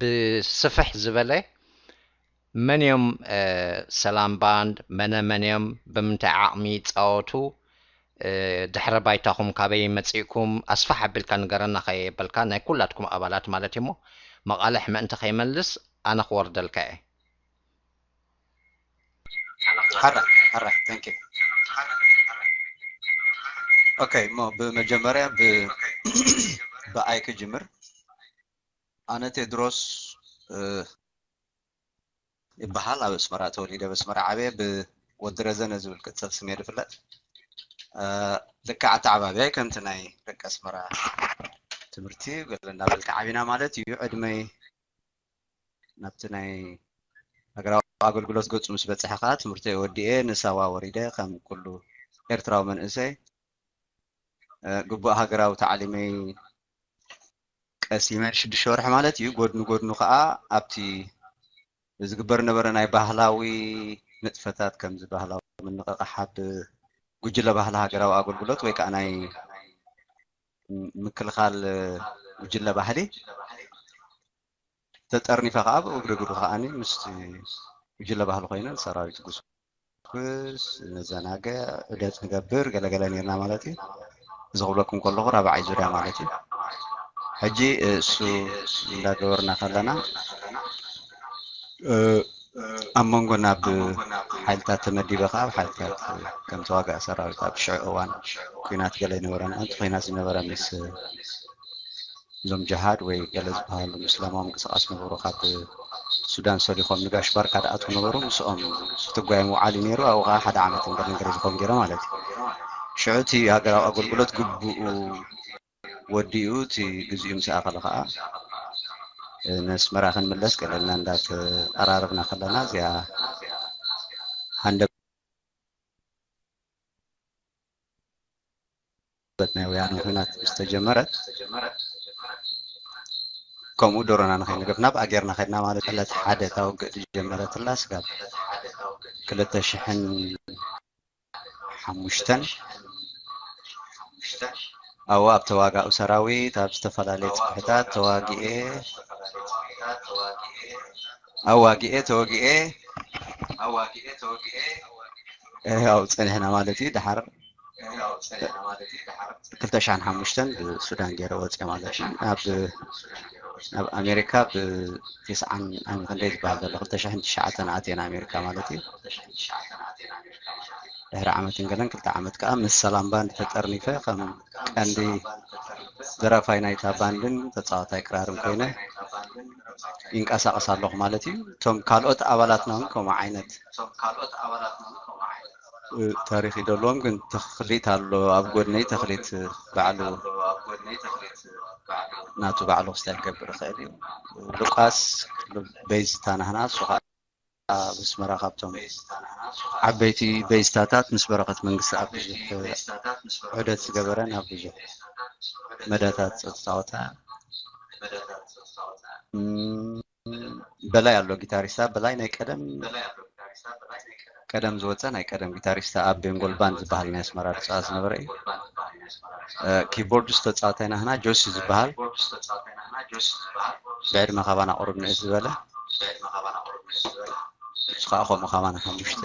ብስፍሕ ዝበለ መን እዮም ሰላም ባንድ፣ መነ መን እዮም፣ ብምንታይ ዓቕሚ ይፃወቱ፣ ድሕረ ባይታኹም ካበይ መፂእኩም ኣስፋሕ ኣቢልካ ንገረና ከየበልካ፣ ናይ ኩላትኩም ኣባላት ማለት እዩሞ። መቓልሕ ምእንቲ ከይመልስ ኣነ ክወርደልካ እየ። ሓራ ሓራ thank you okay እሞ ብመጀመርያ ብኣይ ክጅምር። ኣነ ቴድሮስ ይበሃል። ኣብ ኣስመራ ተወሊደ ኣብ ኣስመራ ዓብየ። ብወዲ ረዘነ ዝብል ቅፅል ስም እየ ዝፍለጥ። ልክዕ ኣተዓባብያይ ከምቲ ናይ ደቂ ኣስመራ ትምህርቲ ገለ እናበልካ ዓቢና ማለት እዩ። ዕድመይ ናብቲ ናይ ሃገራዊ ኣገልግሎት ገፁ ምስ በፅሐ ከዓ ትምህርተይ ወዲኤ ንሳዋ ወሪደ ከም ኩሉ ኤርትራዊ መንእሰይ ግቡእ ሃገራዊ ታዕሊመይ ቀሲመ ሽዱሽተ ወርሒ ማለት እዩ። ጎድኒ ጎድኑ ከዓ ኣብቲ ዝግበር ነበረ ናይ ባህላዊ ንጥፈታት ከምዚ ባህላዊ ምንቕቓሕ ኣብ ጉጅለ ባህሊ ሃገራዊ ኣገልግሎት ወይ ከዓ ናይ ምክልኻል ጉጅለ ባህሊ ተጠርኒፈ ከዓ ብእግሪ እግሩ ከዓኒ ምስቲ ጉጅለ ባህሊ ኮይነ ሰራዊት ጉስጉስ ንዘናግዕ ዑደት ንገብር ገለገለ ነርና ማለት እዩ። እዚ ክብለኩም ከለኹ ራብዓይ ዙርያ ማለት እዩ። ሕጂ እሱ እንዳገበርና ከለና ኣብ መንጎና ብሓይልታት ተመዲበ ከዓ ኣብ ሓይልታት ከም ተዋጋእ ሰራዊት ኣብ ሽዑ እዋን ኩናት ገለ ይነበረና እቲ ኩናት ዝነበረ ምስ እዞም ጅሃድ ወይ ገለ ዝበሃሉ ምስላማዊ ምንቅስቃስ ነበሩ ካብ ሱዳን ሰሊኾም ንጋሽ ባርካ ድኣትዉ ነበሩ። ምስኦም ክትጓየ ምውዓል እዩ ነይሩ። ኣብኡ ከዓ ሓደ ዓመት እንገለ እንገለ ዝኸውን ገይረ ማለት እዩ። ሽዑ እቲ ሃገራዊ ኣገልግሎት ግቡኡ ወዲኡ እቲ ግዚኡ ምስ ኣኸለ ከዓ ነስመራ ክንምለስ ገለልና እንዳተቀራረብና ከለና እዚኣ ሃንደ በት ናይ ወያነ ኩናት ዝተጀመረት ከምኡ ዶሮና ንኸይንገፍ ናብ ኣጌርና ከድና ማለት ዕለት ሓደ እታ ውግእ ዝጀመረትላ ስጋብ ክልተ ሽሕን ሓሙሽተን ኣብኡ ኣብ ተዋጋኡ ሰራዊት ኣብ ዝተፈላለየ ፅፍሕታት ተዋጊኤ ኣዋጊኤ ተወጊኤ ያው ፀኒሕና ማለት እዩ። ድሓር ክልተ ሽሕን ሓሙሽተን ብሱዳን ገይረ ወፅየ ማለት እዩ። ናብ ናብ ኣሜሪካ ብትስዓን ኣም ክንደይ ዝበሃል ዘሎ ክልተ ሽሕን ትሽዓተን ኣትየ ንኣሜሪካ ማለት እዩ። ድሕሪ ዓመትን ገለን ክልተ ዓመት ከዓ ምስ ሰላም ባንድ ተጠርኒፈ ከም ቀንዲ ደራፋይ ናይታ ባንድን ተፃዋታይ ክራርን ኮይነ ይንቀሳቀስ ኣለኹ ማለት እዩ። እቶም ካልኦት ኣባላትና እውን ከምኡ ዓይነት ታሪክ ይደልዎም ግን ተክሊት ኣሎ ኣብ ጎድነይ ተክሊት ባዕሉ ናቱ ባዕሉ ክስታይ ክገብር ይኽእል እዩ። ሉቃስ በይዝታ ናህና እሱ ከዓ ኣብ ኣስመራ ካብቶም ዓበይቲ በይዝታታት ምስ በረኸት መንግስቲ ኣብ ብዙሕ ዑደት ዝገበረ ናብ ብዙሕ መዳታት ዝተፃወተ በላይ ኣሎ ጊታሪስታ በላይ ናይ ቀደም ቀደም ዝወፀ ናይ ቀደም ጊታሪስታ ኣብ ቤንጎል ባንድ ዝበሃል ናይ ኣስመራ ድፃ ዝነበረ እዩ። ኪቦርድ ዝተፃወተ ናህና ጆሲ ዝበሃል ብዕድመ ካባና ቁሩብ ንእስ ዝበለ እሱ ከዓ ከምኡ ካባና ሓሙሽተ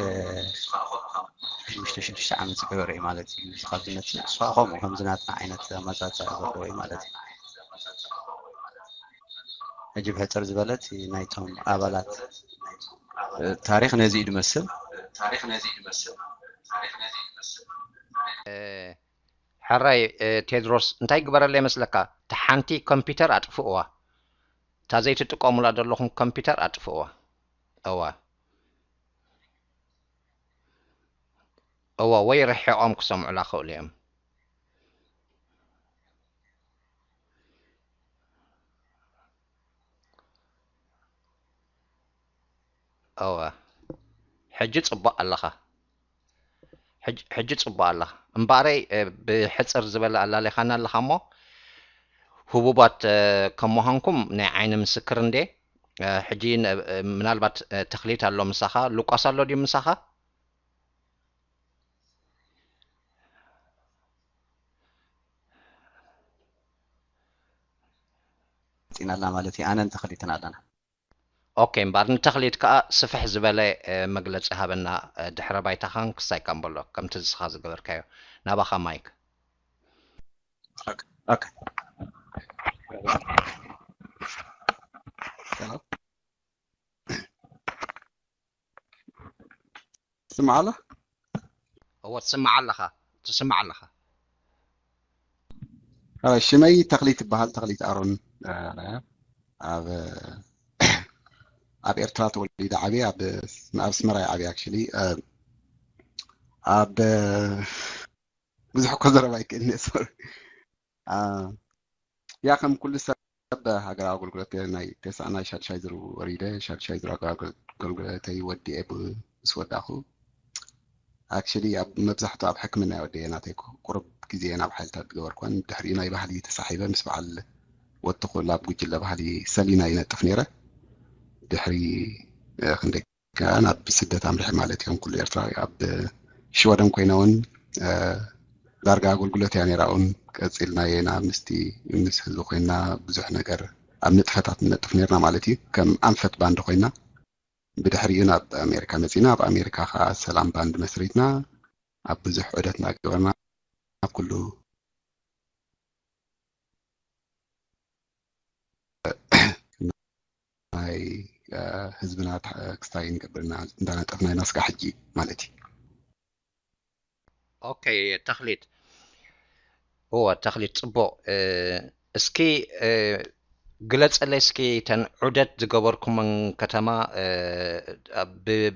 ሽዱሽተ ዓመት ዝገበረ እዩ ማለት እዩ። ካብዚ መፅእ እሱ ከዓ ከምኡ ከምዚ ናትና ዓይነት ኣመፃፅኣ ዘለዎ እዩ ማለት እዩ። ሕጂ ብሕፅር ዝበለት ናይቶም ኣባላት ታሪክ ነዚ እዩ ዝመስል። ሕራይ ቴድሮስ እንታይ ግበረለይ መስለካ? እታ ሓንቲ ኮምፒውተር ኣጥፍእዋ። እታ ዘይትጥቀሙላ ዘለኹም ኮምፒውተር ኣጥፍእዋ። እዋ እዋ ወይ ርሒቖም ክሰምዑላ ክእሉ እዮም። እወ ሕጂ ጽቡቕ ኣለኻ። ሕጂ ጽቡቕ ኣለኻ። እምበኣረይ ብሕጽር ዝበለ ኣላሊኻና ኣለኻ እሞ ህቡባት ከም ምዃንኩም ናይ ዓይኒ ምስክር እንዴ። ሕጂ ምናልባት ተኽሊት ኣሎ ምሳኻ፣ ሉቃስ ኣሎ ድዩ ምሳኻ? መፂእና ኣለና ማለት እዩ። ኣነን ተኽሊትን ኣለና። ኦኬ እምበር ንተኽሊት ከዓ ስፍሕ ዝበለ መግለፂ ሃበና። ድሕረ ባይታኻን ክስታይካን በሎ ከምቲ ዝስኻ ዝገበርካዮ። ናባኻ ማይክ። ስምዓሎ እወ ትስምዓ ኣለኻ። ትስምዓ ኣለኻ። ሽመይ ተኽሊት ይበሃል። ተኽሊት ኣሮን ኣብ ኣብ ኤርትራ ተወሊደ ዓብየ ኣብ ኣብ ኣስመራ ዓብየ ኣክሊ ኣብ ብዙሕ እኮ ዘረባ ይክእል ሶሪ ያ ከም ኩሉ ሰብ ሃገራዊ ኣገልግሎት ናይ ተስዓናይ ሻድሻይ ዙር ወሪደ ሻድሻይ ዙር ኣገልግሎተይ ወዲኤ ምስ ወዳእኩ ኣክሊ ኣብ መብዛሕቱ ኣብ ሕክምና ወዲኤ ናተይ ቁሩብ ግዜ ናብ ሓይልታት ዝገበርኩን ድሕሪኡ ናይ ባህሊ ተሳሒበ ምስ በዓል ወትኹ ኣብ ጉጅለ ባህሊ ሰሊና ይነጥፍ ነይረ ድሕሪ ክንደይ ከኣ ናብ ስደት ኣምሪሐ ማለት እዮም ኩሉ ኤርትራዊ ኣብ ሽወደን ኮይነ እውን ዳርጋ ኣገልግሎት እያ ነይራ እውን ቀፂልና የና ምስቲ ምስ ህዝቢ ኮይና ብዙሕ ነገር ኣብ ንጥፈታት ንነጥፍ ነርና ማለት እዩ ከም ኣንፈት ባንድ ኮይና ብድሕሪኡ ናብ ኣሜሪካ መፂና ኣብ ኣሜሪካ ከዓ ሰላም ባንድ መስሪትና ኣብ ብዙሕ ዑደት እናገበርና ኣብ ኩሉ ናይ ህዝብና ክስታይ ንገብርና እንዳነጠፍና ኢና ስጋ ሕጂ ማለት እዩ ኦኬ ተኽሊት እወ ተኽሊት ፅቡቅ እስኪ ግለፀለይ እስኪ ተን ዑደት ዝገበርኩምን ከተማ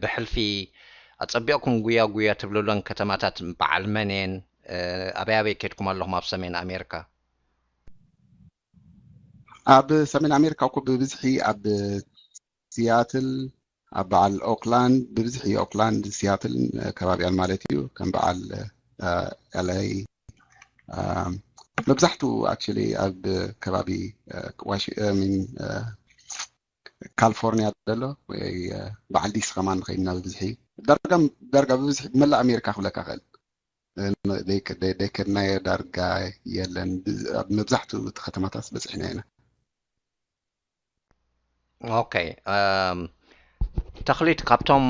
ብሕልፊ ኣፀቢቕኩም ጉያ ጉያ ትብልለን ከተማታት በዓል መን እየን ኣበይ ኣበይ ከድኩም ኣለኹም ኣብ ሰሜን ኣሜሪካ ኣብ ሰሜን ኣሜሪካ እኮ ብብዝሒ ኣብ ሲያትል ኣብ በዓል ኦክላንድ ብብዝሒ ኦክላንድ ሲያትል ከባቢኣን ማለት እዩ ከም በዓል ኤልኤ መብዛሕትኡ ኣክቹሊ ኣብ ከባቢ ሚን ካሊፎርኒያ ዘሎ ወይ በዓል ዲሲ ከማን ንኸይድና ብብዝሒ ዳርጋ ዳርጋ ብብዝሒ ብመላእ ኣሜሪካ ክብለካ ክእል ዘይከድናዮ ዳርጋ የለን። መብዛሕትኡ እቲ ከተማታት በፂሕና ኢና። ኦኬ ተኽሊት ካብቶም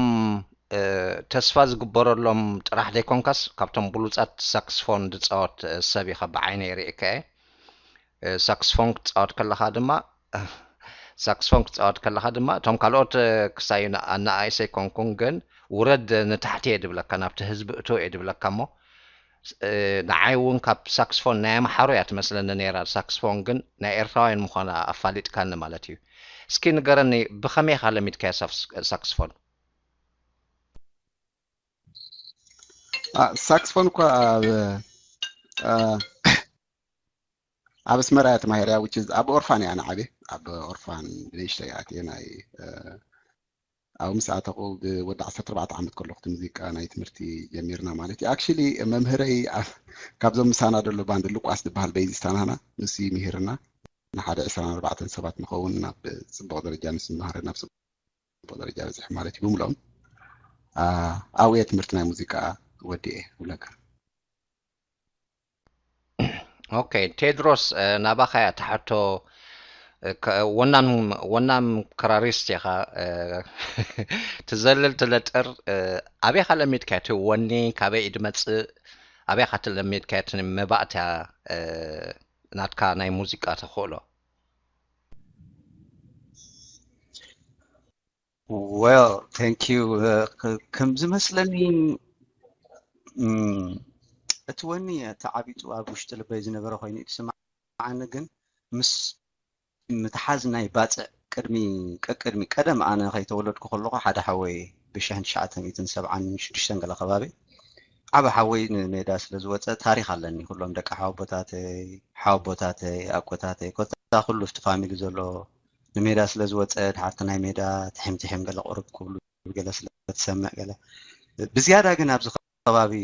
ተስፋ ዝግበረሎም ጥራሕ ዘይኮንካስ ካብቶም ብሉፃት ሳክስፎን ዝፃወት ሰብ ኢኻ ብዓይነይ ርእካ እየ። ሳክስፎን ክትፃወት ከለኻ ድማ ሳክስፎን ክትፃወት ከለኻ ድማ እቶም ካልኦት ክሳዩ ኣነኣይሰ ኣይኮንኩን ግን ውረድ ንታሕቲ እየ ድብለካ ናብቲ ህዝቢ እቶ እየ ድብለካ እሞ ንዓይ እውን ካብ ሳክስፎን ናይ ኣምሓሩ እያ ትመስለኒ ነይራ ሳክስፎን ግን ናይ ኤርትራውያን ምዃና ኣፋሊጥካኒ ማለት እዩ እስኪ ንገረኒ ብኸመይ ኢኻ ለሚድካያ ሳክስፎን ሳክስፎን እኳ ኣብ ኣብ ኣስመራ እያ ተማሂረያ which is ኣብ ኦርፋን እያ ንዓብየ ኣብ ኦርፋን ብንእሽተይ ኣትየ ናይ ኣብኡ ምስ ኣተኹ ብወዲ ዓሰርተ ኣርባዕተ ዓመት ከለኹ እቲ ሙዚቃ ናይ ትምህርቲ ጀሚርና ማለት እዩ actually መምህረይ ካብዞም ምሳና ዘሎ ባንድ ልቋስ ዝበሃል በይዚስታናና ንሱ ምሂርና ንሓደ ዕስራን ኣርባዕተን ሰባት ንኸውን ናብ ፅቡቕ ደረጃ ምስ መሃረ ናብ ፅቡቕ ደረጃ በፂሑ ማለት እዩ ብምልኦም ኣብየ ትምህርቲ ናይ ሙዚቃ ወዲኤ ክብለካ ኦኬ ቴድሮስ ናባኻ እያ ትሓቶ ወናም ወናም ክራሪስት ኢኻ ትዘልል ትለጥር ኣበይኻ ለሚድካ እቲ ወኒ ካበይ ድመፅእ ኣበይኻ ትለሚድካ እቲ መባእትያ ናትካ ናይ ሙዚቃ ተኽእሎ well thank you ከም ዝመስለኒ እቲ ወኒ ተዓቢጡ ኣብ ውሽጢ ልበይ ዝነበረ ኮይኑ እዩ ዝስምዓኒ ግን ምስ ምትሓዝ ናይ ባፅዕ ቅድሚ ቀቅድሚ ቀደም ኣነ ከይተወለድኩ ከለኹ ሓደ ሓወይ ብሽሕን ትሽዓተ ሚእትን ሰብዓን ሽዱሽተን ገለ ከባቢ ዓብ ሓወይ ንሜዳ ስለ ዝወፀ ታሪክ ኣለኒ ኩሎም ደቂ ሓወቦታተይ ሓወቦታተይ ኣቆታተይ ኮታ ኩሉ ፍቲ ፋሚሊ ዘሎ ንሜዳ ስለ ዝወፀ ድሓርቲ ናይ ሜዳ ትሕም ትሕም ገለ ቁርብ ክብሉ ገለ ስለ ትሰምዕ ገለ ብዝያዳ ግን ኣብዚ ከባቢ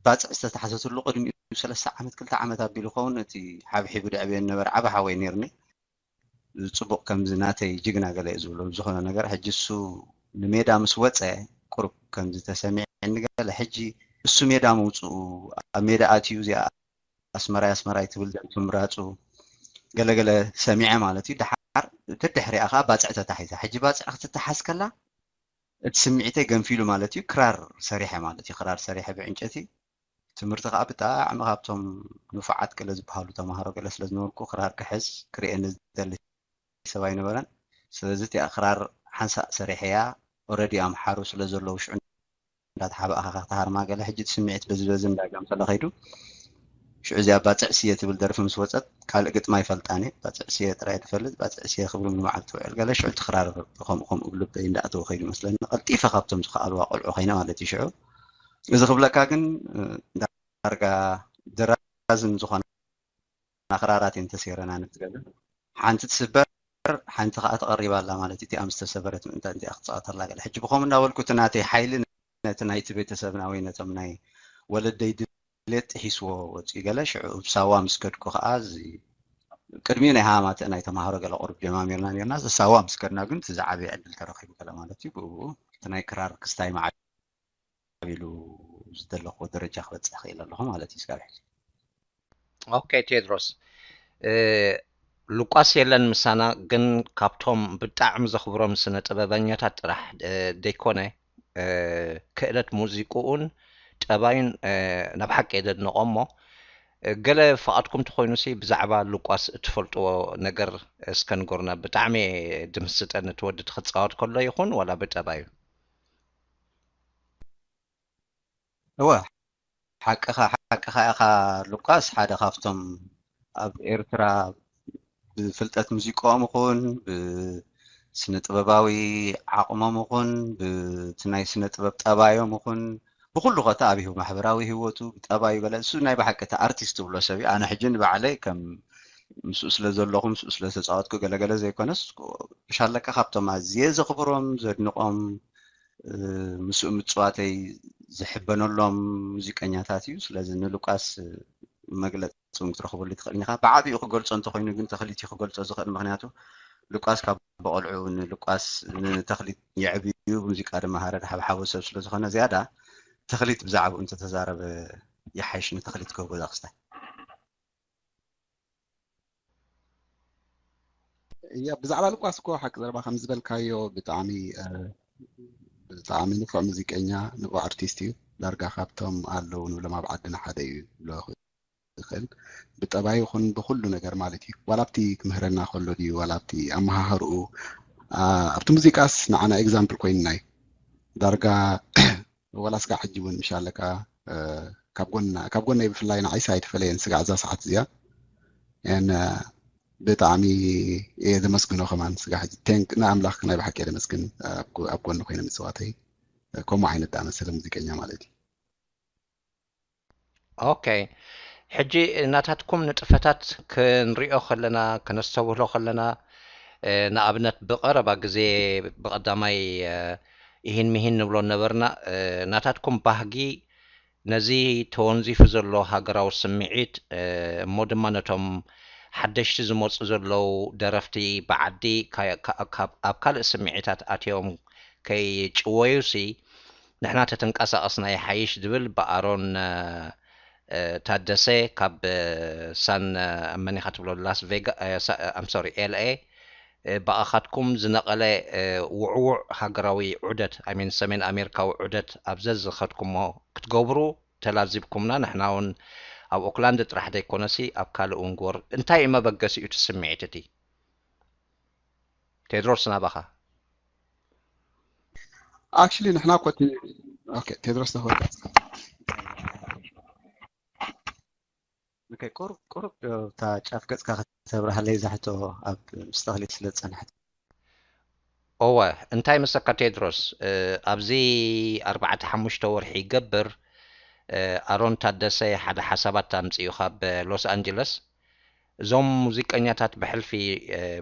ባፅዕ ዝተታሓዘትሉ ቅድሚኡ ሰለስተ ዓመት ክልተ ዓመት ኣቢሉ ኸውን እቲ ሓብሒቡ ደዕብዮ ነበረ ዓብ ሓወይ ነይርኒ ፅቡቕ ከምዚ ናተይ ጅግና ገለ እዩ ዝብሎ ዝኾነ ነገር ሕጂ እሱ ንሜዳ ምስ ወፀ ቁሩብ ከምዚ ተሰሚዐኒ ገለ ሕጂ እሱ ሜዳ ምውፅኡ ኣብ ሜዳ ኣትዩ እዚኣ ኣስመራይ ኣስመራይ ትብል ዘእቱ ምራፁ ገለገለ ሰሚዐ ማለት እዩ። ደሓር ተድሕሪኣ ከዓ ባፅዕ ተታሒዛ። ሕጂ ባፅዕ ክትተሓዝ ከላ እቲ ስምዒተይ ገንፊሉ ማለት እዩ። ክራር ሰሪሐ ማለት እዩ። ክራር ሰሪሐ ብዕንጨቲ። ትምህርቲ ከዓ ብጣዕሚ ካብቶም ንፉዓት ገለ ዝበሃሉ ተምሃሮ ገለ ስለ ዝነበርኩ ክራር ክሕዝ ክርእየኒ ዝደሊ ሰብ ኣይነበረን። ስለዚ እቲኣ ክራር ሓንሳእ ሰሪሐያ። ኦረዲ ኣምሓሩ ስለ ዘለዉ ሽዑ እንዳተሓባእካ ክትሃርማ ገለ። ሕጂ እቲ ስምዒት በዚ በዚ እንዳጋምሰለ ከይዱ። ሽዑ እዚኣ ባፅዕ ስየ ትብል ደርፊ ምስ ወፀት ካልእ ግጥማ ኣይፈልጣን እየ። ባፅዕ ስየ ጥራይ ትፈልጥ። ባፅዕ ስየ ክብሉ ንመዓልቲ ትውዕል ገለ። ሽዑ እቲ ክራር ከምኡ ከምኡ ብልበይ እንዳኣተወ ከይዱ መስለኒ። ቀልጢፈ ካብቶም ዝኸኣልዋ ቆልዑ ኮይነ ማለት እዩ። ሽዑ እዚ ክብለካ ግን ዳርጋ ድራዝም ዝኾነ ኣኽራራት እየን ተሰይረን ኣነ ዝገርም። ሓንቲ ትስበር፣ ሓንቲ ከዓ ትቐሪብ ኣላ ማለት እዩ። እቲኣ ምስ ተሰበረት ምእንታን እቲኣ ክትፃወተላ ገለ። ሕጂ ብኸምኡ እንዳበልኩ እቲ ናተይ ሓይሊ ነቲ ናይቲ ቤተሰብና ወይ ነቶም ናይ ወለደይ ድሌት ጥሒስዎ ወፂኡ ገለ። ሽዑ ሳዋ ምስ ከድኩ ከዓ እዚ ቅድሚኡ ናይ ሃማተ ናይ ተምሃሮ ገለ ቁሩብ ጀማሚርና ነርና። እዚ ሳዋ ምስ ከድና ግን እቲ ዝዓበየ ዕድል ተረኺቡ ገለ ማለት እዩ። ብኡ ብኡ እቲ ናይ ክራር ክስታይ መዓቢሉ ዝደለኽዎ ደረጃ ክበፅሕ ክእል ኣለኹ ማለት እዩ ስጋብ ሕጂ። ኦኬ ቴድሮስ፣ ሉቃስ የለን ምሳና፣ ግን ካብቶም ብጣዕሚ ዘኽብሮም ስነ ጥበበኛታት ጥራሕ ደይኮነ፣ ክእለት ሙዚቅኡን ጠባዩን ናብ ሓቂ የደድንቆ እሞ፣ ገለ ፍቓድኩም ተኾይኑሲ ብዛዕባ ሉቃስ እትፈልጥዎ ነገር እስከ ንገሩና። ብጣዕሚ ድምስጠን እቲ ወዲ ክትፃወት ከሎ ይኹን ዋላ ብጠባዩ። እወ፣ ሓቅኻ፣ ሓቅኻ ኢኻ ሉቃስ። ሓደ ካብቶም ኣብ ኤርትራ ብፍልጠት ሙዚቃኦም ይኹን ብስነ ጥበባዊ ዓቕሞም ይኹን ብቲ ናይ ስነ ጥበብ ጠባዮም ይኹን ብኩሉ ኸታ ኣብ ህይወ-፣ ማሕበራዊ ህይወቱ ብጠባዩ ገለ እሱ ናይ ብሓቂ እቲ ኣርቲስት ትብሎ ሰብ እዩ። ኣነ ሕጂ ንባዕለይ ከም ምስኡ ስለ ዘለኹ ምስኡ ስለ ዝተፃወትኩ ገለገለ ዘይኮነስ ብሻለካ ካብቶም ኣዝየ ዘኽብሮም ዘድንቖም ምስኡ ምፅዋተይ ዝሕበነሎም ሙዚቀኛታት እዩ። ስለዚ ንሉቃስ መግለፂ እውን ክትረኽበሉ ትኽእል ኢኻ። ብዓቢኡ ክገልፆ እንተኾይኑ ግን ተኽሊት እዩ ክገልፆ ዝኽእል። ምክንያቱ ሉቃስ ካብ ብቆልዑ ንሉቃስ ንተኽሊት የዕብዩ፣ ሙዚቃ ድማ ሃረድ ሓብሓቦ ሰብ ስለዝኾነ ዝያዳ ተኽሊት ብዛዕባኡ እንተተዛረበ ይሓይሽ። ንተኽሊት ክህቦ እዛ ክስታይ። እያ ብዛዕባ ሉቃስ እኮ ሓቂ ዘረባ ከም ዝበልካዮ ብጣዕሚ ብጣዕሚ ንፉዕ ሙዚቀኛ ንፉዕ ኣርቲስት እዩ። ዳርጋ ካብቶም ኣለዉ ንብሎም ኣብ ዓድና ሓደ እዩ ብሎ ይኽእል ብጠባይ ይኹን ብኩሉ ነገር ማለት እዩ። ዋላ ኣብቲ ክምህረና ከሎ ድዩ ዋላ ኣብቲ ኣመሃህርኡ ኣብቲ ሙዚቃስ ንዓና ኤግዛምፕል ኮይንና እዩ። ዳርጋ ወላ ስጋዕ ሕጂ እውን ምሻለካ ካብ ጎና ካብ ጎነይ ብፍላይ ንዓይሲ ኣይተፈለየን ስጋዕ እዛ ሰዓት እዚኣ ን ብጣዕሚ እየ ዘመስግኖ ከማን ስጋዕ ሕጂ ቴንክ ንኣምላኽ ናይ ብሓቂ እየ ዘመስግን ኣብ ጎ- ኣብ ጎኒ ኮይነ ምፅዋተይ ከምኡ ዓይነት ዝኣመሰለ ሙዚቀኛ ማለት እዩ። ኦኬ፣ ሕጂ ናታትኩም ንጥፈታት ክንሪኦ ከለና ከነስተብህሎ ከለና ንኣብነት ብቐረባ ግዜ ብቐዳማይ ኢሂን ምሂን ንብሎ ነበርና። ናታትኩም ባህጊ ነዚ ተወንዚፉ ዘሎ ሃገራዊ ስምዒት እሞ ድማ ነቶም ሓደሽቲ ዝመፁ ዘለዉ ደረፍቲ ብዓዲ ካብ ካልእ ስምዒታት ኣትዮም ከይጭወዩሲ ንሕና ተትንቀሳቐስና ይሓይሽ ዝብል ብኣሮን ታደሰ ካብ ሳን መኒኻ ትብሎ ላስ ቬጋ ኣምሶሪ ኤልኤ ብኣኻትኩም ዝነቐለ ውዕውዕ ሃገራዊ ዑደት ኣይ ሚን ሰሜን ኣሜሪካዊ ዑደት ኣብ ዘዝኸድኩሞ ክትገብሩ ተላዚብኩምና። ንሕና እውን ኣብ ኦክላንድ ጥራሕ ዘይኮነሲ ኣብ ካልእ እውን ግበር። እንታይ እዩ መበገሲኡ እቲ ስምዒት እቲ? ቴድሮስ ናባኻ። ኣክቹሊ ንሕና ኮቲ ኦኬ ቴድሮስ ተፈቀጽ ኦኬ ቁሩብ ቁሩብ እታ ጫፍ ገጽካ ከተብርሃለይ እዛ ሕቶ ኣብ ምስ ተኽሊት ስለ ዝጸንሐት። እወ እንታይ መሰካ ቴድሮስ ኣብዚ ኣርባዕተ ሓሙሽተ ወርሒ ይገብር ኣሮን ታደሰ ሓደ ሓሳባት ኣምፅኡ ካብ ሎስ ኣንጀለስ እዞም ሙዚቀኛታት ብሕልፊ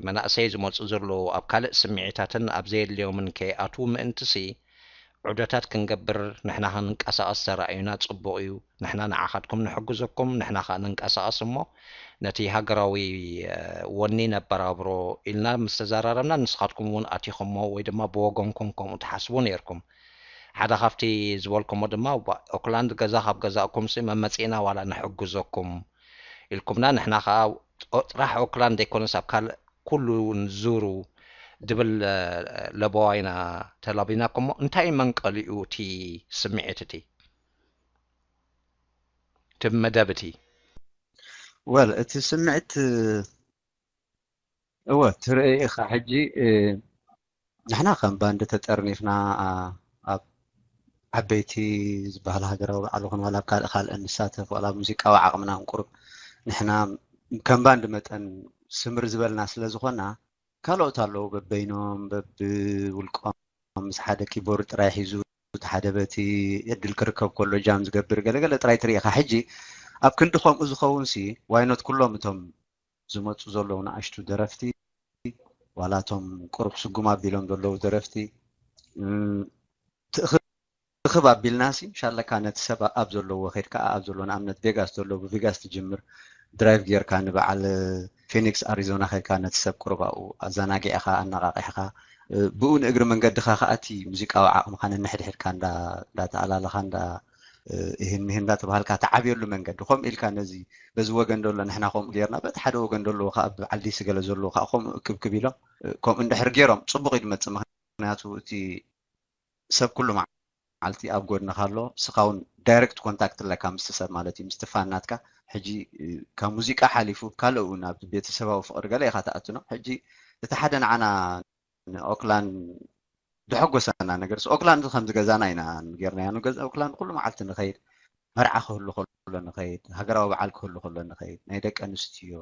መናእሰይ ዝመፁ ዘለዉ ኣብ ካልእ ስምዒታትን ኣብ ዘየድልዮምን ከይኣትዉ ምእንትሲ ዑደታት ክንገብር ንሕና ክንንቀሳቐስ ተራእዩና ፅቡቕ እዩ። ንሕና ንዓኻትኩም ንሕግዘኩም፣ ንሕና ከዓ ንንቀሳቐስ እሞ ነቲ ሃገራዊ ወኒ ነበራብሮ ኢልና ምስ ተዘራረብና ንስኻትኩም እውን ኣቲኹሞ ወይ ድማ ብወገንኩም ከምኡ ትሓስቡ ነይርኩም። ሓደ ካብቲ ዝበልኩሞ ድማ ኦክላንድ ገዛ ካብ ገዛእኩምሲ መመፂእና ዋላ ንሕግዘኩም ኢልኩምና ንሕና ከዓ ጥራሕ ኦክላንድ ዘይኮነስ ኣብ ካልእ ኩሉ ንዙሩ ድብል ለበዋ ኢና ተላቢናኩሞ። እንታይ መንቀሊኡ እቲ ስምዒት እቲ እቲ መደብ እቲ? ወል እቲ ስምዒት እወ ትርኢ ኢኻ ሕጂ። ንሕና ከም ባንድ ተጠርኒፍና ኣብ ዓበይቲ ዝበሃል ሃገራዊ በዓል ኾን ዋላ ኣብ ካልእ ካልእ እንሳተፍ ዋላ ሙዚቃዊ ዓቕምና እንቁርብ ንሕና ከም ባንድ መጠን ስምር ዝበልና ስለ ዝኾና ካልኦት ኣለዉ በበይኖም በብውልቆም ምስ ሓደ ኪቦርድ ጥራይ ሒዙ እቲ ሓደ በቲ ዕድል ክርከብ ከሎ ጃም ዝገብር ገለገለ ጥራይ ትርኢ ኢኻ። ሕጂ ኣብ ክንዲ ከምኡ ዝኸውን ሲ ዋይኖት ኩሎም እቶም ዝመፁ ዘለዉ ንኣሽቱ ደረፍቲ ዋላ እቶም ቁሩብ ስጉም ኣቢሎም ዘለዉ ደረፍቲ ትእኽብ ኣቢልናሲ ሻለካ ነቲ ሰብ ኣብ ዘለዎ ከድካ ኣብ ዘለዎ ንኣብነት ቬጋስ ዘሎ ብቬጋስ ትጅምር ድራይቭ ጌርካ ንበዓል ፊኒክስ ኣሪዞና ከድካ ነቲ ሰብ ቁሩብ ኣብኡ ኣዘናጊዕኻ ኣነቓቒሕካ ብኡ ንእግሪ መንገድኻ ከዓ እቲ ሙዚቃዊ ዓቕምኻ ነንሕድሕድካ እንዳተኣላለኻ እንዳ ይህን ምሂን እንዳተባሃልካ ተዓብየሉ መንገዲ ከምኡ ኢልካ ነዚ በዚ ወገን ደሎ ንሕና ከምኡ ጌርና በቲ ሓደ ወገን ደለዎ ከዓ ብዓል ዲሲ ገለ ዘለዎ ከዓ ከምኡ እክብክብ ኢሎም ከምኡ እንድሕር ጌሮም ፅቡቅ እዩ ዝመፅእ። ምክንያቱ እቲ ሰብ ኩሉ መዓልቲ ኣብ ጎድንካ ኣሎ። ንስኻ እውን ዳይሬክት ኮንታክት ኣለካ ምስቲ ሰብ ማለት እዩ ምስቲ ፋን ናትካ። ሕጂ ካብ ሙዚቃ ሓሊፉ ካልእ እውን ኣብ ቤተሰባዊ ፍቅሪ ገለ ኢኻ ትኣትኖ። ሕጂ እቲ ሓደ ንዓና ንኦክላንድ ዘሐጎሰና ነገር ኦክላንድ ከምዚ ገዛና ኢና ጌርናያ። ኦክላንድ ኩሉ መዓልቲ ንኸይድ፣ መርዓ ክህሉ ከሎ ንኸይድ፣ ሃገራዊ በዓል ክህሉ ከሎ ንኸይድ፣ ናይ ደቂ ኣንስትዮ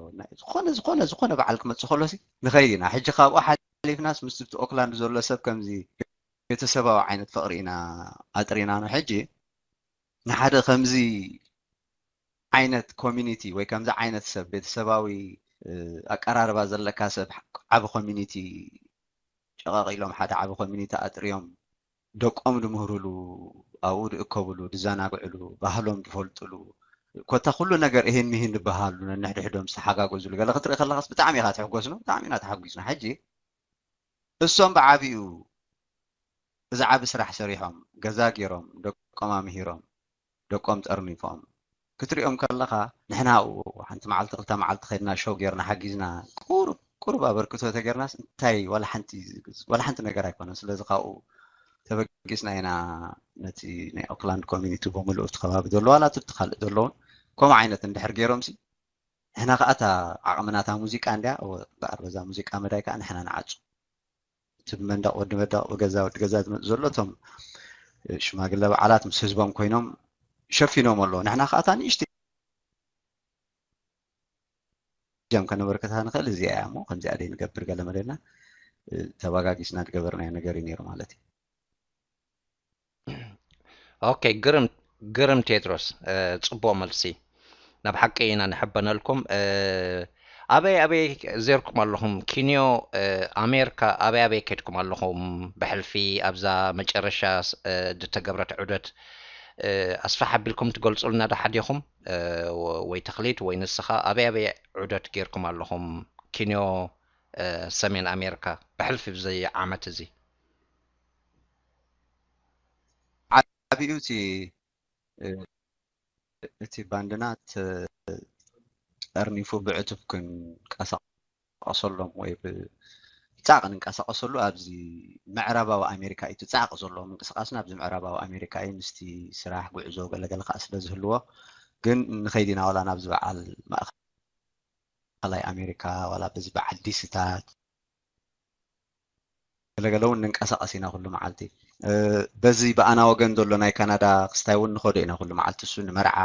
ዝኾነ ዝኾነ ዝኾነ በዓል ክመፅእ ከሎሲ ንኸይድ ኢና። ሕጂ ካብኡ ሓሊፍናስ ምስ እቲ ኦክላንድ ዘሎ ሰብ ከምዚ ቤተሰባዊ ዓይነት ፍቕሪ ኢና ኣጥሪና ነው። ሕጂ ንሓደ ከምዚ ዓይነት ኮሚኒቲ ወይ ከምዚ ዓይነት ሰብ ቤተሰባዊ ኣቀራርባ ዘለካ ሰብ ዓቢ ኮሚኒቲ ጨቐቕ ኢሎም ሓደ ዓቢ ኮሚኒቲ ኣጥርዮም ደቆም ድምህርሉ ኣብኡ ድእከብሉ ድዘናግዕሉ ባህሎም ድፈልጥሉ ኮታ ኩሉ ነገር እሂን ምሂን ድበሃሉ ነንሕድሕዶም ዝተሓጋገዝሉ ገለ ክትርኢ ከለኻስ ብጣዕሚ ኢኻ ትሕጎስ ነው። ብጣዕሚ ኢና ተሓጒስና። ሕጂ እሶም ብዓቢኡ እዚ ዓቢ ስራሕ ሰሪሖም ገዛ ገይሮም ደቆም ኣምሂሮም ደቆም ጠርኒፎም ክትሪኦም ከለኻ ንሕና ኣብኡ ሓንቲ መዓልቲ ክልተ መዓልቲ ከድና ሾው ጌርና ሓጊዝና ቁሩብ ቁሩብ ኣበርክቶ ተጌርናስ እንታይ ዋላ ሓንቲ ዋላ ሓንቲ ነገር ኣይኮነን። ስለዚ ካብኡ ተበጊስና ኢና ነቲ ናይ ኦክላንድ ኮሚኒቲ ብምልኡ እቲ ከባቢ ዘሎ ዋላ እቲ ካልእ ዘለውን ከምኡ ዓይነት እንድሕር ገይሮምሲ ንሕና ከዓ እታ ዓቕምና እታ ሙዚቃ እንድያ እምበኣር በዛ ሙዚቃ መዳይ ከዓ ንሕና ንዓጹ። እቲ ብመንደቕ ወዲ መደቕ ብገዛ ወዲ ገዛ ዝመፁ ዘሎ እቶም ሽማግለ በዓላት ምስ ህዝቦም ኮይኖም ሸፊኖም ኣለዉ። ንሕና ከዓ እታ ንእሽቲ ጃም ከነበርከታ ንኽእል እዚኣ እያ እሞ ከምዚኣ ደይ ንገብር ገለ መለና ተባጋጊስና ዝገበርናዮ ነገር እዩ ነይሩ ማለት እዩ። ኦኬ፣ ግርም ግርም ቴድሮስ፣ ጽቡቕ መልሲ። ናብ ሓቂ ኢና ንሕበነልኩም። ኣበይ ኣበይ ዜርኩም ኣለኹም? ኪንዮ፣ ኣሜሪካ፣ ኣበይ ኣበይ ከድኩም ኣለኹም? ብሕልፊ ኣብዛ መጨረሻ ዝተገብረት ዑደት ኣስፋሕ ኣቢልኩም ትገልጹልና ዶ ሓዲኹም? ወይ ተኽሊት ወይ ንስኻ ኣበይ ኣበይ ዑደት ጌርኩም ኣለኹም? ኪንዮ፣ ሰሜን ኣሜሪካ፣ ብሕልፊ ብዚ ዓመት እዚ? ዓቢኡ እቲ እቲ ባንድና ጠርኒፉ ብዕቱብ ክንቀሳቀሰሎም ወይ ብጻዕ ክንንቀሳቀሰሉ ኣብዚ ምዕራባዊ ኣሜሪካ እዩ። እቲ ጻዕቂ ዘሎ ምንቅስቃስና ኣብዚ ምዕራባዊ ኣሜሪካ እዩ። ምስቲ ስራሕ ጉዕዞ ገለገለ ከዓ ስለ ዝህልዎ ግን ንኸይድ ኢና ዋላ ናብዚ በዓል ማእከላይ ኣሜሪካ ዋላ በዚ በዓል ዲስታት ገለገለ እውን ንንቀሳቐስ ኢና ኩሉ መዓልቲ። በዚ ብኣና ወገን ዘሎ ናይ ካናዳ ክስታይ እውን ንኸዶ ኢና ኩሉ መዓልቲ እሱ ንመርዓ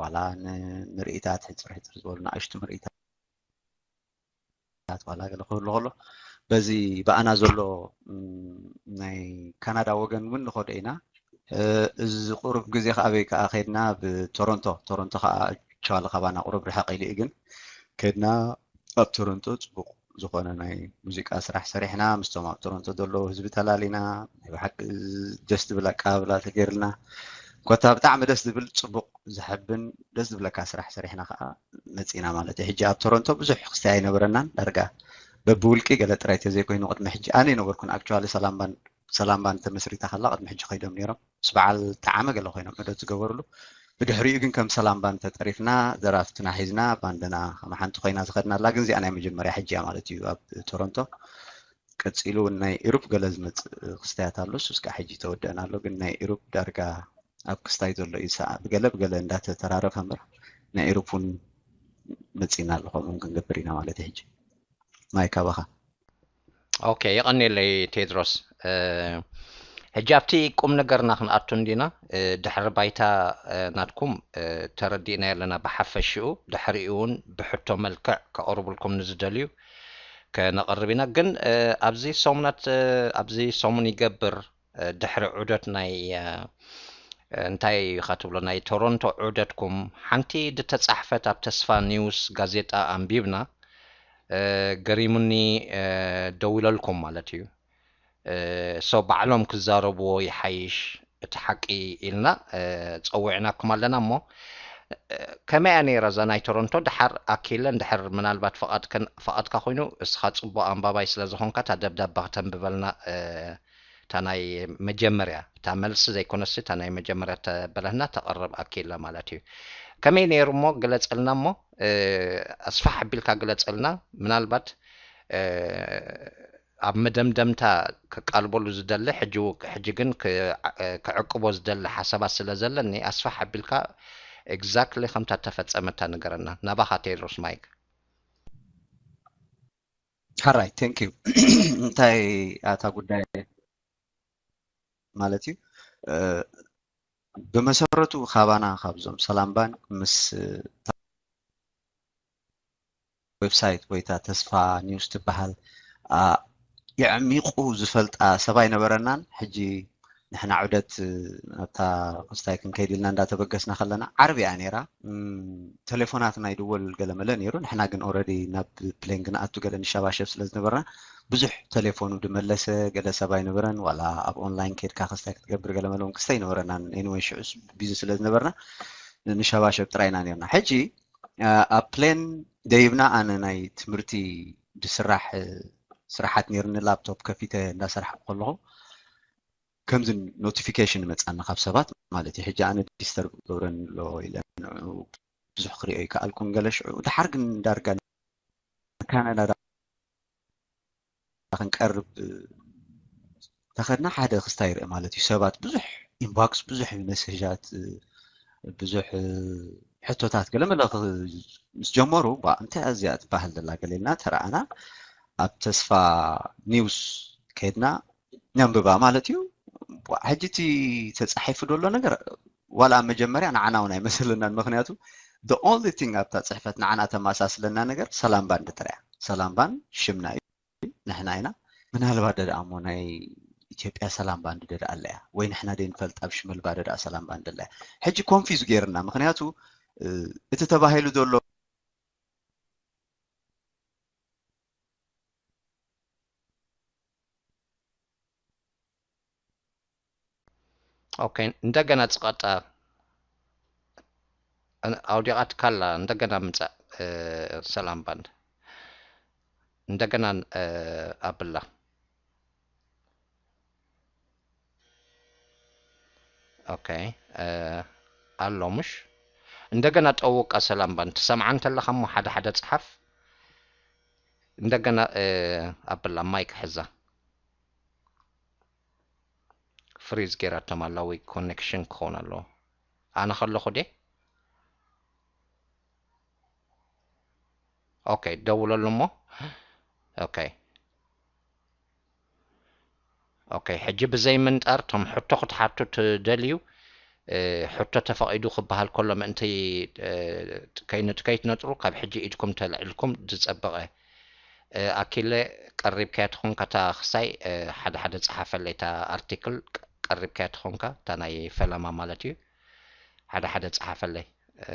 ዋላ ንምርኢታት ሕፅር ሕፅር ዝበሉ ንኣሽቱ ምርኢታት ዋላ ገለ ክህሉ ከሎ በዚ ብኣና ዘሎ ናይ ካናዳ ወገን እውን ንኸዶ ኢና። እዚ ቁሩብ ግዜ ከዓ ኣበይ ከዓ ከድና ብቶሮንቶ ቶሮንቶ ከዓ ቻዋለ ካባና ቁሩብ ርሕቕ ኢሉ እዩ ግን ከድና ኣብ ቶሮንቶ ፅቡቕ ዝኾነ ናይ ሙዚቃ ስራሕ ሰሪሕና ምስቶም ኣብ ቶሮንቶ ዘለዉ ህዝቢ ተላሊና ናይ ብሓቂ ደስ ዝብል ኣቀባብላ ተገይርልና ኮታ ብጣዕሚ ደስ ዝብል ፅቡቕ ዘሐብን ደስ ዝብለካ ስራሕ ሰሪሕና ከዓ መፂና ማለት እዩ። ሕጂ ኣብ ቶሮንቶ ብዙሕ ክስታይ ኣይነበረናን ዳርጋ በብውልቂ ገለ ጥራይ ተዘይኮይኑ ቅድሚ ሕጂ ኣነ ይነበርኩን ኣክቹዋሊ ሰላም ባንድ ሰላም ባንድ ተመስሪታ ከላ ቅድሚ ሕጂ ከይዶም ነይሮም ምስ በዓል ጣዕመ ገለ ኮይኖም ዑደት ዝገበርሉ ብድሕሪኡ ግን ከም ሰላም ባንድ ተጠሪፍና፣ ደራፍትና ሒዝና፣ ባንድና ከም ሓንቲ ኮይና ዝኸድናላ። ግን እዚኣ ናይ መጀመርያ ሕጂ እያ ማለት እዩ ኣብ ቶሮንቶ። ቀጺሉ እውን ናይ ኢሮፕ ገለ ዝመጽእ ክስታያት ኣሎ። እሱስ ከዓ ሕጂ ተወደአና ኣሎ። ግን ናይ ኢሮፕ ዳርጋ ኣብ ክስታይ ዘሎ እዩ። ሰዓ-፣ ብገለ ብገለ እንዳተተራረፈ እምበር ናይ ኢሮፕ እውን መጺና ኣሎ። ከምኡ እውን ክንገብር ኢና ማለት እዩ። ሕጂ ማይ ካባኻ። ኦኬ፣ የቐንየለይ ቴድሮስ። እ፣ ሕጂ ኣብቲ ቁም ነገርና ክንኣቱ እንዲና። እ፣ ድሕሪ ባይታ፣ እ፣ ናትኩም፣ እ፣ ተረዲእና ኣለና ብሓፈሽኡ። ድሕሪኡ እውን ብሕቶ መልክዕ ከቕርቡልኩም ንዝደልዩ ከነቕርብ ኢና። ግን፣ እ፣ ኣብዚ ሰሙናት፣ እ፣ ኣብዚ ሰሙን ይገብር፣ እ፣ ድሕሪ ዑደት ናይ፣ እ፣ እንታይ ኢኻ ትብሎ፣ ናይ ቶሮንቶ ዑደትኩም፣ ሓንቲ ዝተጻሕፈት ኣብ ተስፋ ኒውስ ጋዜጣ ኣንቢብና፣ እ፣ ገሪሙኒ፣ እ፣ ደዊለልኩም ማለት እዩ። እ፣ ሶ ባዕሎም ክዛረብዎ ይሓይሽ እቲ ሓቂ ኢልና፣ እ፣ ጸዊዕናኩም ኣለና። እሞ፣ እ፣ ከመይ እያ ነይራ እዛ ናይ ቶሮንቶ? ድሓር ኣኪለ እንድሕር ምናልባት ፍቓድከን-፣ ፍቓድካ ኮይኑ፣ እስኻ ጽቡቕ ኣንባባይ ስለ ዝኾንካ እታ ደብዳባ ክተንብበልና፣ እ፣ እታ ናይ መጀመርያ፣ እታ መልሲ ዘይኮነሲ እታ ናይ መጀመርያ ተበለህና ተቕርብ ኣኪለ ማለት እዩ። ከመይ ነይሩ እሞ ግለጸልና እሞ፣ እ፣ ኣስፋሕ ኣቢልካ ግለጸልና። ምናልባት፣ እ፣ ኣብ መደምደምታ ክቃልበሉ ዝደሊ፣ ሕጂ፣ ሕጂ ግን ክ-፣ ክዕቅቦ ዝደሊ ሓሳባት ስለ ዘለኒ፣ ኣስፋሕ ኣቢልካ ኤግዛክትሊ ከምታ ተፈጸመታ ንገረና። ናባኻ ቴድሮስ ማይክ። ሓራይ፣ ቴንክ ዩ። እንታይ ኣታ ጉዳይ ማለት እዩ? እ፣ ብመሰረቱ ካባና ካብዞም ሰላም ባንክ ምስ ዌብሳይት ወይ እታ ተስፋ ኒውስ ትበሃል፣ አ፣ የዕሚቑ ዝፈልጣ ሰብ ኣይነበረናን። ሕጂ ንሕና ዑደት፣ እ፣ ኣብታ ክስታይ ክንከይድ ኢልና እንዳተበገስና ከለና ዓርቢ እያ ነይራ። እም፣ ቴሌፎናትና ይድወል ገለ መለ ነይሩ። ንሕና ግን ኦልሬዲ ናብ ፕሌን ክንኣቱ ገለ ንሸባሸብ ስለ ዝነበርና ብዙሕ ቴሌፎኑ ድመለሰ ገለ ሰብ ኣይነበረን። ዋላ ኣብ ኦንላይን ከይድካ ክስታይ ክትገብር ገለ መለ እውን ክስታይ ኣይነበረናን። ኤኒወይ ሽዑስ ቢዚ ስለ ዝነበርና ንሸባሸብ ጥራይና ነርና። ሕጂ፣ አ፣ ኣብ ፕሌን ደይብና ኣነ ናይ ትምህርቲ ድስራሕ፣ እ፣ ስራሓት ነይርኒ ላፕቶፕ ከፊተ እንዳሰራሕኩ ከለኹ ከምዚ ኖቲፊኬሽን መጻኒ ካብ ሰባት ማለት እዩ። ሕጂ ኣነ ዲስተርብ ገብረን ኣሎ ኢለ ንዕኡ ብዙሕ ክሪኦ ይከኣልኩን ገለ ሽዑ። ድሓር ግን ዳርጋ ካናዳ ዳ ክንቀርብ ተኸድና ሓደ ክስታይ ይርአ ማለት እዩ። ሰባት ብዙሕ ኢንቦክስ፣ ብዙሕ መሴጃት፣ ብዙሕ ሕቶታት ገለ መለ ክ-፣ ምስ ጀመሩ፣ "ባ፣ እንታይ እያ እዚኣ ትበሃል ዘላ?" ገለ ኢልና ተረኣና። ኣብ ተስፋ ኒውስ ከይድና ነንብባ ማለት እዩ። ዋ፣ ሕጂ እቲ ተጻሒፉ ዘሎ ነገር ዋላ ኣብ መጀመርያ ንዓና እውን ኣይመሰለናን። ምኽንያቱ the only thing ኣብታ ጽሕፈት ንዓና ተመሳስለና ነገር ሰላም ባንድ ጥራይ እያ። ሰላም ባንድ ሽምና እዩ፣ ንሕና ኢና። ምናልባት ደኣ እሞ ናይ ኢትዮጵያ ሰላም ባንድ ደኣ ኣላ እያ ወይ ንሕና ደይ ንፈልጣ ኣብ ሽመልባ ደኣ ሰላም ባንድ ኣላ እያ። ሕጂ ኮንፊዝ ገይርና። ምኽንያቱ፣ እ፣ እቲ ተባሂሉ ዘሎ ኦኬ፣ እንደገና ጽቐጣ ኣን-፣ ኣውዲቓትካ ኣላ። እንደገና ምጻእ፣ እ፣ ሰላም ባንድ። እንደገና፣ እ፣ ኣብላ። ኦኬ፣ እ፣ ኣሎ ምሽ? እንደገና ጠውቃ ሰላም ባንድ። ትሰምዓ እንተለኻ እሞ ሓደ ሓደ ጽሓፍ። እንደገና፣ እ፣ ኣብላ ማይክ ሕዛ። ፍሪዝ ገይራቶም ኣላ ወይ ኮኔክሽን ክኸውን ኣለዎ። ኣነ ከለኹ ድየ? ኦኬ፣ ደውለሉ እሞ። ኦኬ። ኦኬ፣ ሕጂ ብዘይ ምንጣር፣ እቶም ሕቶ ክትሓቱ ትደልዩ፣ እ፣ ሕቶ ተፈቒዱ ክበሃል ከሎ ምእንቲ፣ እ፣ ከይንት-፣ ከይትነጥሩ፣ ካብ ሕጂ ኢድኩም ተልዕልኩም ዝጸበቐ። እ፣ ኣኪለ፣ ቀሪብካያ ትኾንካ እታ ክሳይ፣ እ፣ ሓደ ሓደ ጸሓፈለይ፣ እታ ኣርቲክል ቀ-፣ ቀሪብካያ ትኾንካ፣ እታ ናይ ፈለማ ማለት እዩ። ሓደ ሓደ ጸሓፈለይ። እ፣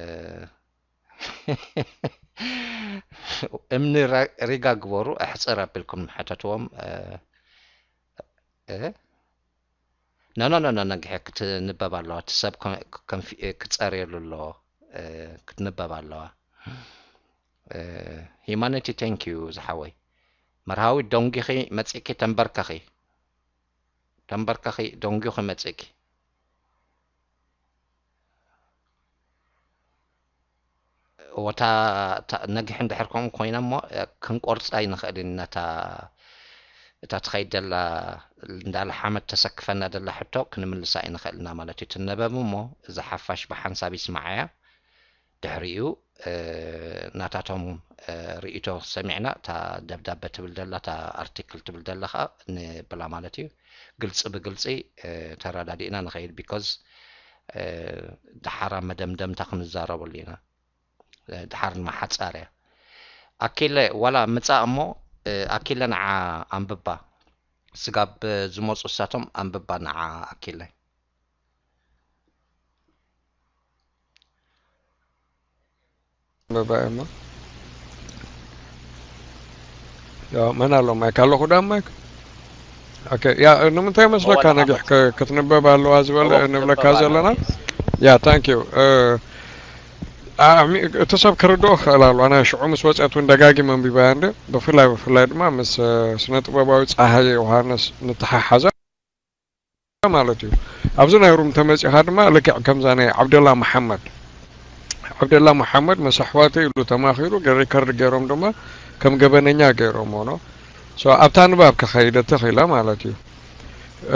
እምኒ ራ-፣ ሪጋ ግበሩ፣ ኣሕጽር ኣቢልኩም ሕተትዎም። እ፣ እ? ኖ፣ ኖ፣ ኖ፣ ኖ፣ ነግሐ ክትንበብ ኣለዋ። እቲ ሰብ ከ-፣ ከንፊ-፣ ክጸርየሉ ኣለዎ። እ፣ ክትንበብ ኣለዋ። እ፣ ሂማኒቲ፣ ቴንክ ዩ ዝሓወይ። መርሃዊ፣ ደንጊኺ መጺእኪ፣ ተንበርከኺ። ተንበርከኺ፣ ደንጊኺ መጺእኪ። ወታ ነጊሕ እንድሕር ከምኡ ኮይና እሞ ክንቆርፃ ኣይንኽእል ኢና። ነታ እታ ትኸይድ ዘላ እንዳለሓመት ተሰክፈና ዘላ ሕቶ ክንምልሳ ኣይንኽእል ኢና ማለት እዩ። ትነበብ እሞ እዚ ሓፋሽ ብሓንሳብ ይስማዓያ። ድሕሪኡ ናታቶም ርእይቶ ሰሚዕና፣ እታ ደብዳበ ትብል ዘላ፣ እታ ኣርቲክል ትብል ዘላ ከዓ ንብላ ማለት እዩ። ግልፂ ብግልፂ ተረዳዲእና ንኸይድ። ቢኮዝ ደሓራ መደምደምታ ክንዛረበሉ ኢና። ደሓር ንመሓፃርያ። ኣኪለ ዋላ ምፃእ እሞ፣ ኣኪለ ንዓ ኣንብባ። ስጋብ ዝመፁ እሳቶም ኣንብባ ንዓ ኣኪለ። ኣንብባ እሞ። ያ፣ መን ኣሎ ማይክ? ኣለኹ ዳ ማይክ? ኦኬ፣ ያ፣ ንምንታይ መስለካ ነጊሕ ክ-፣ ክትንበብ ኣለዋ ዝበል ንብለካ ዘለና? ያ፣ ታንክ ዩ። እ፣ ኣሚ-፣ እቲ ሰብ ክርድኦ ክኽእል ኣለዋ። ኣነ ሽዑ ምስ ወፀት እውን ደጋጊመ ኣንቢባያ እንደ፣ ብፍላይ፣ ብፍላይ ድማ ምስ፣ እ፣ ስነ ጥበባዊ ፀሃየ ዮሃንስ ንተሓሓዛ ማለት እዩ። ኣብዚ ናይ ሩም ተመፂኻ ድማ ልክዕ ከምዛ ናይ ዓብደላ መሓመድ፣ ዓብደላ መሓመድ ምስ ኣሕዋተይ ኢሉ ተማኺሩ፣ ገ-፣ ሪከርድ ገይሮም ድማ ከም ገበነኛ ገይሮምዎ ነው። ሶ ኣብታ ንባብ ክኸይደ ተኺለ ማለት እዩ።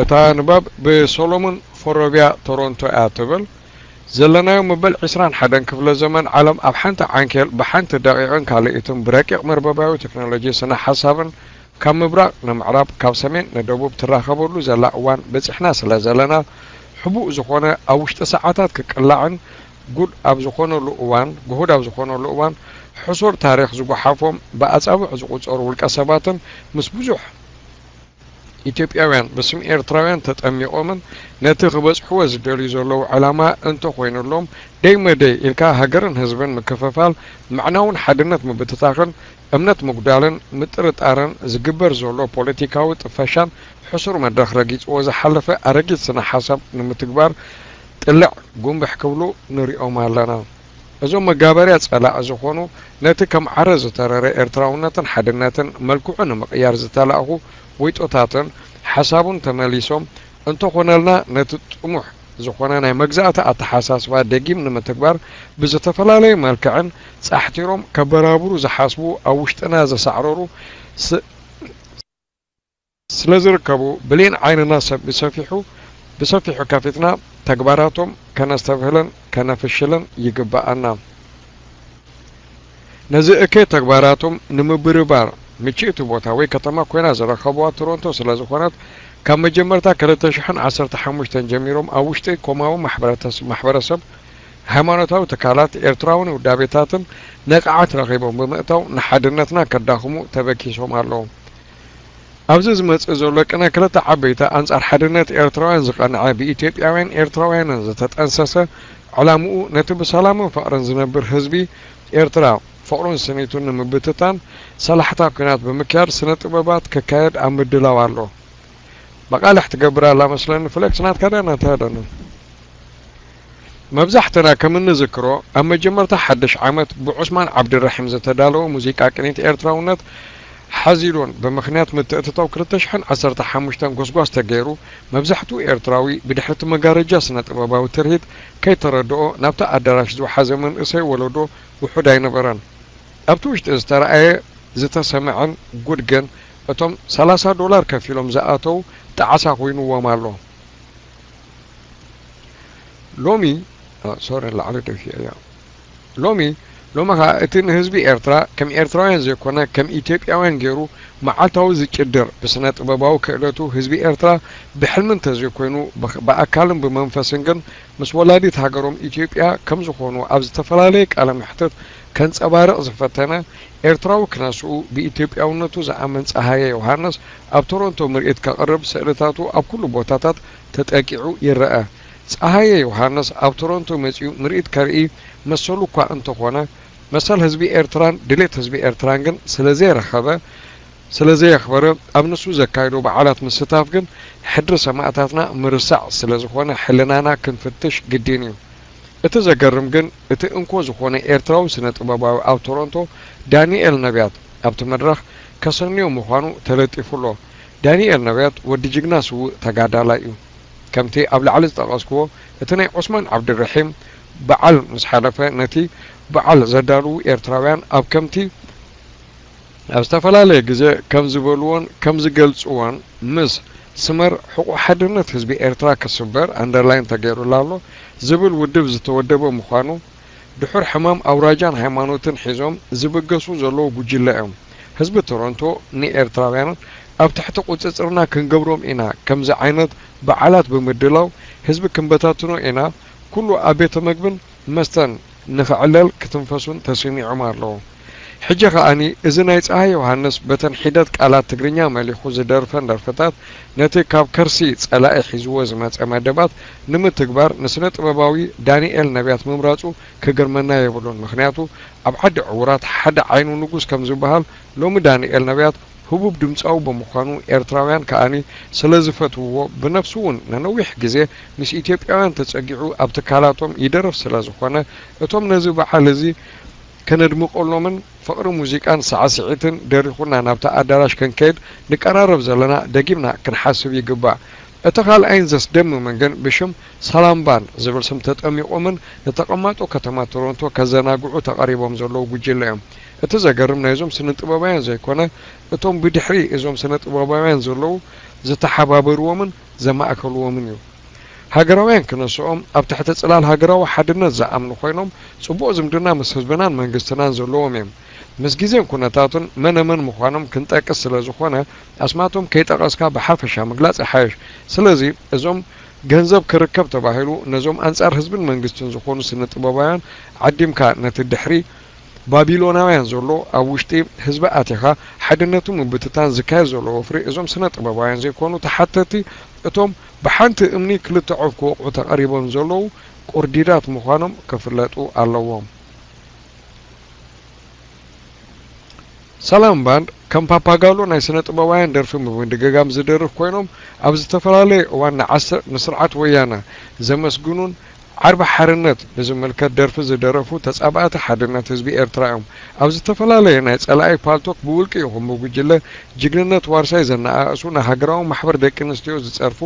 እታ ንባብ ብሶሎሞን ፎሮብያ ቶሮንቶ እያ ትብል። ዘለናዮ መበል ዕስራን ሓደን ክፍለ ዘመን ዓለም ኣብ ሓንቲ ዓንኬል ብሓንቲ ደቂቕን ካልኢትን ብረቂቕ መርበባዊ ቴክኖሎጂ ስነ ሓሳብን ካብ ምብራቕ ንምዕራብ ካብ ሰሜን ንደቡብ ትራኸበሉ ዘላ እዋን በፂሕና ስለ ዘለና ሕቡእ ዝኾነ ኣብ ውሽጢ ሰዓታት ክቅላዕን ጉድ ኣብ ዝኾነሉ እዋን፣ ግሁድ ኣብ ዝኾነሉ እዋን፣ ሕሱር ታሪኽ ዝጓሓፎም ብኣጻብዕ ዝቑጸሩ ውልቀ ሰባትን ምስ ብዙሕ ኢትዮጵያውያን ብስም ኤርትራውያን ተጠሚቖምን ነቲ ክበጽሕዎ ዝደልዩ ዘለዉ ዕላማ እንተኾይኑሎም ደይ መደይ ኢልካ ሃገርን ህዝብን ምክፍፋል፣ ምዕናውን ሓድነት ምብትታኽን እምነት ምጉዳልን ምጥርጣርን ዝግበር ዘሎ ፖለቲካዊ ጥፈሻን ሕሱር መድረኽ ረጊጽዎ ዝሓለፈ ኣረጊት ስነ ሓሳብ ንምትግባር ጥልዕ ጉንብሕ ክብሉ ንሪኦም ኣለና። እዞም መጋበርያ ጸላኢ ዝኾኑ ነቲ ከም ዓረ ዝተረረ ኤርትራውነትን ሓድነትን መልክዑ ንምቕያር ዝተላእኹ ወይጦታትን ሓሳቡን ተመሊሶም እንተኾነልና ነቲ ጥሙሕ ዝኾነ ናይ መግዛእቲ ኣተሓሳስባ ደጊም ንምትግባር ብዝተፈላለየ መልክዕን ጻሕቲሮም ከበራብሩ ዝሓስቡ ኣብ ውሽጥና ዘሳዕረሩ ስ-፣ ስለ ዝርከቡ ብሌን ዓይንና ሰብ ብሰፊሑ ብሰፊሑ ከፊትና ተግባራቶም ከነስተብህልን ከነፍሽልን ይግበኣና። ነዚ እከይ ተግባራቶም ንምብርባር ምችእቲ ቦታ ወይ ከተማ ኮይና ዝረኸብዋ ቶሮንቶ ስለ ዝኾነት ካብ መጀመርታ ክልተ ሽሕን ዓሰርተ ሓሙሽተን ጀሚሮም ኣብ ውሽጢ ኮማዊ ማሕበረተስ-፣ ማሕበረሰብ፣ ሃይማኖታዊ ትካላት፣ ኤርትራውን ውዳቤታትን ነቕዓት ረኺቦም ብምእታው ንሓድነትና ከዳኽሙ ተበኪሶም ኣለዉ። ኣብዚ ዝመጽእ ዘሎ ቅነ ክልተ ዓበይቲ ኣንጻር ሓድነት ኤርትራውያን ዝቐንዐ ብኢትዮጵያውያን ኤርትራውያንን ዝተጠንሰሰ ዕላምኡ ነቲ ብሰላምን ፍቕርን ዝነብር ህዝቢ ኤርትራ ፍቕሩን ስኒቱን ንምብትታን ሰላሕታ ኲናት ብምክያድ ስነ ጥበባት ክካየድ ኣብ ምድላው ኣሎ። መቓልሕ ትገብር ኣላ መስለኒ ፍሌክስ ናትካ ዳ ናታ ዳ ነው? መብዛሕትና ከም እንዝክሮ ኣብ መጀመርታ ሓድሽ ዓመት ብዑስማን ዓብድራሒም ዝተዳለወ ሙዚቃ ቅኒት ኤርትራውነት ሓዚሉን ብምኽንያት ምትእትታው ክልተ ሽሕን ዓሰርተ ሓሙሽተን ጎስጓስ ተገይሩ መብዛሕትኡ ኤርትራዊ ብድሕርቲ መጋረጃ ስነ ጥበባዊ ትርሂት ከይተረድኦ ናብቲ ኣዳራሽ ዝወሓዘ መንእሰይ ወለዶ ውሑድ ኣይነበረን። ኣብቲ ውሽጢ ዝተረኣየ ዝተሰምዐን ጉድ ግን እቶም ሰላሳ ዶላር ከፊሎም ዝኣተው ጣዕሳ ኮይኑዎም ኣሎ። ሎሚ ሶሪ ላዕሊ ደፊአ እያ። ሎሚ ሎሚ ኸዓ እቲ ንህዝቢ ኤርትራ ከም ኤርትራውያን ዘይኮነ ከም ኢትዮጵያውያን ገይሩ መዓልታዊ ዝጭድር ብስነ ጥበባዊ ክእለቱ ህዝቢ ኤርትራ ብሕልሚ እንተዘይኮይኑ ብኽ-፣ ብኣካልን ብመንፈስን ግን ምስ ወላዲት ሃገሮም ኢትዮጵያ ከም ዝኾኑ ኣብ ዝተፈላለየ ቃለ መሕትት ከንጸባርቕ ዝፈተነ ኤርትራዊ ክነስኡ ብኢትዮጵያውነቱ ዝኣምን ጸሃየ ዮሃንስ ኣብ ቶሮንቶ ምርኢት ከቕርብ ስእልታቱ ኣብ ኩሉ ቦታታት ተጠቂዑ ይረኣ። ጸሃየ ዮሃንስ ኣብ ቶሮንቶ መጺኡ ምርኢት ከርኢ መሰሉ እኳ እንተኾነ መሰል ህዝቢ ኤርትራን ድሌት ህዝቢ ኤርትራን ግን ስለ ዘየረኸበ ስለ ዘየኽበረ ኣብ ንሱ ዘካየዶ በዓላት ምስታፍ ግን ሕድሪ ሰማእታትና ምርሳዕ ስለ ዝኾነ ሕልናና ክንፍትሽ ግድን እዩ። እቲ ዘገርም ግን እቲ እንኮ ዝኾነ ኤርትራዊ ስነ ጥበባዊ ኣብ ቶሮንቶ ዳንኤል ነብያት ኣብቲ መድረኽ ከሰንዮ ምዃኑ ተለጢፉ ኣሎ። ዳንኤል ነብያት ወዲ ጅግና ስዉእ ተጋዳላይ እዩ። ከምቲ ኣብ ላዕሊ ዝጠቐስክዎ እቲ ናይ ዑስማን ዓብድረሒም በዓል ምስ ሓለፈ ነቲ በዓል ዘዳልዉ ኤርትራውያን ኣብ ከምቲ ኣብ ዝተፈላለየ ግዜ ከም ዝበልዎን ከም ዝገልጽዎን፣ ምስ ስመር ሕቑ ሓድነት ህዝቢ ኤርትራ ክስበር፣ ኣንደርላይን ተገይሩላ ኣሎ፣ ዝብል ውድብ ዝተወደበ ምዃኑ፣ ድሑር ሕማም ኣውራጃን ሃይማኖትን ሒዞም ዝብገሱ ዘለዉ ጉጅለ እዮም። ህዝቢ ቶሮንቶ ንኤርትራውያንን ኣብ ትሕቲ ቁጽጽርና ክንገብሮም ኢና፣ ከምዚ ዓይነት በዓላት ብምድላው ህዝቢ ክንበታትኖ ኢና፣ ኩሉ ኣብ ቤተ መግብን መስተን ንኽዕለል ክትንፈሱን ተሰሚዖም ኣለዉ። ሕጂ ከኣኒ እዚ ናይ ጸሃየ ዮሃንስ በተን ሒደት ቃላት ትግርኛ መሊኹ ዝደርፈን ደርፍታት ነቲ ካብ ከርሲ ጸላኢ ሒዝዎ ዝመጸ መደባት ንምትግባር ንስነ ጥበባዊ ዳንኤል ነብያት ምምራጹ ክገርመና የብሉን። ምኽንያቱ ኣብ ዓዲ ዕዉራት ሓደ ዓይኑ ንጉስ ከም ዝበሃል ሎሚ ዳንኤል ነብያት ህቡብ ድምጻዊ ብምዃኑ ኤርትራውያን ከኣኒ ስለ ዝፈትውዎ ብነፍሱ እውን ንነዊሕ ግዜ ምስ ኢትዮጵያውያን ተጸጊዑ ኣብ ትካላቶም ይደርፍ ስለ ዝኾነ እቶም ነዚ በዓል እዚ ከነድምቐሎምን ፍቕሪ ሙዚቃን ሳዕስዒትን ደሪኹና ናብቲ ኣዳራሽ ክንከይድ ንቀራረብ ዘለና ደጊምና ክንሓስብ ይግባእ። እቲ ካልኣይን ዘስደምምን ግን ብሽም ሰላም ባንድ ዝብል ስም ተጠሚቖምን ንተቐማጦ ከተማ ቶሮንቶ ከዘናግዑ ተቐሪቦም ዘለዉ ጉጅለ እዮም። እቲ ዘገርም ናይዞም ስነ ጥበባውያን ዘይኮነ እቶም ብድሕሪ እዞም ስነ ጥበባውያን ዘለዉ ዝተሓባበርዎምን ዘማእከልዎምን እዩ። ሃገራውያን ክነስኦም ኣብ ትሕቲ ጽላል ሃገራዊ ሓድነት ዝኣምኑ ኮይኖም ጽቡቕ ዝምድና ምስ ህዝብናን መንግስትናን ዘለዎም እዮም። ምስ ግዜን ኩነታቱን መነ መን ምዃኖም ክንጠቅስ ስለ ዝኾነ ኣስማቶም ከይጠቐስካ ብሓፈሻ ምግላጽ ይሓይሽ። ስለዚ እዞም ገንዘብ ክርከብ ተባሂሉ ነዞም ኣንጻር ህዝብን መንግስትን ዝኾኑ ስነ ጥበባውያን ዓዲምካ ነቲ ድሕሪ ባቢሎናውያን ዘሎ ኣብ ውሽጢ ህዝቢ ኣቲኻ ሓድነቱ ምብትታን ዝካየድ ዘሎ ወፍሪ እዞም ስነ ጥበባውያን ዘይኮኑ ተሓተቲ እቶም ብሓንቲ እምኒ ክልተ ዑፍ ክወቕዑ ተቐሪቦም ዘለዉ ቁርዲዳት ምዃኖም ክፍለጡ ኣለዎም። ሰላም ባንድ ከም ፓፓጋሎ ናይ ስነ ጥበባውያን ደርፊ ብምድግጋም ዝደርፍ ኮይኖም ኣብ ዝተፈላለየ እዋን ንዓሰ ንስርዓት ወያነ ዘመስግኑን ዓርቢ ሓርነት ብዝምልከት ደርፊ ዝደረፉ ተጻባእቲ ሓድነት ህዝቢ ኤርትራ እዮም። ኣብ ዝተፈላለየ ናይ ጸላኢ ፓልቶክ ብውልቂ ይኹን ብጉጅለ ጅግንነት ዋርሳይ ዘነኣእሱ ንሃገራዊ ማሕበር ደቂ ኣንስትዮ ዝጸርፉ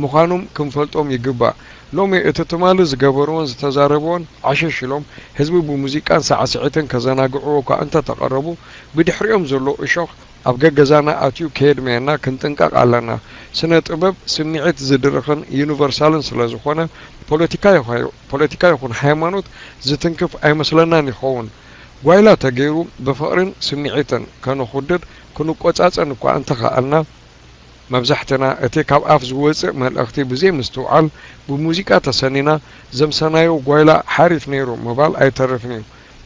ምዃኖም ክንፈልጦም ይግባእ። ሎሚ እቲ ትማሊ ዝገበርዎን ዝተዛረብዎን ዓሸሽ ኢሎም ህዝቢ ብሙዚቃን ሳዕስዒትን ከዘናግዕዎ እኳ እንተተቐረቡ ብድሕሪኦም ዘሎ እሾኽ ኣብ ገገዛና ኣትዩ ከየድመየና ክንጥንቀቕ ኣለና። ስነ ጥበብ ስምዒት ዝድርኽን ዩኒቨርሳልን ስለ ዝኾነ ፖለቲካ ይኹን ሃይማኖት ዝትንክፍ ኣይመስለናን ይኸውን። ጓይላ ተገይሩ ብፍቕርን ስምዒትን ከነኹድድ ክንቆጻጸን እኳ እንተኸኣልና መብዛሕትና እቲ ካብ ኣፍ ዝወጽእ መልእኽቲ ብዘይ ምስትውዓል ብሙዚቃ ተሰኒና ዘምሰናዮ ጓይላ ሓሪፍ ነይሩ ምባል ኣይተርፍን እዩ።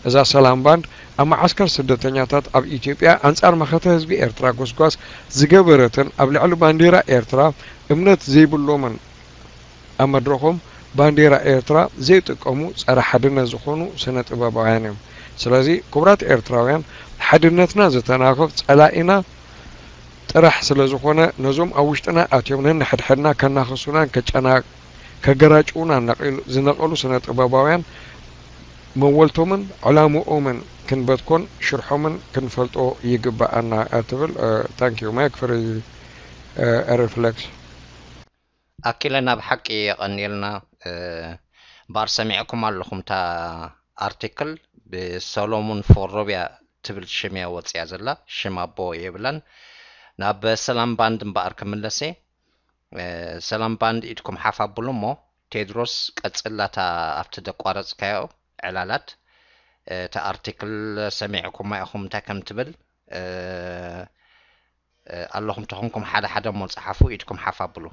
እዛ ሰላም ባንድ ኣብ መዓስከር ስደተኛታት ኣብ ኢትዮጵያ ኣንጻር መኸተ ህዝቢ ኤርትራ ጎስጓስ ዝገበረትን ኣብ ልዕሊ ባንዴራ ኤርትራ እምነት ዘይብሎምን ኣብ መድረኾም ባንዴራ ኤርትራ ዘይጥቀሙ ጸረ ሓድነት ዝኾኑ ስነ ጥበባውያን እዮም። ስለዚ ክቡራት ኤርትራውያን ሓድነትና ዝተናኽፍ ጸላኢና ጥራሕ ስለ ዝኾነ ነዞም ኣብ ውሽጥና ኣትዮም ነንሕድሕድና ከናኽሱናን ከጨና ከገራጭዉናን ነቒሉ ዝነቐሉ ስነ ጥበባውያን መወልቶምን ዕላምኦምን ክንበትኮን ሽርሖምን ክንፈልጦ ይግበኣና ትብል። ታንኪዩ ማይክ ፍሪ ሪፍሌክስ። ኣኪለ ናብ ሓቂ የቐንየልና። እምበኣር ሰሚዕኩም ኣለኹም እታ ኣርቲክል ብሰሎሙን ፎሮብያ ትብል ሽም እያ ወፅያ ዘላ፣ ሽም ኣቦ የብላን። ናብ ሰላም ባንድ እምበኣር ክምለስ እየ። ሰላም ባንድ ኢድኩም ሓፍ ኣብሉ እሞ ቴድሮስ ቀፅላታ ኣብቲ ደቋረፅካዮ ዕላላት። እቲ ኣርቲክል ሰሚዕኩማ ኢኹም እንታይ ከም ትብል። ኣለኹም ተኾንኩም ሓደ ሓደ እሞ ፀሓፉ፣ ኢድኩም ሓፍ ኣብሉ።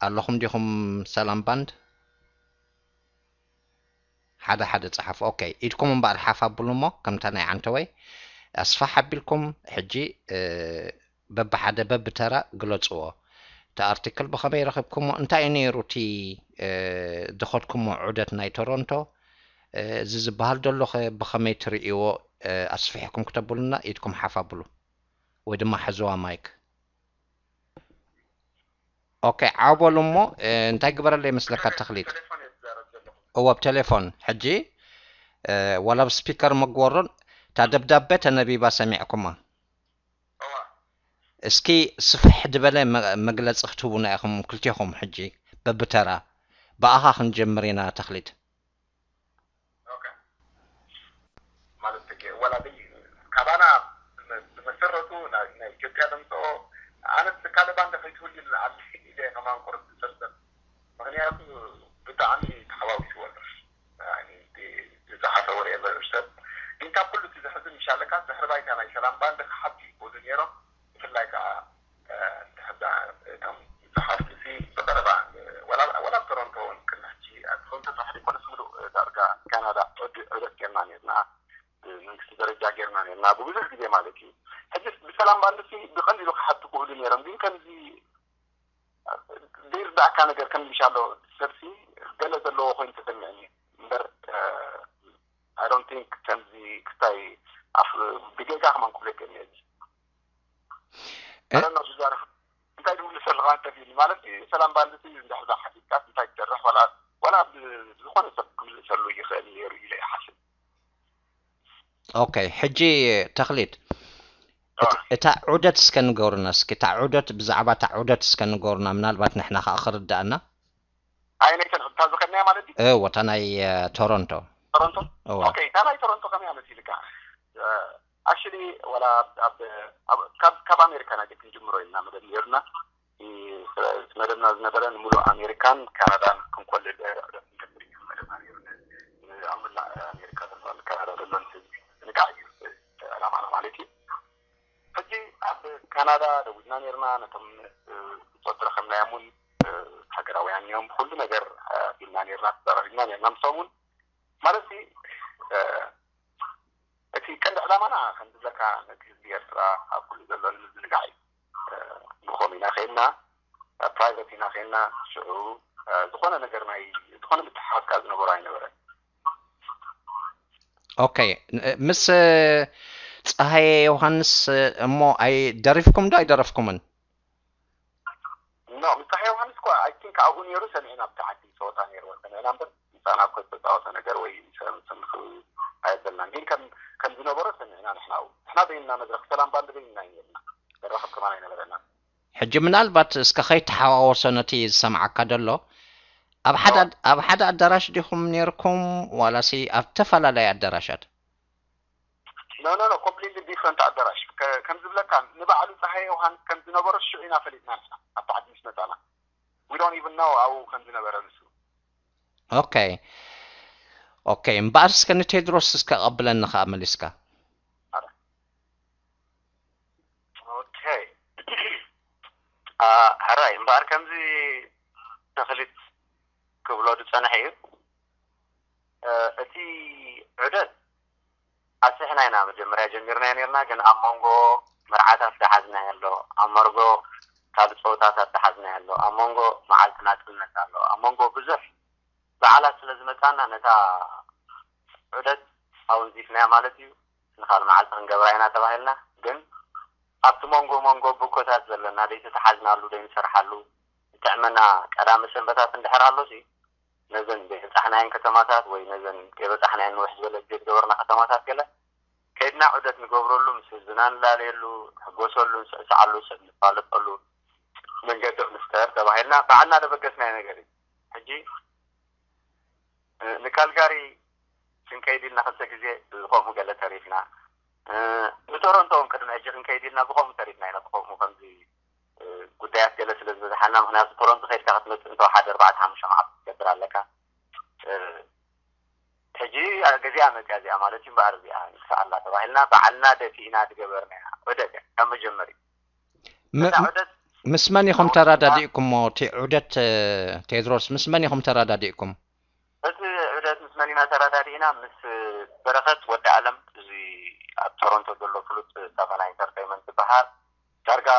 ኣለኹም ዲኹም ሰላም ባንድ? ሓደ ሓደ ፀሓፉ። ኦኬ፣ ኢድኩም እምበኣር ሓፍ ኣብሉ እሞ ከምታ ናይ ዓንተወይ ኣስፋሕ ኣቢልኩም ሕጂ በብሓደ በብተራ ግለፅዎ። እቲ ኣርቲክል ብኸመይ ረኺብኩሞ? እንታይ እዩ ነይሩ እቲ ዝኸድኩሞ ዑደት ናይ ቶሮንቶ? እዚ ዝበሃል ደሎ ኸ ብኸመይ ትርእይዎ? ኣስፊሕኩም ክተብሉና ኢድኩም ሓፍ ኣብሉ ወይ ድማ ሕዝዋ ማይክ። ኦኬ፣ ዓው በሉ እሞ እንታይ ግበረለይ መስለካ ተኽሊት? እወ፣ ብ ቴሌፎን ሕጂ ዋላ ብ ስፒከር መግበሮን እታ ደብዳቤ ተነቢባ ሰሚዕኩማ። እስኪ ስፍሕ ዝበለ መግለፂ ክትህቡና ኢኹም ክልቴኹም ሕጂ በብተራ። ብኣኻ ክንጀምር ኢና ተኽሊት። ኣነ ካልእ ባንድ ከይትህሉ ይልዓል ኢለ ከማን ቁርብ ዝፅርፅር። ምኽንያቱ ብጣዕሚ ተሓዋዊስዎ ኣሎ። ዝፀሓፈ ወረ ሰብ ግን ካብ ኩሉ እቲ ዘሕዝን ምሻለካ ድሕሪ ባይታ ናይ ሰላም ባንድ ክሓቱ ይኽእሉ ነይሮም። ብፍላይ ከዓ እንድሕዳ እቶም ዝሓፍትሲ ብቐረባ ወላ ቶሮንቶ እውን ቅድሚ ሕጂ ኣትኾን ተሳሕሪ ኮነስ ምሉእ ዳርጋ ካናዳ ዑደት ጌርና ነርና። ብመንግስቲ ደረጃ ጌርና ነርና ብብዙሕ ግዜ ማለት እዩ። ሕጂ ብሰላም ባንድሲ ብቐሊሉ ክሓቱ ክእሉ ነይሮም ግን ከምዚ ዘይርዳእካ ነገር ከም ምሻሎ ሰብሲ ገለ ዘለዎ ኮይኑ ተሰሚዕኒ እምበር I don't think ከምዚ ክታይ ብጌጋ ከማን ክብለክ እየ። ዝዛረብ እንታይ ድምልሰልካ እንተፊኒ ማለት ሰላም ባንድሲ እንዳሕዛ ሓቲትካ እንታይ ትሰርሕ ዋላ ዝኾነ ሰብ ክምልሰሉ ይኽእል ነይሩ ኢለ ይሓስብ። ኦኬ ሕጂ ተኽሊት እታ ዑደት እስከ ንገሩና እስኪ እታ ዑደት ብዛዕባ እታ ዑደት እስከ ንገሩና ምናልባት ንሕና ከዓ ክርዳእና ኣይ ናይ ተንኽታ ዝኸድናያ ማለት እዩ እወ እታ ናይ ቶሮንቶ ቶሮንቶ ኦኬ እታ ናይ ቶሮንቶ ከመይ መሲልካ ኣክሽሊ ወላ ካብ ኣሜሪካ ናይ ክንጅምሮ ኢልና መደብ ነርና መደብና ዝነበረ ንሙሉእ ኣሜሪካን ካናዳን ክንኮልል መደብና ነርና ኣብ መላእ ኣሜሪካ ዘሎ ካናዳ ዘሎ ህዝቢ ንቃዕ እዩ ዕላማና ማለት እዩ ሕጂ ኣብ ካናዳ ደዊልና ነርና ነቶም ብፆት ረኸብናዮም እውን ሃገራውያን እዮም ብኩሉ ነገር ቢልና ነርና ተዛራሪብና ነርና ምሶም እውን ማለት እቲ ቀንዲ ዕላማና ከም ዝብለካ ነቲ ህዝቢ ኤርትራ ኣብ ኩሉ ዘሎ ንምዝንጋዕ እዩ ብኾም ኢና ከይድና ፕራይቨት ኢና ከይድና ሽዑ ዝኾነ ነገር ናይ ዝኾነ ምትሓሓዝ ከዓ ዝነበሩ ኣይነበረን ኦኬ ምስ ፀሃየ ዮሃንስ እሞ ኣይ ደሪፍኩም ዶ ኣይደረፍኩምን ኖ ምስ ፀሃየ ዮሃንስ እኳ ኣይ ቲንክ ኣብኡ ነይሩ ሰሚዕና ኣብቲ ዓዲ ፀወታ ነይርዎ ሰሚዕና እምበር ምሳና እኮ ዝተፃወተ ነገር ወይ ሰምስም ኣየበልናን ግን ከም ዝነበሮ ሰሚዕና ንሕና ኣብኡ ንሕና በይንና መድረክ ሰላም ባንድ በይንና እዩ ነርና ዘራኸብ ከማን ኣይነበረና ሕጂ ምናልባት እስከ ከይተሓዋወሶ ነቲ ዝሰምዓካ ዘሎ ኣብ ሓደ ኣዳራሽ ዲኹም ነርኩም ዋላሲ ኣብ ተፈላለየ ኣዳራሻት no no no completely different ኣዳራሽ ከም ዝብለካ ንባዕሉ ፀሃየ ዮሃንስ ከም ዝነበሮ ሽዑ ኢና ፈሊጥና ንሕና ኣብቲ ዓዲ ምስ መፃና we don't even know ኣብኡ ከም ዝነበረ ንሱ okay okay እምበኣር እስከ ንቴድሮስ እስከ ቀብለኒ ከዓ መሊስካ okay ሕራይ እምበኣር ከምዚ ተኽሊት ክብሎ ዝፀንሐ እዩ እቲ ዑደት ኣስሕና ኢና መጀመርያ ጀሚርናዮ ነርና ግን ኣብ መንጎ መርዓታት ዝሓዝናዮ ኣሎ ኣብ መንጎ ካልእ ፀወታታት ዝሓዝናዮ ኣሎ ኣብ መንጎ መዓልቲ ናፅነት ኣሎ ኣብ መንጎ ብዙሕ በዓላት ስለ ዝመፃና ነታ ዑደት ኣወንዚፍናያ ማለት እዩ ንካል መዓልቲ ክንገብራ ኢና ተባሂልና ግን ኣብቲ መንጎ መንጎ ብኮታት ዘለና ዘይተተሓዝናሉ ዘይንሰርሓሉ ዝጥዕመና ቀዳመ ሰንበታት እንድሕር ኣሎ ነዘን ዘይበፃሕናየን ከተማታት ወይ ነዘን ከይበፃሕናየን ንውሕ ዝበለ ግዜ ዝገበርና ከተማታት ገለ ከይድና ዑደት ንገብረሉ ምስ ህዝብና ንላለየሉ ንሕጎሰሉ ንስዕስዓሉ ሰብ ንፋለጠሉ መንገዲ ንፍጠር ተባሂልና ባዕልና ደበገስናዮ ነገር እዩ ሕጂ ንካልጋሪ ክንከይድ ኢልና ክልተ ግዜ ብከምኡ ገለ ተሪፍና ብቶሮንቶ እውን ቅድሚ ሕጂ ክንከይድ ኢልና ብከምኡ ተሪፍና ኢና ብከምኡ ከምዚ ጉዳያት ገለ ስለ ዝበዝሓና ምክንያቱ ቶሮንቶ ከይድካ ክትመፅእ እንተወሓደ ኣርባዕተ ሓሙሽተ መዓልቲ ክትገብር ኣለካ ሕጂ ገዚኣ መፅያ እዚኣ ማለት እዩ እምበኣር እዚኣ ንክሰኣላ ተባሂልና ባዕልና ደፊእና ዝገበርናያ ዑደት እያ ካብ መጀመሪ እታ ዑደት ምስ መን ኢኹም ተረዳዲእኩሞ እቲ ዑደት ቴድሮስ ምስ መን ኢኹም ተረዳዲእኩም እቲ ዑደት ምስ መን ኢና ተረዳዲእና ምስ በረኸት ወዲ ኣለም እዚ ኣብ ቶሮንቶ ዘሎ ፍሉጥ ጣፈና ኢንተርቴይመንት ዝበሃል ዳርጋ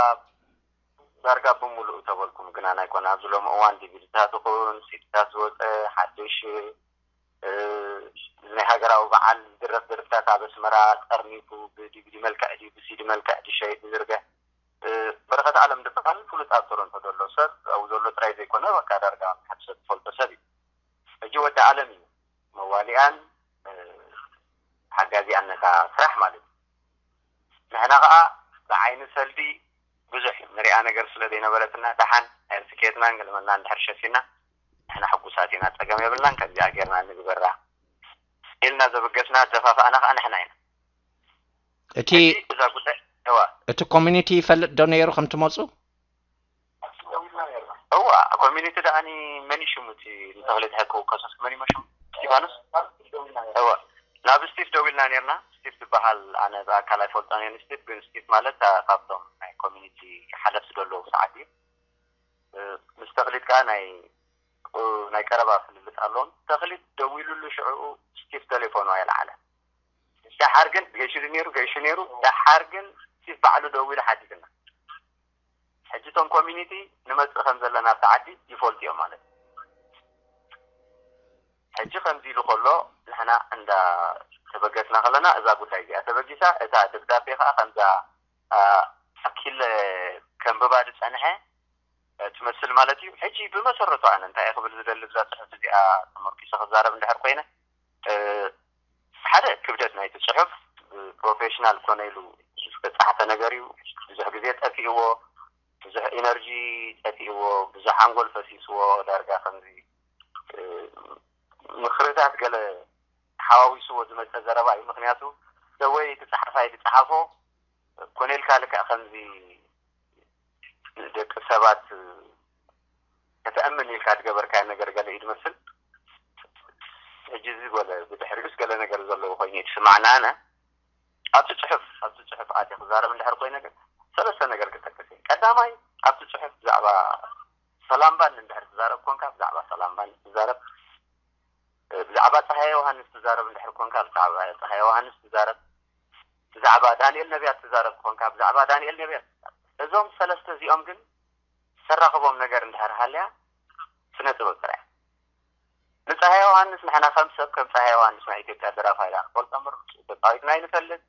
ዳርጋ ብምሉእ ተበልኩም ግና ናይ ኮነ ኣብዚ ሎሚ እዋን ዲቪዲታት ይኹን ሲዲታት ዝወፀ ሓድሽ ናይ ሃገራዊ በዓል ዝድረፍ ደርፍታት ኣብ ኣስመራ ጠርኒፉ ብዲቪዲ መልክዕ ድዩ ብሲዲ መልክዕ ድዩ ሸይጥ ዝዝርግሕ በረኸት ኣለም ዝበሃል ፍሉጥ ኣብ ቶሮንቶ ዘሎ ሰብ ኣብኡ ዘሎ ጥራይ ዘይኮነ በቃ ዳርጋ ሓደ ሰብ ዝፈልጦ ሰብ እዩ ሕጂ ወዲ ኣለም እዩ መዋሊኣን ሓጋዚኣን ነታ ስራሕ ማለት እዩ ንሕና ከዓ ብዓይኒ ሰልዲ ብዙሕ ንሪኣ ነገር ስለ ዘይነበረትና ደሓን ኣየርስኬትና እንግልመና እንድሕር ሸፊና ንሕና ሕጉሳት ኢና ፀገም የብልናን ከምዚኣ ጌርና ንግበራ ኢልና ዘበገስና ዘፋፋእና ከዓ ንሕና ኢና እቲ እዛ ጉዳይ እዋ እቲ ኮሚኒቲ ይፈልጥ ዶ ነይሩ ከም ትመፁ? እዋ ኮሚኒቲ ደኣኒ መን እዩ ሽሙ? እቲ ንተኽሊ ትሕክው ከሶስ መን እዩ ሽሙ? እስጢፋኖስ። እዋ ናብ ስቲፍ ደዊልና ነርና። ስቲፍ ዝበሃል ኣነ ብኣካል ኣይፈልጦን እየ። ስቲፍ ግን ስቲፍ ማለት ካብቶም ናይ ኮሚኒቲ ሓለፍቲ ዘለዉ ሰዓት እዩ። ምስ ተኽሊት ከዓ ናይ ናይ ቀረባ ፍልልጥ ኣለዎም። ተኽሊት ደዊሉሉ ሽዕኡ ስቲፍ ቴሌፎኑ ኣየልዓለ። ደሓር ግን ገይሽሉ ነይሩ ገይሹ ነይሩ። ደሓር ግን ስቲፍ ባዕሉ ደዊሉ ሓቲትና። ሕጂ እቶም ኮሚኒቲ ንመፅእ ከም ዘለና ኣብቲ ዓዲ ይፈልጡ እዮም ማለት እዩ። ሕጂ ከምዚ ኢሉ ከሎ ንሕና እንዳ ተበገስና ከለና እዛ ጉዳይ እዚኣ ተበጊሳ። እታ ደብዳቤ ከዓ ከምዛ ኣኪል ከንብባ ዝፀንሐ ትመስል ማለት እዩ። ሕጂ ብመሰረቱ ኣነ እንታይ ክብል ዝደሊ ብዛ ፅሑፍ እዚኣ ተመርኪሰ ክዛረብ እንድሕር ኮይነ ሓደ ክብደት ናይቲ ፅሑፍ ፕሮፌሽናል ኮነ ኢሉ ዝተፃሓፈ ነገር እዩ። ብዙሕ ግዜ ጠፊእዎ፣ ብዙሕ ኢነርጂ ጠፊእዎ፣ ብዙሕ ሓንጎል ፈሲስዎ። ዳርጋ ከምዚ ምክርታት ገለ ተሓዋዊስዎ ዝመፀ ዘረባ እዩ። ምክንያቱ ደወይ እቲ ፀሓፋይ ዝፀሓፎ ኮነ ኢልካ ልክዕ ከምዚ ደቂ ሰባት ከተእምን ኢልካ ዝገበርካዮ ነገር ገለ እዩ ዝመስል። ሕጂ እዚ ጎለ ብድሕሪኡስ ገለ ነገር ዘለዎ ኮይኑ እዩ ዝስማዕና። ኣነ ኣብቲ ፅሑፍ ኣብቲ ፅሑፍ ኣትየ ክዛረብ እንድሕር ኮይነ ግን ሰለስተ ነገር ክጠቅስ እየ። ቀዳማይ ኣብቲ ፅሑፍ ብዛዕባ ሰላም ባንድ እንድሕር ትዛረብ ኮንካ ብዛዕባ ሰላም ባንድ ትዛረብ፣ ብዛዕባ ፀሃየ ዮሃንስ ትዛረብ እንድሕር ኮንካ ብዛዕባ ፀሃየ ዮሃንስ ትዛረብ፣ ብዛዕባ ዳንኤል ነቢያት ትዛረብ ኮንካ ብዛዕባ ዳንኤል ነቢያት ትዛረብ። እዞም ሰለስተ እዚኦም ግን ተራኽቦም ነገር እንድሕር ሃልያ ስነ ጥበብ ጥራይ። ንፀሃየ ዮሃንስ ንሕና ከም ሰብ ከም ፀሃየ ዮሃንስ ናይ ኢትዮጵያ ደራፋይ ኢና ንፈልጦ እምበር ኢትዮጵያዊትና ኣይንፈልጥ።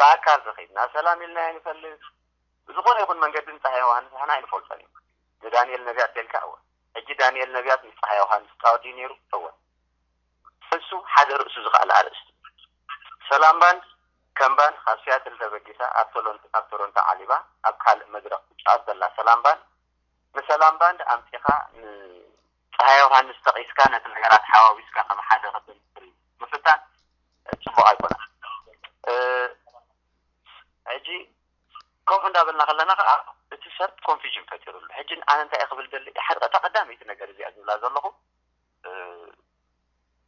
ብኣካል ረኺብና ሰላም ኢልና ኣይንፈልጥ። ብዝኾነ ይኹን መንገዲ ንፀሃየ ዮሃንስ ንሕና ኣይንፈልጦን እዩ። ንዳንኤል ነቢያት ተልካ እወ። ሕጂ ዳንኤል ነቢያት ምስ ፀሃየ ዮሃንስ ፃወት እዩ ነይሩ እወ። እሱ ሓደ ርእሱ ዝኸኣለ ኣርእስቲ። ሰላም ባንድ ከም ባንድ ካብ ሲያትል ተበጊሳ ኣብ ቶሎንቶ ኣብ ቶሮንቶ ዓሊባ ኣብ ካልእ መድረኽ ትጫወት ዘላ ሰላም ባንድ ንሰላም ባንድ ኣምፂኻ ንፀሃየ ዮሃንስ ጠቒስካ ነቲ ነገራት ሓዋዊስካ ከም ሓደ ክብል ምፍታን ፅቡቕ ኣይኮነን። ሕጂ ከምኡ እንዳበልና ከለና ከዓ እቲ ሰብ ኮንፊዥን ፈጢሩሉ። ሕጂ ኣነ እንታይ ክብል ደሊ እታ ቀዳመይቲ ነገር እዚኣ ዝብላ ዘለኹ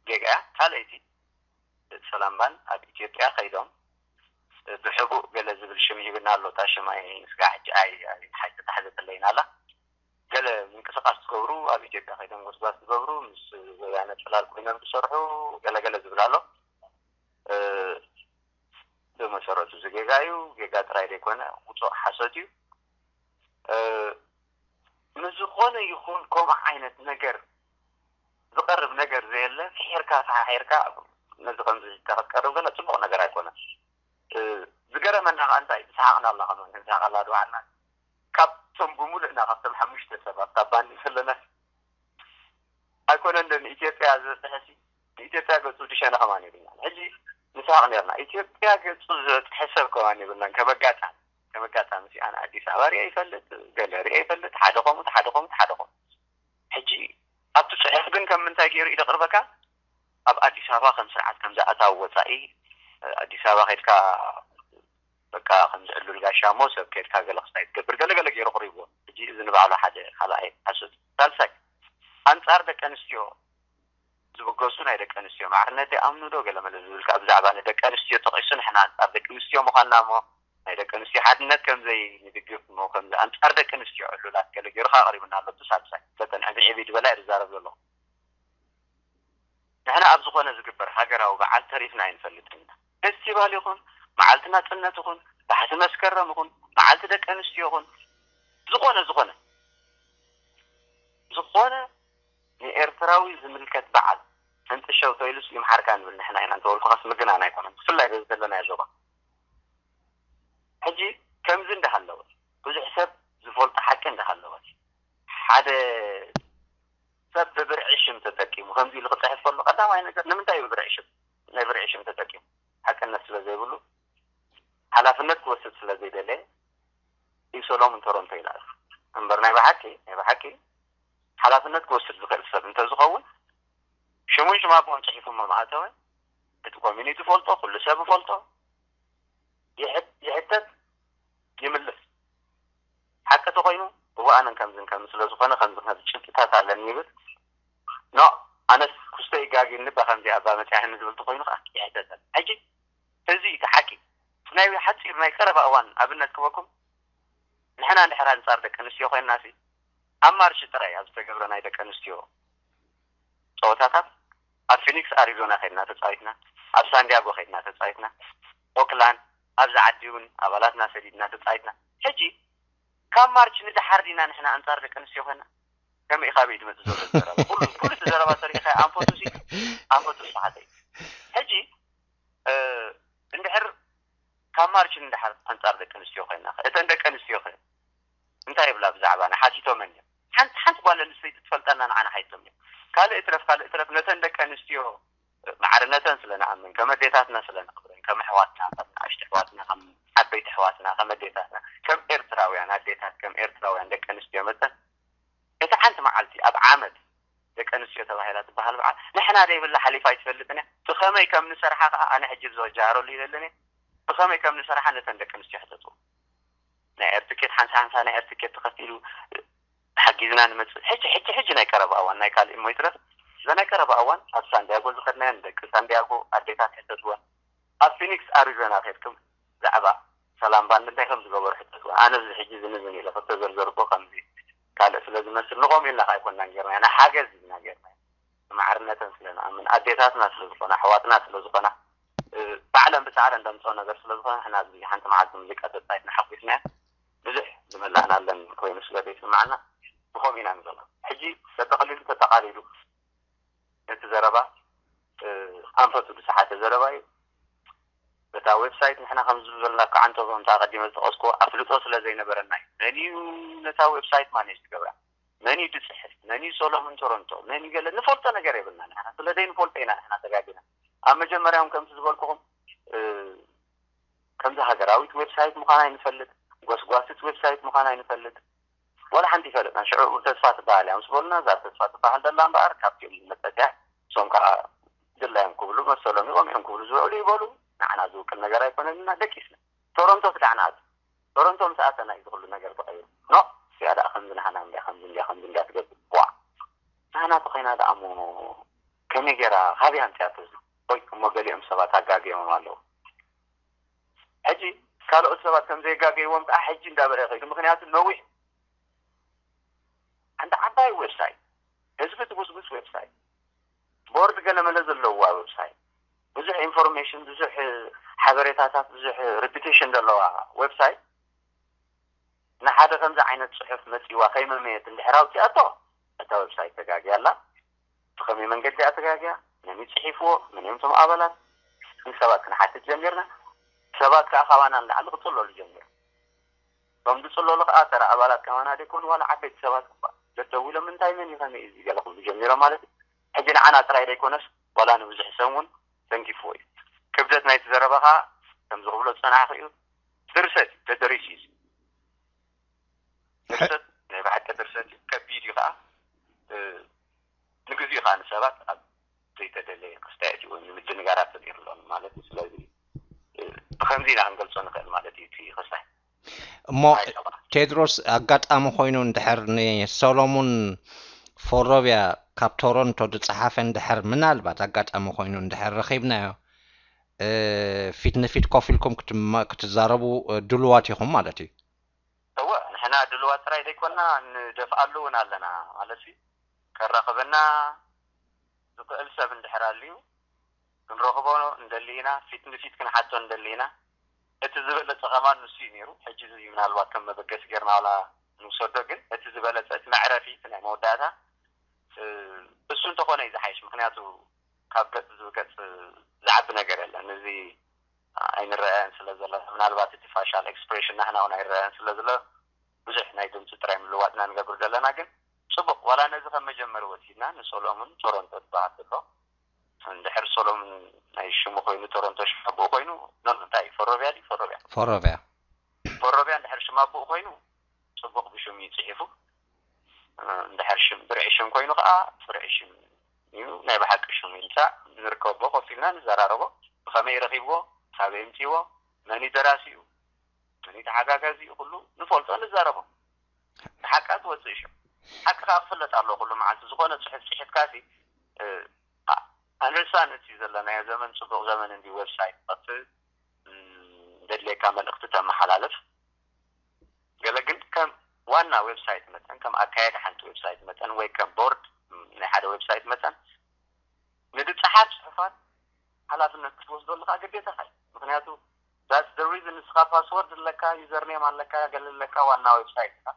ጌጋ እያ። ካልኣይቲ ሰላም ባንድ ኣብ ኢትዮጵያ ከይዶም ብሕቡእ ገለ ዝብል ሽም ሂብና ኣሎ። እታ ሽም ኣይ ንስጋ ሕጂ ኣይ ኣይተታሕዘተለይን ኣላ። ገለ ምንቅስቃስ ትገብሩ ኣብ ኢትዮጵያ ከይዶም ጎስጓስ ትገብሩ ምስ ወያነ ፅላል ኮይኖም ዝሰርሑ ገለገለ ዝብል ኣሎ። ብመሰረቱ እዚ ጌጋ እዩ። ጌጋ ጥራይ ዘይኮነ ውፁእ ሓሶት እዩ። ንዝኾነ ይኹን ከምኡ ዓይነት ነገር ዝቐርብ ነገር ዘየለ ፍሒርካ ተሓሒርካ ነዚ ከምዚ ክትቀርብ ገለ ፅቡቕ ነገር ኣይኮነን። ዝገረመና ከዓ እንታይ ብሰሓቕና ኣላ ከማን ክንሰሓቐላ ድባዕልና ካብቶም ብምሉእና ካብቶም ሓሙሽተ ሰባት ካብ ባኒ ዘለና ኣይኮነን ዶ ንኢትዮጵያ ዝበፅሐ ሲ ንኢትዮጵያ ገፁ ድሸነ ከማን የብልናን። ሕጂ ንስሓቕ ነርና ኢትዮጵያ ገፁ ዝበፅሐ ሰብ ከማን የብልናን። ከም ኣጋጣሚ ከም ኣጋጣሚ ሲ ኣነ ኣዲስ ኣበባ ሪአ ይፈልጥ ገለ ሪአ ይፈልጥ ሓደ ከምኡ ሓደ ከምኡ ሓደ ከምኡ ሕጂ ኣብቲ ፅሑፍ ግን ከም ምንታይ ገይሩ እዩ ዘቕርበካ? ኣብ ኣዲስ ኣበባ ከም ስርዓት ከም ዝኣታዊ ወፃኢ ኣዲስ ኣበባ ከድካ በቃ ከም ዝዕሉል ጋሻ እሞ ሰብ ከድካ ገለ ክስታይ ትገብር ገለ ገለ ገይሩ ቅሪብዎ። ሕጂ እዚ ንባዕሉ ሓደ ካልኣይ ሓሶት። ሳልሳይ ኣንፃር ደቂ ኣንስትዮ ዝበገሱ ናይ ደቂ ኣንስትዮ ማዕርነት ይኣምኑ ዶ ገለ መለ ዝብል ከዓ ብዛዕባ ንደቂ ኣንስትዮ ጠቂሱ ንሕና ኣንፃር ደቂ ኣንስትዮ ምዃንና እሞ ናይ ደቂ ኣንስትዮ ሓድነት ከምዘይ ንድግፍ እሞ ከምዚ ኣንፃር ደቂ ኣንስትዮ ዕሉላት ገለ ገይሩ ከዓ ኣቕሪቡና ኣሎ። እቲ ሳልሳይ በተን ዕብዒቢ ዝበላ እየ ዝዛረብ ዘለኹ። ንሕና ኣብ ዝኾነ ዝግበር ሃገራዊ በዓል ተሪፍና ኣይንፈልጥን ኢና። ፌስቲቫል ይኹን መዓልቲ ናፅነት ይኹን ባሕቲ መስከረም ይኹን መዓልቲ ደቂ ኣንስትዮ ይኹን ዝኾነ ዝኾነ ዝኾነ ንኤርትራዊ ዝምልከት በዓል ሕንጥሸው ተይሉስ ይምሓርካ ንብል ንሕና ኢና እንተበልኩኻስ ምግናን ኣይኮነን ብፍላይ በዚ ዘለናዮ ዞባ ሕጂ ከምዚ እንዳሃለወ ብዙሕ ሰብ ዝፈልጦ ሓቂ እንዳሃለወ ሓደ ሰብ ብብርዒ ሽም ተጠቂሙ ከምዚ ኢሉ ክፅሕፍ ከሎ ቀዳማይ ነገር ንምንታይ እዩ ብብርዒ ሽም ናይ ብርዒ ሽም ተጠቂሙ ሓቅነት ስለ ዘይብሉ ሓላፍነት ክወስድ ስለ ዘይደለየ እዩ ሰሎሙን ቶሮንቶ ይላል እምበር ናይ ብሓቂ ናይ ብሓቂ ሓላፍነት ክወስድ ዝኽእል ሰብ እንተዝኸውን ሽሙን ሽማቦን ፅሒፉ መማእተወ እቲ ኮሚኒቲ ፈልጦ ኩሉ ሰብ ፈልጦ ይሕተት ይምልስ። ሓቂ ተኮይኑ እወ ኣነን ከምዝን ከም ስለዝኮነ ከምዚ ከምዚ ጭብጥታት ኣለኒ ይብል። ኖ ኣነስ ክስቶ ይጋግኒ እባ ከምዚ ኣባ መፅያህኒ ዝብል ተኮይኑ ከዓ ይሕተተን። ሕጂ እዚ እቲ ሓቂ ናይ ሓፂር ናይ ቀረባ እዋን ኣብነት ክበኩም። ንሕና እንድሕር ኣንፃር ደቂ ኣንስትዮ ኮይንና ሲ ኣብ ማርሽ ጥራይ ኣብ ዝተገብረ ናይ ደቂ ኣንስትዮ ፀወታታት ኣብ ፊኒክስ ኣሪዞና ከድና ተፃዊትና፣ ኣብ ሳንዲያጎ ከድና ተፃዊትና፣ ኦክላንድ ኣብዚ ዓዲ እውን ኣባላትና ሰዲድና ተፃዊትና። ሕጂ ካብ ማርች ንደሓር ዲና ንሕና ኣንፃር ደቂ ኣንስትዮ ኮይና? ከመይ ኢኻ ቤት መፅእ ዘሎ ዘረባ? ኩሉ ኩሉ እቲ ዘረባ ሰሪሕካ ኣንፈቱ ሲ ኣንፈቱ ሰሓተይ። ሕጂ እንድሕር ካብ ማርች ንደሓር ኣንፃር ደቂ ኣንስትዮ ኮይና እተን ደቂ ኣንስትዮ ከ እንታይ ይብላ ብዛዕባና ሓቲቶመን እዮም። ሓንቲ ሓንቲ ጓል ኣንስተይቲ ትፈልጠና ንዓና ሓቲቶም እዮም። ካልእ እትረፍ ካልእ እትረፍ ነተን ደቂ ኣንስትዮ ማዕርነተን ስለ ንኣምን ከም ኣዴታትና ስለ ነኽብረን ከም ኣሕዋትና ከም ንኣሽቱ ኣሕዋትና ከም ዓበይቲ ኣሕዋትና ከም ኣዴታትና ከም ኤርትራውያን ኣዴታት ከም ኤርትራውያን ደቂ ኣንስትዮ መጠን እቲ ሓንቲ መዓልቲ ኣብ ዓመት ደቂ ኣንስትዮ ተባሂላ ትበሃል በዓል ንሕና ደይብላ ሓሊፋ ኣይትፈልጥን እያ። እቲ ከመይ ከም ንሰርሓ ከዓ ኣነ ሕጂ ብዝወጃሃረሉ ይለለኒ ብኸመይ ከም ንሰርሓ ነተን ደቂ ኣንስትዮ ሕተትዎ። ናይ ኤርትኬት ሓንሳ ሓንሳ ናይ ኤርትኬት ተኸፊሉ ሓጊዝና ንመፅእ ሕጂ ሕጂ ሕጂ ናይ ቀረባ እዋን ናይ ካልእ እሞ ይትረፍ እዛ ናይ ቀረባ እዋን ኣብ ሳንዲያጎ ዝኸድናየን ደቂ ሳንዲያጎ ኣዴታት ሕተትወን ኣብ ፊኒክስ ኣሪዞና ከድኩም ዛዕባ ሰላም ባንድ እንታይ ከም ዝገበሩ ሕተትወን ኣነ እዚ ሕጂ ዝንዝን ኢለ ክተዘርዘርኮ ከምዚ ካልእ ስለ ዝመስል ንቆም ኢልና ኣይኮናን ጌርና ኢና ሓገዝ ኢና ጌርና ማዕርነተን ስለ ንኣምን ኣዴታትና ስለ ዝኾና ኣሕዋትና ስለ ዝኾና ባዕለን ብፃዕረን ደምፅኦ ነገር ስለ ዝኾነ ንሕና ኣብዚ ሓንቲ መዓልቲ ሙዚቃ ተፃይትና ሓጒስና ብዙሕ ዝመላእናለን ኮይኑ ስለ ዘይስማዓና ብኸምኡ ኢና ንዘሎ ሕጂ ተጠቕሊሉ ተጠቓሊሉ ነቲ ዘረባ ኣንፈቱ ዝሰሓተ ዘረባ እዩ በታ ዌብሳይት ንሕና ከም ዝበልና ከዓ እንተኾ እንተ ኣቐዲመ ዝጠቐስኩዎ ኣፍልጦ ስለ ዘይነበረና እዩ መን እዩ ነታ ዌብሳይት ማኔጅ ዝገብራ መን እዩ ድፅሕፍ መን እዩ ሶሎሞን ቶሮንቶ መን እዩ ገለ ንፈልጦ ነገር የብልና ንሕና ስለ ዘይንፈልጦ ኢና ንሕና ተጋጊና ኣብ መጀመርያ እውን ከምቲ ዝበልኩኹም ከምዚ ሃገራዊት ዌብሳይት ምዃና ኣይንፈልጥ ጎስጓስት ዌብሳይት ምዃና ኣይንፈልጥ ዋላ ሓንቲ ይፈልጥና ሽዑ ተስፋ ትበሃል እያ ምስ በሉና እዛ ተስፋ ትበሃል ዘላ እምበኣር ካብቲኦም ዝመፀት እያ እሶም ከዓ ድላዮም ክብሉ መሰሎም ይቆም እዮም ክብሉ ዝውዕሉ ይበሉ ንዓና ዝውክል ነገር ኣይኮነን እና ደቂስና ቶሮንቶ ክዳዕ ንኣቱ ቶሮንቶ ምስ ኣተና እዩ ዝኩሉ ነገር ተቀይሩ ኖ እዚኣ ደኣ ከምዚ ናህና እንድያ ከምዚ እንድያ ከምዚ እንድያ ትገብር ዋ ናህና ተኮይና ደኣ እሞ ከመይ ገይራ ካበይ ኣምፅያቶ እዚ ወይ እሞ ገሊኦም ሰባት ኣጋግዮምም ኣለዉ ሕጂ ካልኦት ሰባት ከም ዘየጋገይዎም ከዓ ሕጂ እንዳበለ ይኸይዱ ምክንያቱ ነዊሕ ሓንቲ ዓባይ ዌብሳይት ህዝቢ ትጉስጉስ ዌብሳይት ቦርድ ገለመለ ዘለዋ ዌብሳይት ብዙሕ ኢንፎርሜሽን ብዙሕ ሓበሬታታት ብዙሕ ሪፒቴሽን ዘለዋ ዌብሳይት ንሓደ ከምዚ ዓይነት ፅሑፍ መፂዋ ከይመመየት እንድሕር ኣውፂኣቶ እታ ዌብሳይት ተጋግያ ኣላ ብኸመይ መንገዲ እያ ተጋግያ መን እዩ ፅሒፍዎ መን እዮም ቶም ኣባላት ንሰባት ክንሓትት ጀሚርና ሰባት ከዓ ካባና ንላዕሊ ክፅለሉ ጀሚሩ እቶም ዝፅለሉ ከዓ ተራ ኣባላት ከማና ደይኮኑ ዋላ ዓበይቲ ሰባት እኳ ደደዊሎም እንታይ መን እዩ ከመይ እዩ ገለ ክብሉ ጀሚሮም ማለት እዩ ሕጂ ንዓና ጥራይ ደይኮነስ ዋላ ንብዙሕ ሰብ እውን ተንኪፍዎ እዩ ክብደት ናይቲ ዘረባ ከዓ ከምዚ ክብሎ ዝፀናሕኩ እዩ ድርሰት እዩ ተደሪሱ እዩ ድርሰት ናይ ብሓቂ ድርሰት እዩ ከቢድ እዩ ከዓ ንግዜኡ ከዓ ንሰባት ኣብ ዘይተደለየ ክስታይ ኣትዩ ንምድንጋራት ፈጢሩሎም ማለት እዩ ስለዚ ብከምዚ ኢና ክንገልፆ ንኽእል ማለት እዩ እቲ ክስታይ እሞ ቴድሮስ ኣጋጣሚ ኮይኑ እንድሕር ንሶሎሙን ፎሮብያ ካብ ቶሮንቶ ዝፀሓፈ እንድሕር ምናልባት ኣጋጣሚ ኮይኑ እንድሕር ረኺብናዮ ፊት ንፊት ኮፍ ኢልኩም ክትዛረቡ ድሉዋት ኢኹም ማለት እዩ። እወ ንሕና ድሉዋት ጥራይ ዘይኮና ንደፍኣሉ እውን ኣለና ማለት እዩ። ከራኽበና ዝኽእል ሰብ እንድሕር ኣልዩ ክንረኽቦ እንደሊ ኢና፣ ፊት ንፊት ክንሓቶ እንደሊ ኢና። እቲ ዝበለጸ ከማን ንሱ እዩ ነይሩ። ሕጂ እዚ ምናልባት ከም መበገሲ ጌርና ዋላ ንውሰዶ፣ ግን እቲ ዝበለጸ እቲ መዕረፊ እቲ ናይ መወዳእታ እሱ እንተኾነ እዩ ዝሓይሽ። ምክንያቱ ካብ ገጽ ዝገጽ ዝዓቢ ነገር የለን። እዚ ኣይንረኣያን ስለ ዘለና ምናልባት እቲ ፋሻል ኤክስፕሬሽን ናህና እውን ኣይረኣያን ስለ ዘሎ ብዙሕ ናይ ድምፂ ጥራይ ምልዋጥና ንገብር ዘለና ግን ፅቡቅ ዋላ ነዚ ከም መጀመሪ ወሲድና ንሶሎሙን ቶሮንቶ ዝበሃል ዘሎ እንድሕር ሶሎሙን ናይ ሽሙ ኮይኑ ቶሮንቶ ሽም ኣቦኡ ኮይኑ ኖ እንታይ ፎሮብያ ድዩ ፎሮብያ ፎሮብያ ፎሮብያ እንድሕር ሽም ኣቦኡ ኮይኑ ፅቡቅ ብሽም እዩ ፅሒፉ እንድሕር ሽም ብርዒ ሽም ኮይኑ ከዓ ብርዒ ሽም እዩ ናይ ብሓቂ ሽሙ ይምፃእ ንርከቦ ኮፍ ኢልና ንዘራረቦ ብከመይ ረኪብዎ ካበይ ኣምፅዎ መን እዩ ደራሲኡ መን ተሓጋጋዚ ኩሉ ንፈልጦ ንዛረቦ። ሓቃ ትወፅእ ሽዑ ሓቂ ከዓ ክፍለጥ ኣሎ። ኩሉ መዓልቲ ዝኾነ ፅሑፍ ፅሒፍካሲ ኣንርሳን እቲ ዘለናዮ ዘመን ፅቡቕ ዘመን እንዲ ዌብሳይት ከፍት ደድልየካ መልእኽቲ ተመሓላልፍ። ገለ ግን ከም ዋና ዌብሳይት መጠን ከም ኣካየዲ ሓንቲ ዌብሳይት መጠን ወይ ከም ቦርድ ናይ ሓደ ዌብሳይት መጠን ንድፀሓፍ ፅሑፋት ሓላፍነት ክትወስደሉ ከዓ ግዴታ ካ። ምክንያቱ that's the reason ንስኻ ፓስወርድ ኣለካ፣ ዩዘርኔም ኣለካ፣ ገለ ኣለካ፣ ዋና ዌብሳይት ኢኻ።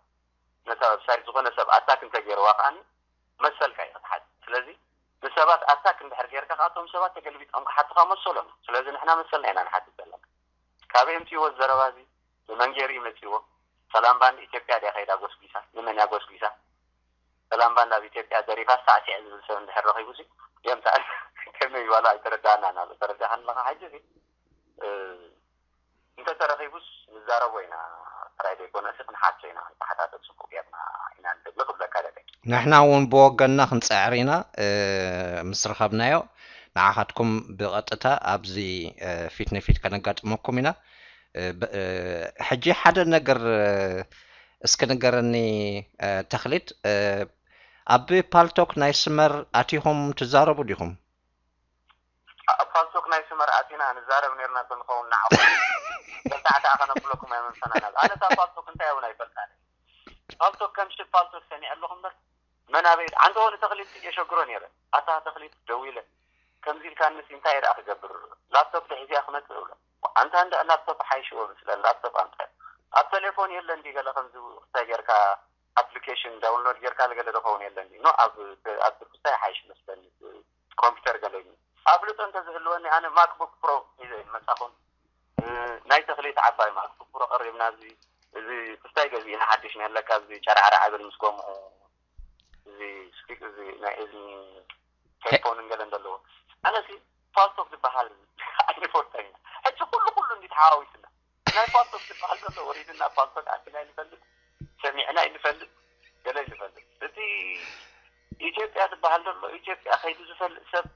ነታ ዌብሳይት ዝኾነ ሰብ ኣታክ እንተገይርዋ ከዓ መሰልካ እዩ ክትሓት። ስለዚ ንሰባት ኣታክ እንድሕር ጌርካ ከዓ እቶም ሰባት ተገልቢጦም ክሓቱካ መሰሎም። ስለዚ ንሕና መሰልና ኢና ንሓትት ዘለና። ካበይ ኣምፅእዎ ዘረባ እዚ? ንመን ገይሩ እዩ መፅእዎ? ሰላም ባንድ ኢትዮጵያ ድያ ከይዳ ጎስጒሳ? ንመን እያ ጎስጒሳ? ሰላም ባንድ ኣብ ኢትዮጵያ ደሪፋ ሳዕሲዕ ዝብል ሰብ እንድሕር ረኺቡ ሲ የምፃእ። ከመይ ዋላ ኣይተረዳእናን ኣሎ። ተረዳእካን ኣለኻ ሕጂ ሲ እንተተረኺቡስ ንዛረቦ ኢና ጥራይ ዘይኮነስ ክንሓቶ ኢና። ንተሓታተል ጽቡቕ ጌርና ኢና ንብል ክብለካ ደለ። ንሕና እውን ብወገንና ክንጽዕር ኢና ምስ ረኸብናዮ። ንዓኻትኩም ብቐጥታ ኣብዚ ፊት ንፊት ከነጋጥመኩም ኢና። ሕጂ ሓደ ነገር እስኪ ንገረኒ ተኽሊት፣ ኣብ ፓልቶክ ናይ ስመር ኣቲኹም ትዛረቡ ዲኹም? ኣብ ፓልቶክ ናይ ስመር ኣቲና ንዛረብ ኔርና ተንኸውን ንዓኹም ተንታዕታዕ ከነብለኩም ኣይመንፈናና። ኣነ እታ ፓልቶክ እንታይ እውን ኣይፈልጣን። ፓልቶክ ከም ሽም ፓልቶክ ሰሚዐ ኣለኹ እምበር መን ኣበይ ኣንተ ሆነ ተኽሊት የሸግሮ ኔረ። ኣታ ተኽሊት ደዊለ ከምዚ ኢልካ ንስ እንታይ ደኣ ክገብር ላፕቶፕ ድሕዚኣ ክመጽእ እብሎ። ኣንታ እንደ ላፕቶፕ ሓይሽዎ ምስለን ላፕቶፕ ኣምፀ ኣብ ቴሌፎን የለ እንዲ ገለ ከምዚ እንታይ ጌርካ ኣፕሊኬሽን ዳውንሎድ ጌርካ ገለ ዝኸውን የለ እንዲ ኖ ኣብ ኣብ ክስታይ ሓይሽ መስለኒ ኮምፒውተር ገለ እዩ። ኣብልጦ እንተዝህልወኒ ኣነ ማክቡክ ፕሮ ሒዘ እዩ መጻኹን። ናይ ተኽሌት ዓባይ ማክቡክ ፕሮ ቀሪብና እዚ እዚ ክስታይ ገዚእና ሓድሽ ነለካ እዚ ጨራዕራዕ ብል ምስ ጎምኡ እዚ ስፒክ እዚ ናይ እዝኒ ሄድፎንን ገለን ዘለዎ ኣነ ሲ ፓልቶክ ዝበሃል ኣይንፈልጠን ኢና። ሕጂ ኩሉ ኩሉ እንዲ ተሓዋዊስና ናይ ፓልቶክ ዝበሃል ዘሎ ወሪድና ፓልቶክ ኣቲና ይንፈልጥ ሰሚዕና ይንፈልጥ ገለ ይንፈልጥ እቲ ኢትዮጵያ ዝበሃል ዘሎ ኢትዮጵያ ከይዱ ዝፈልጥ ሰብ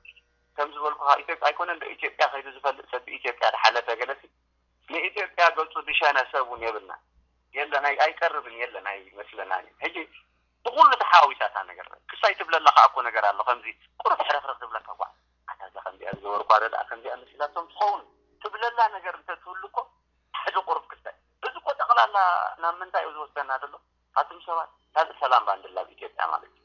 ከም ዝበልኩኻ ኢትዮጵያ ኣይኮነን ዶ ኢትዮጵያ ከይዱ ዝፈልጥ ሰብ ብኢትዮጵያ ዝሓለፈ ገለሲ ንኢትዮጵያ ገጹ ዝሸነ ሰብ እውን የብልና የለን ኣይቀርብን የለን ኣይመስለናን እዩ ሕጂ ብኩሉ ተሓዋዊሳታ ነገር ክሳይ ትብለላ ከዓ እኮ ነገር ኣሎ ከምዚ ቁሩብ ሕርኽርኽ ትብለካ ጓ ኣታ እዛ ከምዚኣ ዝገበርኳ ደኣ ከምዚኣ መሲላቶም ትኸውን ትብለላ ነገር እንተትህሉ እኮ ሕዚ ቁሩብ ክሳይ እዚ እኮ ጠቕላላ ናብ ምንታይ እዩ ዝወስደና ዘሎ ኣቱም ሰባት ካልእ ሰላም ባንድላ ኣብ ኢትዮጵያ ማለት እዩ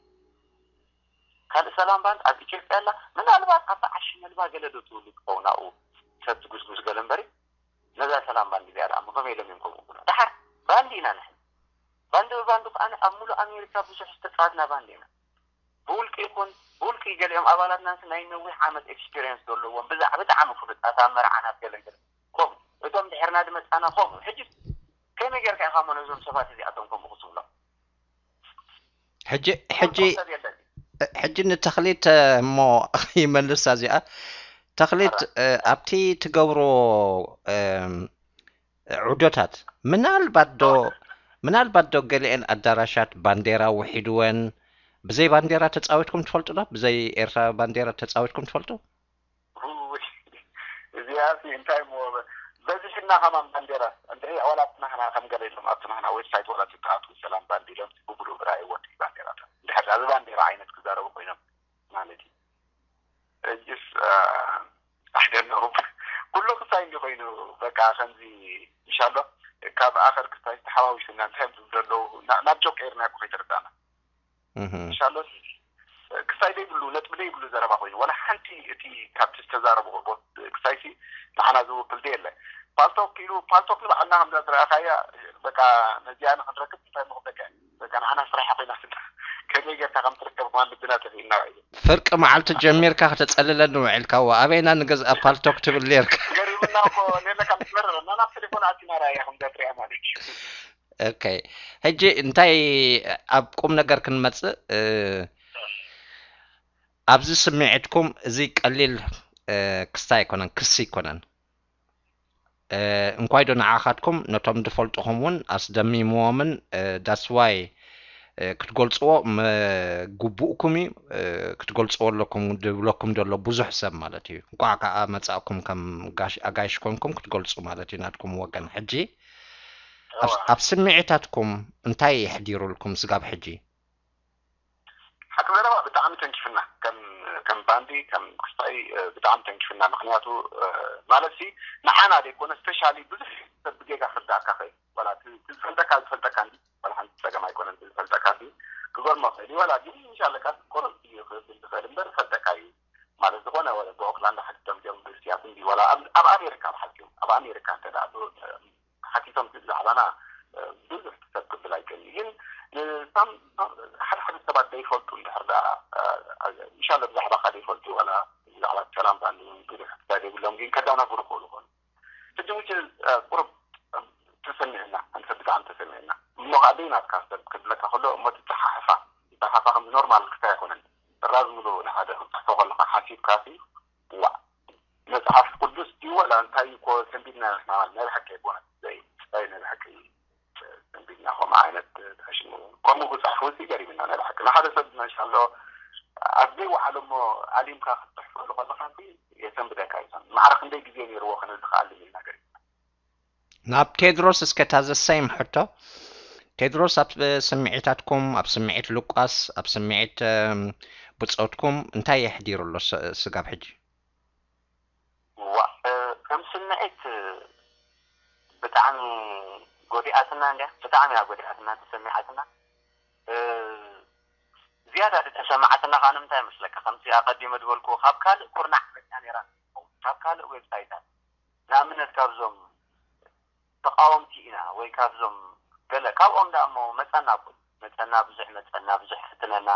ካልእ ሰላም ባንድ ኣብ ኢትዮጵያ ኣላ ምናልባት ኣብ ዓሺ መልባ ገለ ዶ ትህሉ ትኸውን ኣብኡ ሰብ ትጉስጉስ ገለ እምበሪ ነዛ ሰላም ባንድ እዚኣ ደኣ ከመይ ኢሎም እዮም ከምኡ ክብሉ ደሓር ባንድ ኢና ንሕና ባንድ ብባንዱ ከዓ ኣብ ሙሉእ ኣሜሪካ ብዙሕ ዝተፃወትና ባንድ ኢና ብውልቂ ይኹን ብውልቂ ገሊኦም ኣባላትናስ ናይ ነዊሕ ዓመት ኤክስፒሪየንስ ዘለዎም ብዛዕ ብጣዕሚ ፍሉጣት ኣብ መርዓናት ገለን ገለ ከምኡ እቶም ድሕርና ዝመፃና ከምኡ ሕጂ ከመይ ጌርካ ኢኻ እሞ ነዞም ሰባት እዚኣቶም ከምኡ ክትብሎም ሕጂ ሕጂ ሕጂ ንተኽሊት እሞ ይመልሳ እዚኣ ተኽሊት ኣብቲ ትገብሮ ዑደታት ምናልባት ዶ ምናልባት ዶ ገሊአን ኣዳራሻት ባንዴራ ውሒድወን ብዘይ ባንዴራ ተፃዊትኩም ትፈልጡ ዶ? ብዘይ ኤርትራ ባንዴራ ተፃዊትኩም ትፈልጡ? እዚኣ እንታይ ሞ በዚሕና ከማን ባንዴራ እንተ ዋላ ናህና ከም ገለ ኢሎም ኣብቲ ናህና ዌብሳይት ዋላ ትተኣቱ ሰላም ባንድ ኢሎም ብብሉ ብራእይዎ ባንዴራታት እንድሕር እዚ ባንዴራ ዓይነት ክዛረቡ ኮይኖም ማለት እዩ እጅስ ኣሕደነሩ ኩሉ ክሳይ እንዲ ኮይኑ በቃ ከምዚ ይሻሎ ካብ ኣኸር ክሳይ ተሓዋዊስና እንታይ ብሉ ዘለዉ ናብ ጆክ ኤርና እኮ ከይተረዳእና ይሻሎ ክሳይ ዘይብሉ ነጥቢ ዘይብሉ ዘረባ ኮይኑ ወላ ሓንቲ እቲ ካብቲ ዝተዛረቡ ክሳይሲ ንዓና ዝውክል ደ የለ ፓልቶክ ኢሉ ፓልቶክ ንባዕልና ከምዛ ዝረኣኻያ በቃ ነዚኣ ንክንረክብ እንታይ ምክበካ በቃ ንዓና ስራሕ ኮይና ስና ከመይ ጌርካ ከም ትርከብ ከማን ልብና ጠፊእና እዩ ፍርቂ መዓልቲ ጀሚርካ ከተጸልለኒ ውዒልካ ዋ ኣበይና ንገዝኣ ፓልቶክ ትብል ኔርካ ገሪሙና እኮ ኔለካ ምስ መረረና ናብ ቴሌፎን ኣቲና ራእያ ከም ዘትሪያ ማለት እዩ ኦኬ ሕጂ እንታይ ኣብ ቁም ነገር ክንመጽእ ኣብዚ ስምዒትኩም እዚ ቀሊል ክስታ ኣይኮነን ክሲ ኣይኮነን እንኳይ ዶ ንዓኻትኩም ነቶም ዝፈልጥኹም እውን ኣስደሚምዎምን that's why ክትገልፅዎ ግቡእኩም እዩ ክትገልፅዎ ኣለኩም ዝብለኩም ዘሎ ብዙሕ ሰብ ማለት እዩ እንኳዕ ከዓ መፃእኩም ከም ኣጋይሽ ኮንኩም ክትገልፁ ማለት እዩ ናትኩም ወገን ሕጂ ኣብ ስምዒታትኩም እንታይ የሕዲሩልኩም ስጋብ ሕጂ? ሓቂ ዘረባ ብጣዕሚ ተንኪፍና፣ ከም ባንዲ ከም ክስታይ ብጣዕሚ ተንኪፍና። ምክንያቱ ማለት ሲ ንዓና ዘይኮነ ስፔሻሊ ብዙሕ ሰብ ብጌጋ ክርዳእካ ኸእል ዋላ ዝፈልጠካ ዝፈልጠካ ዋላ ሓንቲ ፀገም ኣይኮነን። ዝፈልጠካ ክገርሞ ኸእል ዋላ ግን ምሻለካ ቁርብ እዩ ክብል ዝኽእል እምበር ዝፈልጠካ እዩ። ማለት ዝኾነ ብኦክላንድ ሓቲቶም እዮም ብስያት እንዲ ዋላ ኣብ ኣሜሪካ ብሓልዮም ኣብ ኣሜሪካ እንተ ሓቲቶም ብዛዕባና ብዙሕ ሰብ ክብል ኣይክእል ግን ንሳም ሓደ ሓደ ሰባት ዘይፈልጡ እንድሕር ዳ ኢንሻላ ብዛዕባካ ዘይፈልጡ ዋላ ብዛዕባ ሰላምታ ብዙሕ ክሳብ የብሎም ግን ከዳናግሩ ክእሉ ኾኑ ሕጂ ውጭ ቁሩብ ተሰሚዕና እንተ ብጣዕሚ ተሰሚዕና እሞ ከዓ ደይናትካ ሰብ ክብለካ ከሎ እሞ ትፀሓሕፋ ትፀሓሕፋ ከምዚ ኖርማል ክታይ ኣይኮነን። ተራዝምሉ ንሓደ ክትፅሕፎ ከለካ ሓሲብካ ሲ ዋዕ መፅሓፍ ቅዱስ ድዩ ወላ እንታይ እኮ ሰንቢድና ንሕና ናይ ብሓቂ ኣይኮነን። ናይ ብሓቂ ሰንቢድና ከምኡ ዓይነት ተሽሙ ከምኡ ክፅሕፉ ሲ ገሪምና ናይ ብሓቂ ንሓደ ሰብ መሻሎ ኣብ ዘይወዓሎ እሞ ኣሊምካ ክትፅሕፈሉ ከለካ ሲ የሰንብደካ ይኮን። ማዕረ ክንደይ ግዜ ነይርዎ ከነዚ ክኣልም ኢልና ገሪምና። ናብ ቴድሮስ እስከ እታ ዘሳይም ሕቶ። ቴድሮስ ኣብ ስምዒታትኩም፣ ኣብ ስምዒት ሉቃስ፣ ኣብ ስምዒት ብፆትኩም እንታይ የሕዲሩ ኣሎ ስጋብ ሕጂ? ዋ ከም ስምዒት ብጣዕሚ ጎዲኣትና እንዲያ፣ ብጣዕሚ እያ ጎዲኣትና ተሰሚዓትና። ዝያዳ ዝተሰማዓትና ከዓ ንምንታይ ይመስለካ? ከምቲ ኣቐዲመ ዝበልኩ ካብ ካልእ ኩርናዕ መፅያ ነይራ። ካብ ካልእ ዌብሳይታት ንኣብነት ካብዞም ተቃወምቲ ኢና ወይ ካብዞም ገለ ካብኦም ደኣ እሞ መፀና እኮ መፀና ብዙሕ መፀና ብዙሕ ፈትነና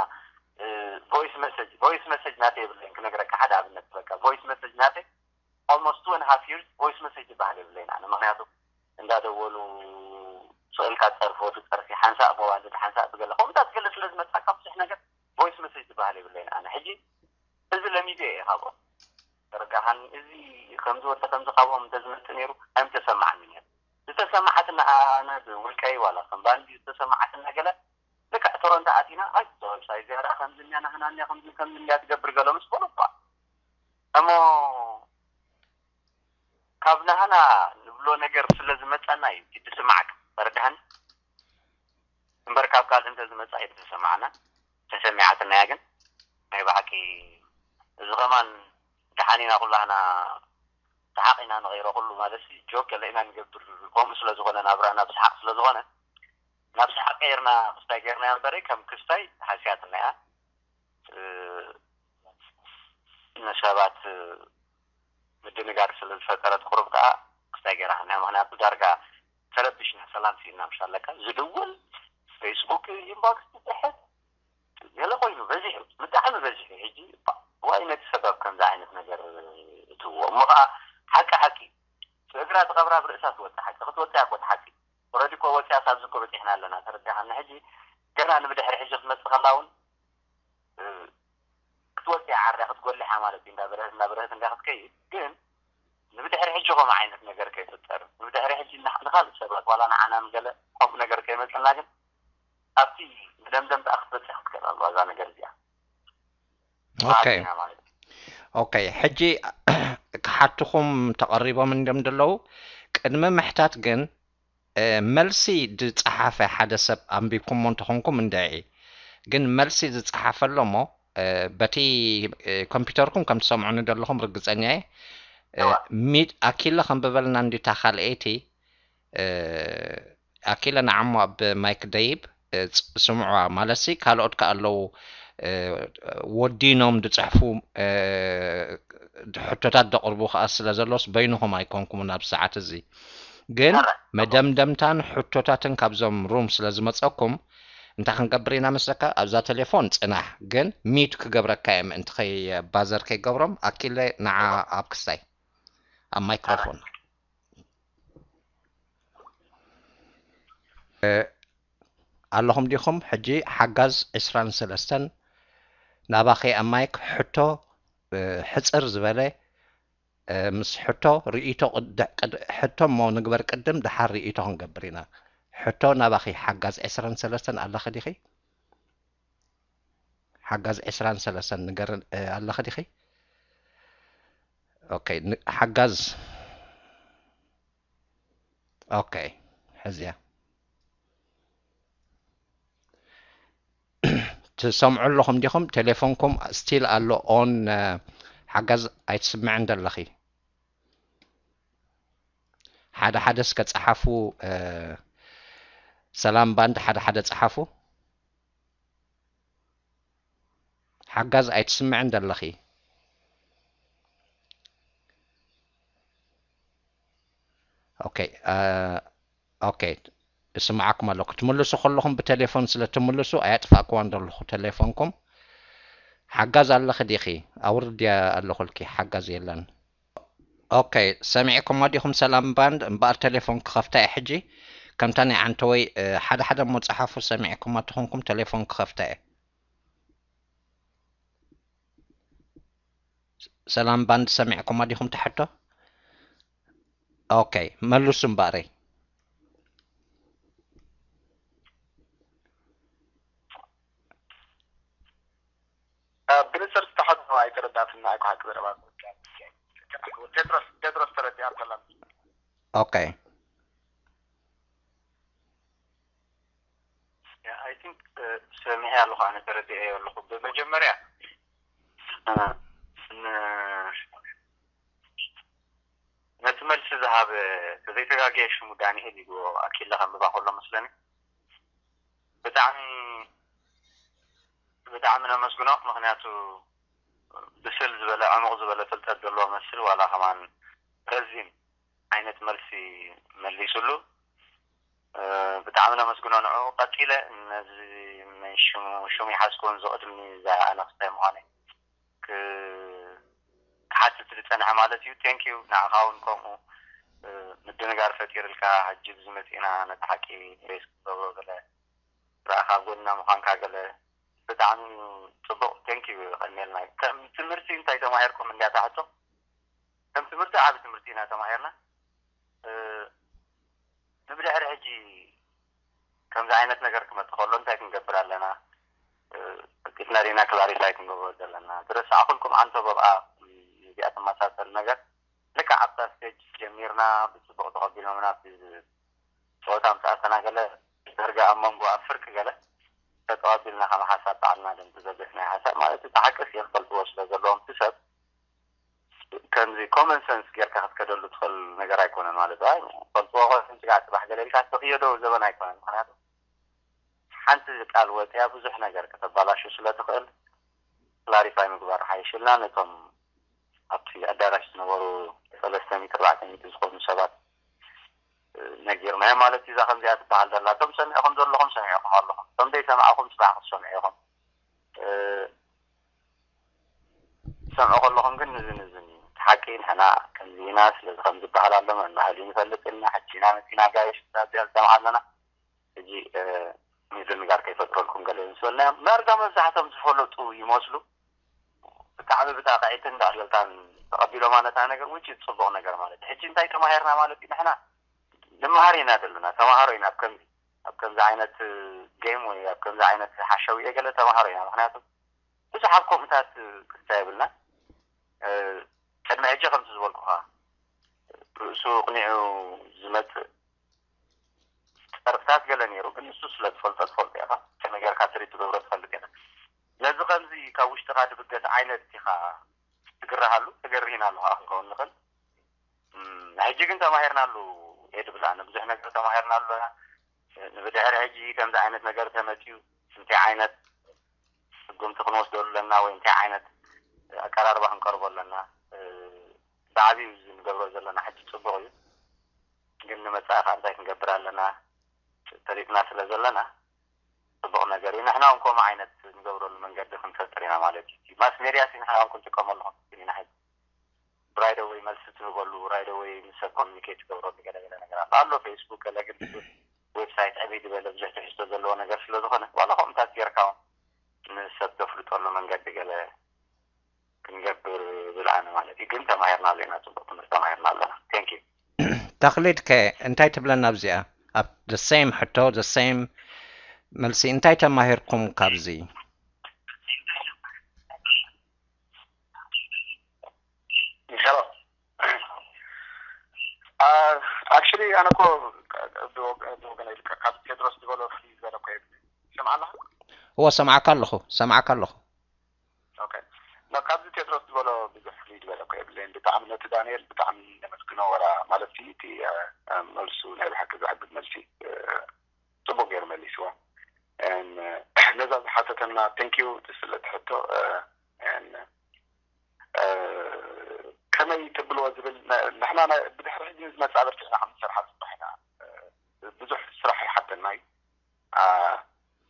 voice message voice message ናተይ የብለይን ክነግረካ ሓደ ኣብነት በቃ voice message ናተይ almost two and half years voice message ዝበሃል የብለይን ኣነ ምክንያቱ እንዳደወሉ ስእልካ ፀርፎ ትፀርፊ ሓንሳእ መዋልድ ሓንሳእ ብገለ ከምኡታት ገለ ስለ ዝመፃካ ብዙሕ ነገር voice message ዝበሃል የብለይን ኣነ ሕጂ እዚ ለሚደ እየ ካብኦም ተረዳሃኒ እዚ ከምዚ ወዲ ከምዚ ካብኦም እንተዝመፅእ ነይሩ ኣይምተሰማዓኒ ነይሩ ዝተሰማዓትና ኣነ ብውልቀይ ዋላ ከም ባንዲ ዝተሰማዓትና ገለ ልክዕ ቶሮንቶ ኣቲና ኣይ ዌብሳይት እዚኣ ዳ ከምዚ እኒያ ናህና እኒያ ከምዚ ከምዚ እንዲያ ትገብር ገለ ምስ በሉ እኳ እሞ ካብ ናህና ንብሎ ነገር ስለ ዝመፀና እዩ ትስማዓካ ተረዳሃኒ እምበር ካብ ካልእ እንተዝመጽእ ኣይተሰማዕና ተሰሚዓትና እያ ግን ናይ ብሓቂ እዚ ከማን ደሓን ኢና ኩላህና ሰሓቕ ኢና ንቐይሮ ኩሉ ማለት ሲ ጆክ ገለ ኢና ንገብር ከምኡ ስለ ዝኾነ ናብራና ብሰሓቕ ስለ ዝኾነ ናብ ሰሓቕ ቀይርና ክስታይ ገይርናያ እምበረ ከም ክስታይ ተሓስያትና እያ ንሰባት ምድንጋር ስለ ዝፈጠረት ቁሩብ ከዓ ክስታይ ገይራ ምክንያቱ ዳርጋ ተረቢሽና ሰላም ስኢንና ምሽ ኣለካ ዝድውል ፌስቡክ ኢንቦክስ ዝፅሕፍ ገለ ኮይኑ በዚሑ ብጣዕሚ በዚሑ ሕጂ ዋይ ነቲ ሰበብ ከምዚ ዓይነት ነገር እትዎ እሞ ከዓ ሓቂ ሓቂ እግራ ትቐብራ ብርእሳ ትወፅእ ሓቂ ክትወፅእ ያኮት ሓቂ ረዲ እኮ ወፅያ ሳብዚ እኮ በፂሕና ኣለና ተረዲኻና ሕጂ ገና ንብድሕሪ ሕጂ ክትመፅእ ከላ እውን ክትወፅያ ዓርያ ክትጎልሕ ማለት እዩ እንዳበረህት እንዳበረህት እንዳ ክትከይድ ግን ንብድሕሪ ሕጂ ከምኡ ዓይነት ነገር ከይፍጠር ንብድሕሪ ሕጂ ንካልእ ሰባት ዋላ ንዓና ንገለ ከምኡ ነገር ከይመፀና ግን ኣብቲ መደምደምታ ክትበፅሕ ክትክእል ኣለዋ እዛ ነገር እዚኣ ኦኬ ማለት እዩ ኦኬ ሕጂ ክሓትኹም ተቐሪቦም እንድም ዘለዉ ቅድሚ ምሕታት ግን መልሲ ዝፀሓፈ ሓደ ሰብ ኣንቢብኩሞ እንተኾንኩም እንድዒ ግን መልሲ ዝፀሓፈ ኣሎ እሞ በቲ ኮምፒውተርኩም ከም ትሰምዑኒ ዘለኹም ርግፀኛ እየ ሚድ ኣኪለ ከንብበልና እንዲታ ካልአይቲ ኣኪለ ንዓሞ ኣብ ማይክ ደይብ ስምዑዋ ማለትሲ ካልኦት ከ ኣለዉ ወዲኖም ዝፅሕፉ ሕቶታት ዘቕርቡ ከዓ ስለ ዘሎስ በይንኹም ኣይኮንኩምን ኣብ ሰዓት እዚ ግን መደምደምታን ሕቶታትን ካብዞም ሩም ስለ ዝመፀኩም እንታይ ክንገብር ኢና መስለካ ኣብዛ ቴሌፎን ፅናሕ ግን ሚድ ክገብረካ እየ ምእንቲ ከይባዘር ከይገብሮም ኣኪለ ንዓ ኣብ ክስታይ ኣብ ማይክሮፎን ኣለኹም ዲኹም ሕጂ ሓጋዝ ዕስራን ሰለስተን ናባኸ ኣብ ማይክ ሕቶ ሕፅር ዝበለ ምስ ሕቶ ርእይቶ ሕቶ እሞ ንግበር ቅድም ደሓር ርእይቶ ክንገብር ኢና ሕቶ ናባኺ ሓጋዝ ዕስራን ሰለስተን ኣለኺ ዲኺ ሓጋዝ ዕስራን ሰለስተን ንገር ኣለኺ ዲኺ ሓጋዝ ኦኬ ሕዝያ ትሰምዑ ኣለኹም ዲኹም? ቴሌፎንኩም ስቲል ኣሎ ኦን። ሓጋዝ ኣይትስምዕን ዘለኺ። ሓደ ሓደ እስከ ጸሓፉ። ሰላም ባንድ ሓደ ሓደ ጸሓፉ። ሓጋዝ ኣይትስምዕን ዘለኺ። ኦኬ። ኦኬ፣ እስምዓኩም ኣለኩ። ትምልሱ ከለኹም ብቴሌፎን ስለ ትምልሱ ኣየጥፋእክዋን ዘለኹ ቴሌፎንኩም። ሓጋዝ ኣለኺ ዲኺ? ኣውርድያ ኣለኹልኪ፣ ሓጋዝ የለን። ኦኬ፣ ሰሚዕኩሞ ዲኹም ሰላም ባንድ? እምበኣር ቴሌፎን ክኸፍታ እየ ሕጂ። ከምታ ናይ ዓንተወይ ሓደ ሓደ እሞ ጸሓፉ። ሰሚዕኩሞ ትኾንኩም ቴሌፎን ክኸፍታ እየ። ሰላም ባንድ ሰሚዕኩማ ዲኹም ትሕቶ? ኦኬ፣ መልሱ እምበኣረይ። ብንፅር ዝተሓቶ ኣይተረዳእትና። ኣይኮ ሓቂ ዘረባ ቴድሮስ ቴድሮስ ተረዲኣ ከላ ኦኬ። I think ሰሚዐ ኣለኹ፣ ኣነ ተረዲኤ ኣለኹ። ብመጀመርያ ነቲ መልሲ ዝሃበ፣ ተዘይተጋግየ ሽሙ ዳንኤል ኢሉ ኣኪለ ከንብባ ከሎ መስለኒ። ብጣዕሚ ብጣዕሚ ነመስግኖ፣ ምክንያቱ ብስል ዝበለ ዕሙቕ ዝበለ ፍልጠት ዘለዎ መስል ዋላ ከማን ረዚን ዓይነት መልሲ መሊሱሉ። ብጣዕሚ ነመስግኖ ንዑ። ቀፂለ ነዚ ሽሙ ይሓዝኩን ዝቕድሚ እዛ ኣነክስታይ ምዃነይ ክሓትት ዝፀንሐ ማለት እዩ። ቴንኪዩ። ንዓኻ እውን ከምኡ ምድንጋር ፈጢርልካ ሕጂ ብዝመፅእና ነቲ ሓቂ ሬስ ክትገብሮ ገለ ረኣኻ ጎንና ምዃንካ ገለ ብጣዕሚ እዩ ፅቡቕ። ቴንኪዩ። ቀኒልና ከም ትምህርቲ እንታይ ተማሂርኩም እንዲያ ትሕቶ ከም ትምህርቲ ዓቢ ትምህርቲ ኢና ተማሂርና። ንብድሕሪ ሕጂ ከምዚ ዓይነት ነገር ክመፅእ ከሎ እንታይ ክንገብር ኣለና? ፈቂድና ዲና ክላሪፋይ ክንገብሮ ዘለና? ዝረሳዕኩልኩም ኣንተ በብኣ እዚኣ ትመሳሰል ነገር ልክዕ ኣብታ ስቴጅ ጀሚርና ብፅቡቕ ተቐቢሎምና ጸወታ ምስ ኣተና ገለ ዳርጋ ኣብ መንጎ ኣብ ፍርቂ ገለ ተጠዋቢልና ከም ሓሳብ ባዕልና ደም ትዘገስ ናይ ሓሳብ ማለት እቲ ሓቅስ እዮም ፈልጥዎ ስለ ዘለዎም እቲ ሰብ ከምዚ ኮመን ሰንስ ጌርካ ክትከደሉ ትኽእል ነገር ኣይኮነን ማለት ኣይ ፈልጥዎ ኮን ስጋዕ ጽባሕ ገለ ኢልካ ትኽየዶ ዘበን ኣይኮነን ምክንያቱ ሓንቲ ቃል ወጥያ ብዙሕ ነገር ከተባላሹ ስለ ትኽእል ክላሪፋይ ምግባር ሓይሽልና ነቶም ኣብቲ ኣዳራሽ ዝነበሩ ሰለስተ ሚእቲ ኣርባዕተ ሚእቲ ዝኾኑ ሰባት ነጊርናዮም ማለት እዩ። እዛ ከምዚኣ ትበሃል ዘላ እቶም ሰሚዕኹም ዘለኹም ሰሚዕኹም ኣለኹም፣ እቶም ዘይሰማዕኹም ፅባሕ ክትሰምዑ ኢኹም። ትሰምዑ ከለኹም ግን ንዝን እዝን እዩ እቲ ሓቂ። ንሕና ከምዚ ኢና፣ ስለዚ ከምዚ ይበሃል ኣሎ፣ መን መሃሊ ንፈልጥ ኢልና፣ ሕጂ ኢና መፂና ጋይሽ፣ እዛ እዚኣ ዝሰምዓ ኣለና። ሕጂ ምድንጋር ከይፈጥረልኩም ገለ ምስ በልናዮም ዳርጋ መብዛሕቶም ዝፈለጡ ይመስሉ። ብጣዕሚ ብጣቕዒትን ዳዕለልታን ተቐቢሎማ ነታ ነገር ውጭ ጽቡቕ ነገር ማለት እዩ። ሕጂ እንታይ ተማሂርና ማለት እዩ? ንሕና ንመሃር ኢና ዘለና፣ ተማሃሮ ኢና። ኣብ ከምዚ ኣብ ከምዚ ዓይነት ጌም ወይ ኣብ ከምዚ ዓይነት ሓሸውየ ገለ ተማሃሮ ኢና። ምክንያቱ ብዙሕ ኣብ ከምኡታት ክስታ የብልና። ቅድሚ ሕጂ ከምቲ ዝበልኩኻ ርእሱ ቅኒዑ ዝመጽእ ጸርፍታት ገለ ነይሩ፣ ግን ንሱ ስለ ትፈልጦ ትፈልጦ ኢኻ። ከመይ ጌርካ ትሪት ትገብሮ ትፈልጥ ኢኻ። ነዚ ከምዚ ካብ ውሽጥኻ ድብገስ ዓይነት ኢኻ ትግረሃሉ፣ ተገሪህና ኣለኹ ኣኹ ክኸውን ንኽእል። ሕጂ ግን ተማሂርናሉ እየ ድብል ኣነ። ብዙሕ ነገር ተማሂርናሉ ኢና። ንብድሕሪ ሕጂ ከምዚ ዓይነት ነገር ተመፅዩ እንታይ ዓይነት ስጉምቲ ክንወስደሉ ኣለና ወይ እንታይ ዓይነት ኣቀራርባ ክንቀርቦ ኣለና ብዓብዩ እዚ ንገብሮ ዘለና ሕጂ ፅቡቕ እዩ። ግን ንመፃኢ ከዓ እንታይ ክንገብር ኣለና ፈሊጥና ስለ ዘለና ፅቡቕ ነገር እዩ። ንሕና እውን ከምኡ ዓይነት ንገብረሉ መንገዲ ክንፈጥር ኢና ማለት እዩ። ማስ ሜድያ ሲ ንሕና እውን ክንጥቀመሉ ክንፍትን ኢና። ሕዚ ራይደ ወይ መልሲ ትህበሉ ራይደ ወይ ምስ ሰብ ኮሚኒኬት ትገብረሉ ገለገለ ነገር ኣሎ ኣሎ ፌስቡክ ገለ ግን ዌብሳይት ዕብይ ዝበለ ብዙሕ ትሕዝቶ ዘለዎ ነገር ስለ ዝኾነ ዋላ ከምኡታት ጌርካ እውን ንሰብ ተፍልጠሉ መንገዲ ገለ ክንገብር ዝለኣነ ማለት እዩ። ግን ተማሂርናሉ ኢና፣ ፅቡቅ ትምህርቲ ተማሂርና ኣለና። ቴንክ ዩ። ተኽሊድ ከ እንታይ ትብለና ኣብዚኣ? ኣብ the same ሕቶ the same መልሲ እንታይ ተማሂርኩም ካብዚ? ሄሎ ኣክቹሊ ኣነ እኮ ብወገነ ኢልካ ካብ ቴድሮስ ዝበሎ ፍልይ ዝበለ እኮ የብለይ። ይሰምዓ ኣለኻ? እወ፣ ሰምዓካ ኣለኹ፣ ሰምዓካ ኣለኹ። ኦኬ። ና ካብዚ ቴድሮስ ዝበሎ ብዙሕ ፍልይ ዝበለ እኮ የብለይን። ብጣዕሚ ነቲ ዳንኤል ብጣዕሚ ነመስግኖ። ወላ ማለት እቲ መልሱ ናይ ብሓቂ ዘዕግብ መልሲ ጽቡቅ ገይሩ መሊስዎ። ነዛ ዝሓተተና ቴንኪዩ ስለ ትሕቶ። ከመይ ተብልዎ ዝብል ንሕና ብድሕሪ ሕጂ ንዝመፅእ ኣበርቲዕና ከም ንሰርሓ ፅባሕ ኢና። ብዙሕ ስራሕ ይሓተና እዩ።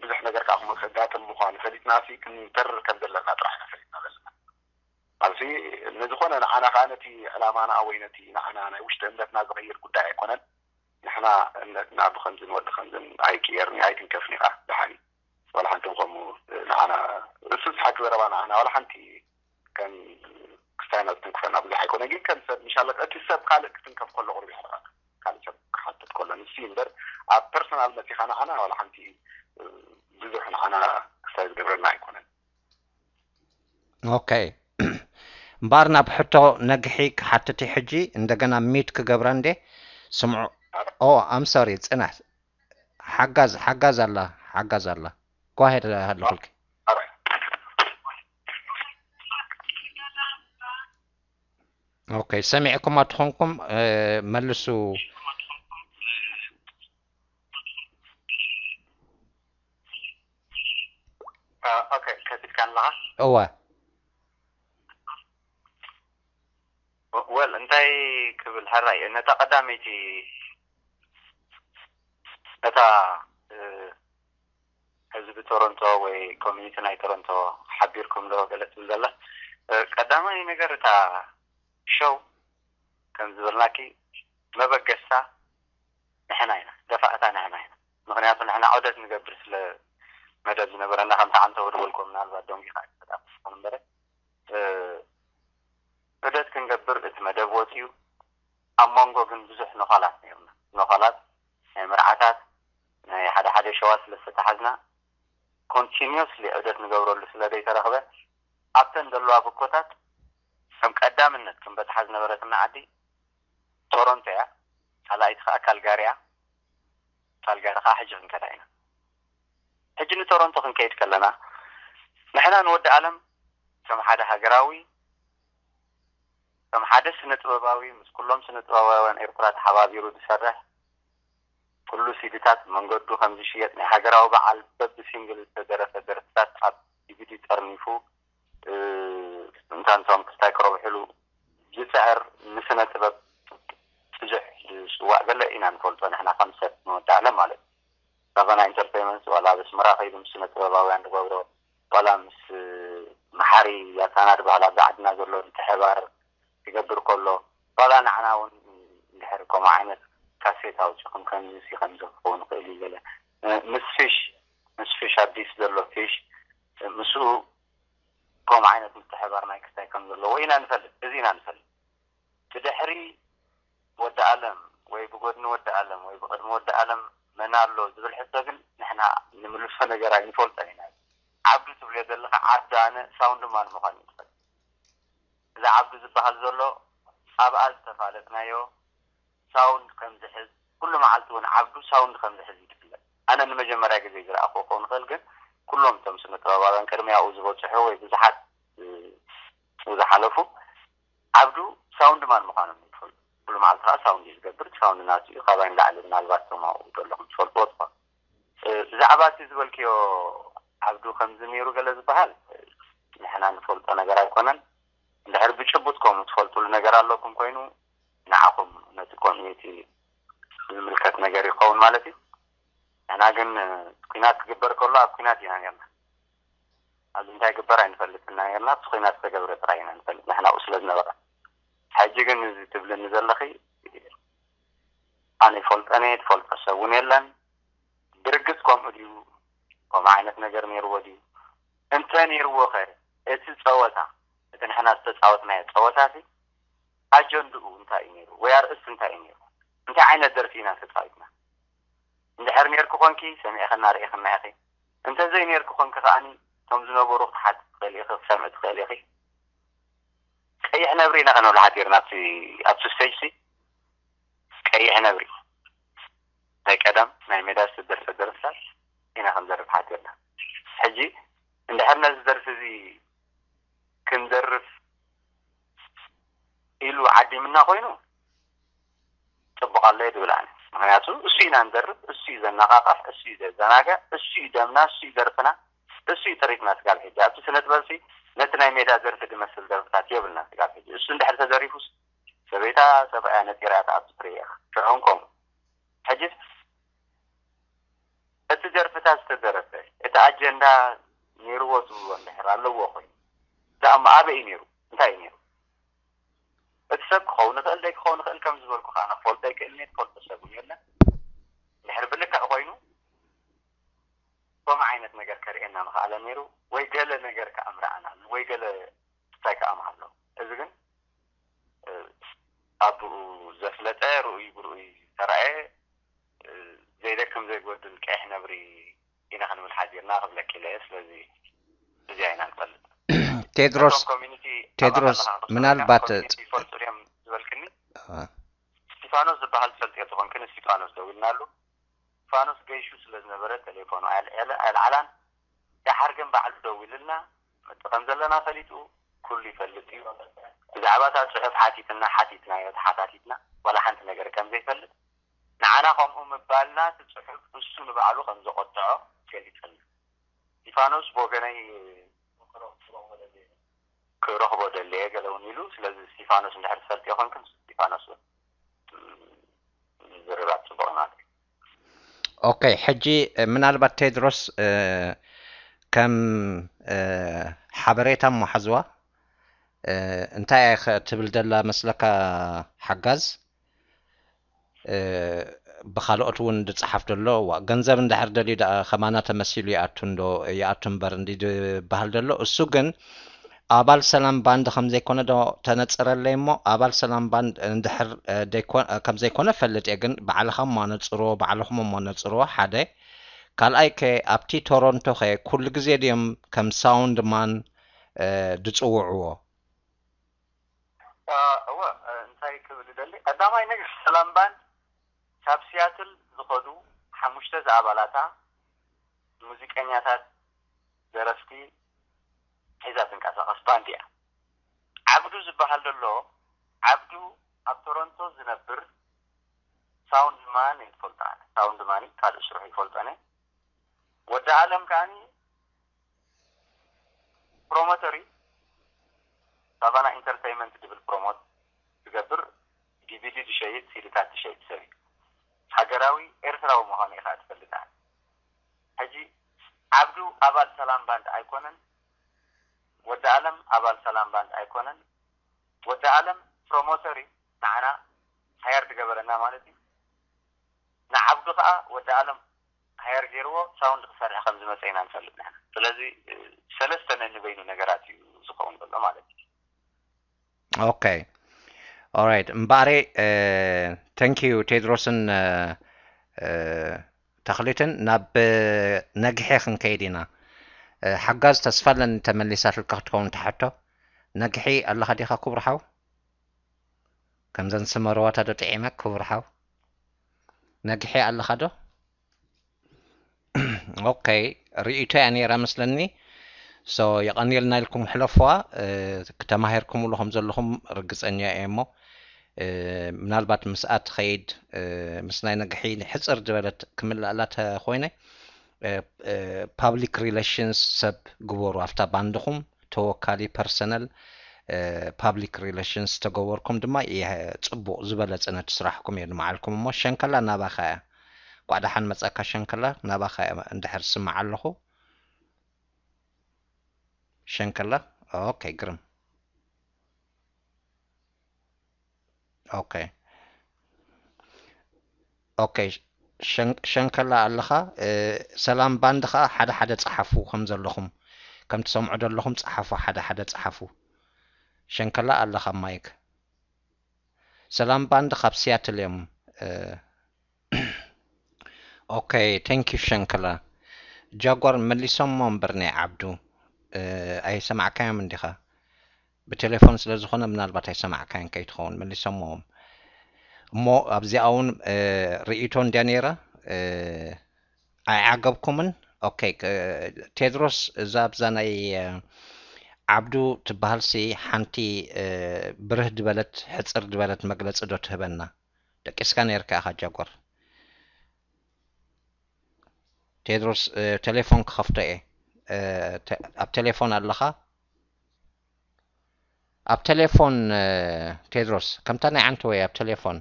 ብዙሕ ነገር ከዓ ክጋጥም ምኳኑ ፈሊጥና ሲ ክንተርር ከም ዘለና ጥራሕ ኢና ፈሊጥና ዘለና። ኣብዚ ንዝኾነ ንዓና ከዓ ነቲ ዕላማና ወይ ነቲ ንዓና ናይ ውሽጢ እምነትና ዝቕይር ጉዳይ ኣይኮነን። ንሕና እምነትና ብከምዝን ወዲ ከምዝን ኣይቅየርን ኣይትንከፍን ኢኻ ደሓን እዩ። ዋላ ሓንቲ ከምኡ ንዓና እሱ ዝሓቂ ዘረባ ንዓና ዋላ ሓንቲ ከም ክስታይ ናብ ትንክፈና ብዙሕ ኣይኮነ ግን ከም ሰብ ምሻለ እቲ ሰብ ካልእ ክትንከፍ ከሎ ቁርብ ይሕረቃ ካልእ ሰብ ክሓትት ከሎ ንሱ እዩ እምበር ኣብ ፐርሰናል መፂኻ ንዓና ዋላ ሓንቲ ብዙሕ ንዓና ክስታይ ዝገብረና ኣይኮነን። ኦኬ እምበኣር ናብ ሕቶ ነግሒ ክሓትት ሕጂ እንደገና ሚት ክገብረ እንዴ ስምዑ ኦ ኣም ሶሪ ፅናሕ ሓጋዝ ሓጋዝ ኣላ ሓጋዝ ኣላ ጓሄድ ኣለኹልኪ ኦኬ ሰሚዕኩማ ትኾንኩም መልሱ ከፊትካ ኣለኻ እወ ወል እንታይ ክብል ሕራይ ነታ ቀዳመይቲ ነታ ህዝቢ ቶሮንቶ ወይ ኮሚኒቲ ናይ ቶሮንቶ ሓቢርኩም ዶ ገለ ትብል ዘላ ቀዳማይ ነገር እታ ሸው ከም ዝበልናኪ መበገስታ ንሕና ኢና ደፋእታ ንሕና ኢና ምክንያቱ ንሕና ዑደት ንገብር ስለ መደብ ዝነበረና ከምቲ ዓንተወ ዝበልኮ ምናልባት ደንጊኻ ኣይትፈጣ ክስኾን እምበረ ዑደት ክንገብር እቲ መደብ ወፂኡ ኣብ መንጎ ግን ብዙሕ ነዃላት ነይሩና ነዃላት ናይ መርዓታት ናይ ሓደ ሓደ ሸዋት ስለ ዝተታሓዝና ኮንቲኒስሊ ዑደት ንገብረሉ ስለ ዘይተረኽበ ኣብተን ዘለዋ ብኮታት ከም ቀዳምነት ክንበፅሓ ዝነበረትና ዓዲ ቶሮንቶ እያ ካልኣይቲ ከዓ ካልጋሪ እያ ካልጋሪ ከዓ ሕጂ ክንከዳ ኢና ሕጂ ንቶሮንቶ ክንከይድ ከለና ንሕና ንወዲ ኣለም ከም ሓደ ሃገራዊ ከም ሓደ ስነ ጥበባዊ ምስ ኩሎም ስነ ጥበባውያን ኤርትራ ተሓባቢሩ ዝሰርሕ ኩሉ ሲዲታት መንገዱ ከም ዝሽየጥ ናይ ሃገራዊ በዓል በቢ ሲንግል ዝተደረፈ ደርፍታት ኣብ ዲቪዲ ጠርኒፉ እንታንቶም ክስታይ ክረብሕሉ ዝፅዕር ንስነ ጥበብ ብዙሕ ዝፅዋዕ ዘሎ ኢና ንፈልጦ ንሕና ከም ሰብ ንወዲ ኣለም ማለት እዩ። ሳቫና ኢንተርቴይንመንት ዋላ ኣብ ኣስመራ ከይዱ ምስ ስነ ጥበባውያን ዝገብሮ ዋላ ምስ መሓሪ ያታና ዝበሃል ኣብዚ ዓድና ዘሎ ምትሕባር ክገብር ከሎ ዋላ ንዓና እውን እንድሕር ከምኡ ዓይነት ካሴት ኣውፂኹም ከምዚ ሲ ከምዚ ክኸውን ይኽእል እዩ ገለ ምስ ፊሽ ምስ ፊሽ ኣዲስ ዘሎ ፊሽ ምስኡ ከምኡ ዓይነት ምትሕባር ናይ ክስታይ ከም ዘለዎ ኢና ንፈልጥ እዚ ኢና ንፈልጥ ብድሕሪ ወዲ ኣለም ወይ ብጎድኒ ወዲ ኣለም ወይ ብቅድሚ ወዲ ኣለም መን ኣሎ ዝብል ሕቶ ግን ንሕና ንምልሶ ነገር ኣይንፈልጦን ኢና። ዓብዱ ትብልዮ ዘለኻ ዓብዱ ኣነ ሳውንድ ማን ምዃን እዩ ትፈልጥ። እዚ ዓብዱ ዝበሃል ዘሎ ኣብኣ ዝተፋለጥናዮ ሳውንድ ከም ዝሕዝ ኩሉ መዓልቲ እውን ዓብዱ ሳውንድ ከም ዝሕዝ እዩ ዝፍለጥ። ኣነ ንመጀመርያ ግዜ ዝረኣኽዎ ክኸውን ይኽእል ግን ኩሎም እቶም ስነ ጥበባውያን ቅድሚ ያኡ ዝበፅሑ ወይ ብዙሓት ዝሓለፉ ዓብዱ ሳውንድ ማን ምዃኖም ይፈልጡ። ኩሉ መዓልቲ ከዓ ሳውንድ እዩ ዝገብር። እቲ ሳውንድ ናቱ እዩ። ካባይ ንላዕሊ ምናልባት እቶም ኣብኡ ዘለኹም ትፈልጥዎ ትኾኑ። ብዛዕባ እቲ ዝበልክዮ ዓብዱ ከምዚ ነይሩ ገለ ዝበሃል ንሕና ንፈልጦ ነገር ኣይኮነን። እንድሕር ብጭቡጥ ከምኡ ትፈልጡሉ ነገር ኣለኩም ኮይኑ ንዓኹም ነቲ ኮሚኒቲ ዝምልከት ነገር ይኸውን ማለት እዩ። ንሕና ግን ኩናት ክግበር ከሎ ኣብ ኩናት ኢና ነርና። ኣብዚ እንታይ ግበር ኣይንፈልጥ እና ነርና እቲ ኩናት ዝተገብረ ጥራይ ኢና ንፈልጥ ንሕና ኣብኡ ስለ ዝነበረ። ሕጂ ግን እዚ ትብልኒ ዘለኺ ኣነ ይፈልጠን እየ ትፈልጦ ሰብ እውን የለን። ብርግፅ ከምኡ ድዩ? ከምኡ ዓይነት ነገር ነይርዎ ድዩ? እንተ ነይርዎ ኸ እቲ ፀወታ እቲ ንሕና ዝተፃወትናዮ ፀወታ ሲ ኣጀንድኡ እንታይ እዩ ነይሩ ወይ ኣርእስቲ እንታይ እዩ ነይሩ? እንታይ ዓይነት ደርፊ ኢና ተፃዊትና? እንድሕር ነይርኪ ኮንኪ ሰሚዕኽና ርኢኽና ኢኺ። እንተዘይ ነይርኪ ኮንኪ ከዓኒ እቶም ዝነበሩ ክትሓቲ ትኽእል ኢኺ ክሰምዒ ትኽእል ኢኺ። ቀይሕ ነብሪ ኢና ከነብሎ ሓዲርና ኣብቲ ኣብቲ ስቴጅ ሲ ቀይሕ ነብሪ ናይ ቀደም ናይ ሜዳ ዝተደርፈ ደርፍታት ኢና ክንደርፍ ሓዲርና። ሕጂ እዚ ደርፊ እዚ ክንደርፍ ኢሉ ዓዲምና ኮይኑ ጽቡቕ ኣሎ እየ ዝብል ኣነ። ምኽንያቱ እሱ ኢና ንደርፍ፣ እሱ እዩ ዘነቓቕሕ፣ እሱ እዩ ዘዘናግዕ፣ እሱ እዩ ደምና፣ እሱ እዩ ደርፍና፣ እሱ እዩ ጥሪትና። ስጋብ ሕጂ ኣብቲ ስነ ጥበብሲ ነቲ ናይ ሜዳ ደርፊ ዝመስል ደርፍታት የብልና። ስጋብ ሕጂ እሱ እንድሕር ተደሪፉስ ሰበይታ ሰብኣያ ነጢራ እያ ትኣቱ ትርእየኻ። ሽዑ እውን ከምኡ። ሕጂስ እቲ ደርፍታት ዝተደረፈ፣ እቲ ኣጀንዳ ነይርዎ ዝብሎ እንድሕር ኣለዎ ኮይኑ፣ ደኣ እሞ ኣበይ እዩ ነይሩ? እንታይ እዩ ነይሩ? እቲ ሰብ ክኸውን ይኽእል፣ ዘይክኸውን ይኽእል፣ ከም ዝበልኩ ከዓ ክፈልጦ ይኽእል፣ እየ ዝፈልጦ ሰብ እውን የለን። እንድሕር ብልክዕ ኮይኑ፣ ከምኡ ዓይነት ነገር ከርእየና ምኽኣለ ነይሩ፣ ወይ ገለ ነገር ከኣምርዓና፣ ወይ ገለ እንታይ ከኣ ምሃሎ። እዚ ግን፣ እ፣ ኣቦኡ ዘፍለጠ፣ ርኡይ ብርኡይ ዝተራእየ፣ እ፣ ዘይደክም ዘይጎድል ቀይሕ ነብሪ ኢና ክንብል ሓዲርና ክብለኪ ኢለ እየ። ስለዚ እዚኣ ኢና ንፈልጥ። ቴድሮስ፣ ነቶም ኮሚኒቲ ኣባላት ቴድሮስ፣ ኣለኻ ክስረካ ምናልባት ኮሚኒቲ ይፈልጡ ድዮም ዝበልክኒ? አ። እስቲፋኖስ ዝበሃል ትፈልጥዮ ተኾንክን እስቲፋኖስ ደዊልናሉ። እስቲፋኖስ ገይሹ ስለ ዝነበረ ቴሌፎኑ ኣየልዓለ-፣ ኣየልዓላን። ደሓር ግን ባዕሉ ደዊልልና፣ መጥቶ ከም ዘለና ፈሊጡ፣ ኩሉ ይፈልጥ እዩ። ብዛዕባ እታ ጽሑፍ ሓቲትና፣ ሓቲትናዮ፣ ተሓታቲትና፣ ዋላ ሓንቲ ነገር ከም ዘይፈልጥ፣ ንዓና ከምኡ ምባልና እቲ ጽሑፍ እሱ ንባዕሉ ከም ዘቖጥዖ ገሊጽልና። እስቲፋኖስ ብወገነይ ክረኽቦ ደለየ ገለ እውን ኢሉ። ስለዚ እስቲፋኖስ እንድሕር ትፈልጥዮ ኮንክን እስቲፋኖስ እውን፣ ም፣ ዝርርብ ጽቡቕ እዩ ማለት እዩ። ኦኬ፣ ሕጂ፣ እ፣ ምናልባት ቴድሮስ፣ እ፣ ከም፣ እ፣ ሓበሬታ እሞ ሓዝዋ፣ እ፣ እንታይ እያ ኸ ትብል ደላ መስለካ ሓጋዝ? እ፣ ብኻልኦት እውን ዝጸሓፍ ዘሎ፣ ዋ፣ ገንዘብ እንድሕር ደልዩ ደኣ ከማና ተመሲሉ ይኣቱ እንዶ፣ ይኣቱ እምበር እንዲ ዝበሃል ዘሎ። እሱ ግን ኣባል ሰላም ባንድ ከም ዘይኮነ ዶ ተነጽረለይ እሞ፣ ኣባል ሰላም ባንድ እንድሕር፣ እ፣ ደይኮ-፣ እ፣ ከም ዘይኮነ ፈልጥ እየ፣ ግን ባዕልኻ እሞ ኣነጽርዎ፣ ባዕልኹም እሞ ኣነጽርዎ፣ ሓደ። ካልኣይ ከ ኣብቲ ቶሮንቶ ከ ኩሉ ግዜ ድዮም ከም ሳውንድ ማን፣ እ፣ ዝጽውዕዎ? እ፣ እወ፣ እ፣ እንታይ ክብል ይደሊ? ቀዳማይ ነገር ሰላም ባንድ ካብ ሲያትል ዝኸዱ ሓሙሽተ ዝኣባላታ ሙዚቀኛታት፣ ደረፍቲ ሒዛ ትንቀሳቐስ ባንድ እያ። ዓብዱ ዝበሃል ዘሎ፣ ዓብዱ ኣብ ቶሮንቶ ዝነብር ሳውንድ ማን እየ ዝፈልጦ ኣነ። ሳውንድ ማን እዩ፣ ካልእ ስርሑ ይፈልጦ ኣነ። ወዲ ኣለም ከኣኒ ፕሮሞተር እዩ። ሳቫና ኢንተርቴይንመንት ዝብል ፕሮሞት ዝገብር፣ ዲቪዲ ዝሸይጥ፣ ሲዲታት ዝሸይጥ ሰብ እዩ። ሃገራዊ ኤርትራዊ ምዃኑ ኢኻ ትፈልጥ ኣነ። ሕጂ ዓብዱ ኣባል ሰላም ባንድ ኣይኮነን፣ ወዲ ኣለም ኣባል ሰላም ባንድ ኣይኮነን። ወዲ ኣለም ፕሮሞተር እዩ፣ ንዓና ሃየር ዝገበረና ማለት እዩ። ንዓብዱ ከዓ ወዲ ኣለም ሃየር ገይርዎ ሳውንድ ክሰርሕ ከም ዝመፀ ኢና ንፈልጥ ንሕና። ስለዚ፣ እ፣ ሰለስተ ነንበይኑ ነገራት እዩ ዝኸውን ዘሎ ማለት እዩ። ኦኬ። ኦራይት። እምበኣሬ፣ እ፣ ተንክ ዩ ቴድሮስን፣ እ፣ እ፣ ተኽሊትን። ናብ፣ እ፣ ነግሒ ክንከይድ ኢና። እ፣ ሓጋዝ ተስፋ ኣለኒ ተመሊሳትልካ ክትከውን ትሓቶ። ነግሒ ኣለኻ ዲኻ ክቡር ሓው? ከምዘን ስመረዋታ ዶ ጥዒመ ክቡር ሓው? ነግሒ ኣለኻ ዶ? ኦኬ፣ ርእይቶ እያ ነይራ መስለኒ። ሶ፣ የቐንየልና ኢልኩም ሕለፍዋ። እ፣ ተማሂርኩምሉ ከም ዘለኹም ርግጸኛ እየ እሞ፣ እ፣ ምናልባት ምስኣ ትኸይድ፣ እ፣ ምስ ናይ ነግሒ ሕጽር ዝበለት ክምልኣላ ተኾይነ፣ እ፣ እ፣ ፓብሊክ ሪሌሽንስ ሰብ ግበሩ፣ ኣብታ ባንድኹም ተወካሊ ፐርሰነል፣ እ፣ ፓብሊክ ሪሌሽንስ ተገበርኩም ድማ፣ የ-፣ ጽቡቕ ዝበለጸ ነቲ ስራሕኩም የድምዓልኩም እሞ፣ ሸንከላ ናባኻ እያ። እንኳዕ ደሓን መጻካ ሸንከላ፣ ናባኻ እየ እንድሕር ስማዕ ኣለኹ። ሸንከላ፣ ኦኬ፣ ግርም። ኦኬ። ኦኬ፣ ሸን-፣ ሸንከላ ኣለኻ። እ፣ ሰላም ባንድ ኸኣ ሓደ ሓደ ጸሓፉ ከም ዘለኹም፣ ከም ትሰምዑ ዘለኹም ጸሓፉ፣ ሓደ ሓደ ጸሓፉ። ሸንከላ ኣለኻ ማይክ። ሰላም ባንድ ካብ ሲያትል እዮም። እ፣ ኦኬ፣ ቴንክ ዩ ሸንከላ። ጃጓር መሊሶሞ እምበር ናይ ዓብዱ፣ እ፣ ኣይሰማዕካዮም እንዲኻ? ብቴሌፎን ስለ ዝኾነ ምናልባት ኣይሰማዕካዮን ከይትኸውን፣ መሊሶምዎም። እሞ ኣብዚኣ እውን፣ እ፣ ርእይቶ እንድያ ነይራ፣ እ፣ ኣይዓገብኩምን። ኦኬ፣ ቴድሮስ፣ እዛ ኣብዛ ናይ ዓብዱ ትበሃልሲ ሓንቲ ብርህ ዝበለት ሕፅር ዝበለት መግለፂ ዶ ትህበና? ደቂስካ ነይርካ ኢኻ ጃጎር። ቴድሮስ፣ ቴሌፎን ክኸፍቶ እየ። ኣብ ቴሌፎን ኣለኻ? ኣብ ቴሌፎን፣ ቴድሮስ፣ ከምታ ናይ ዓንተወይ ኣብ ቴሌፎን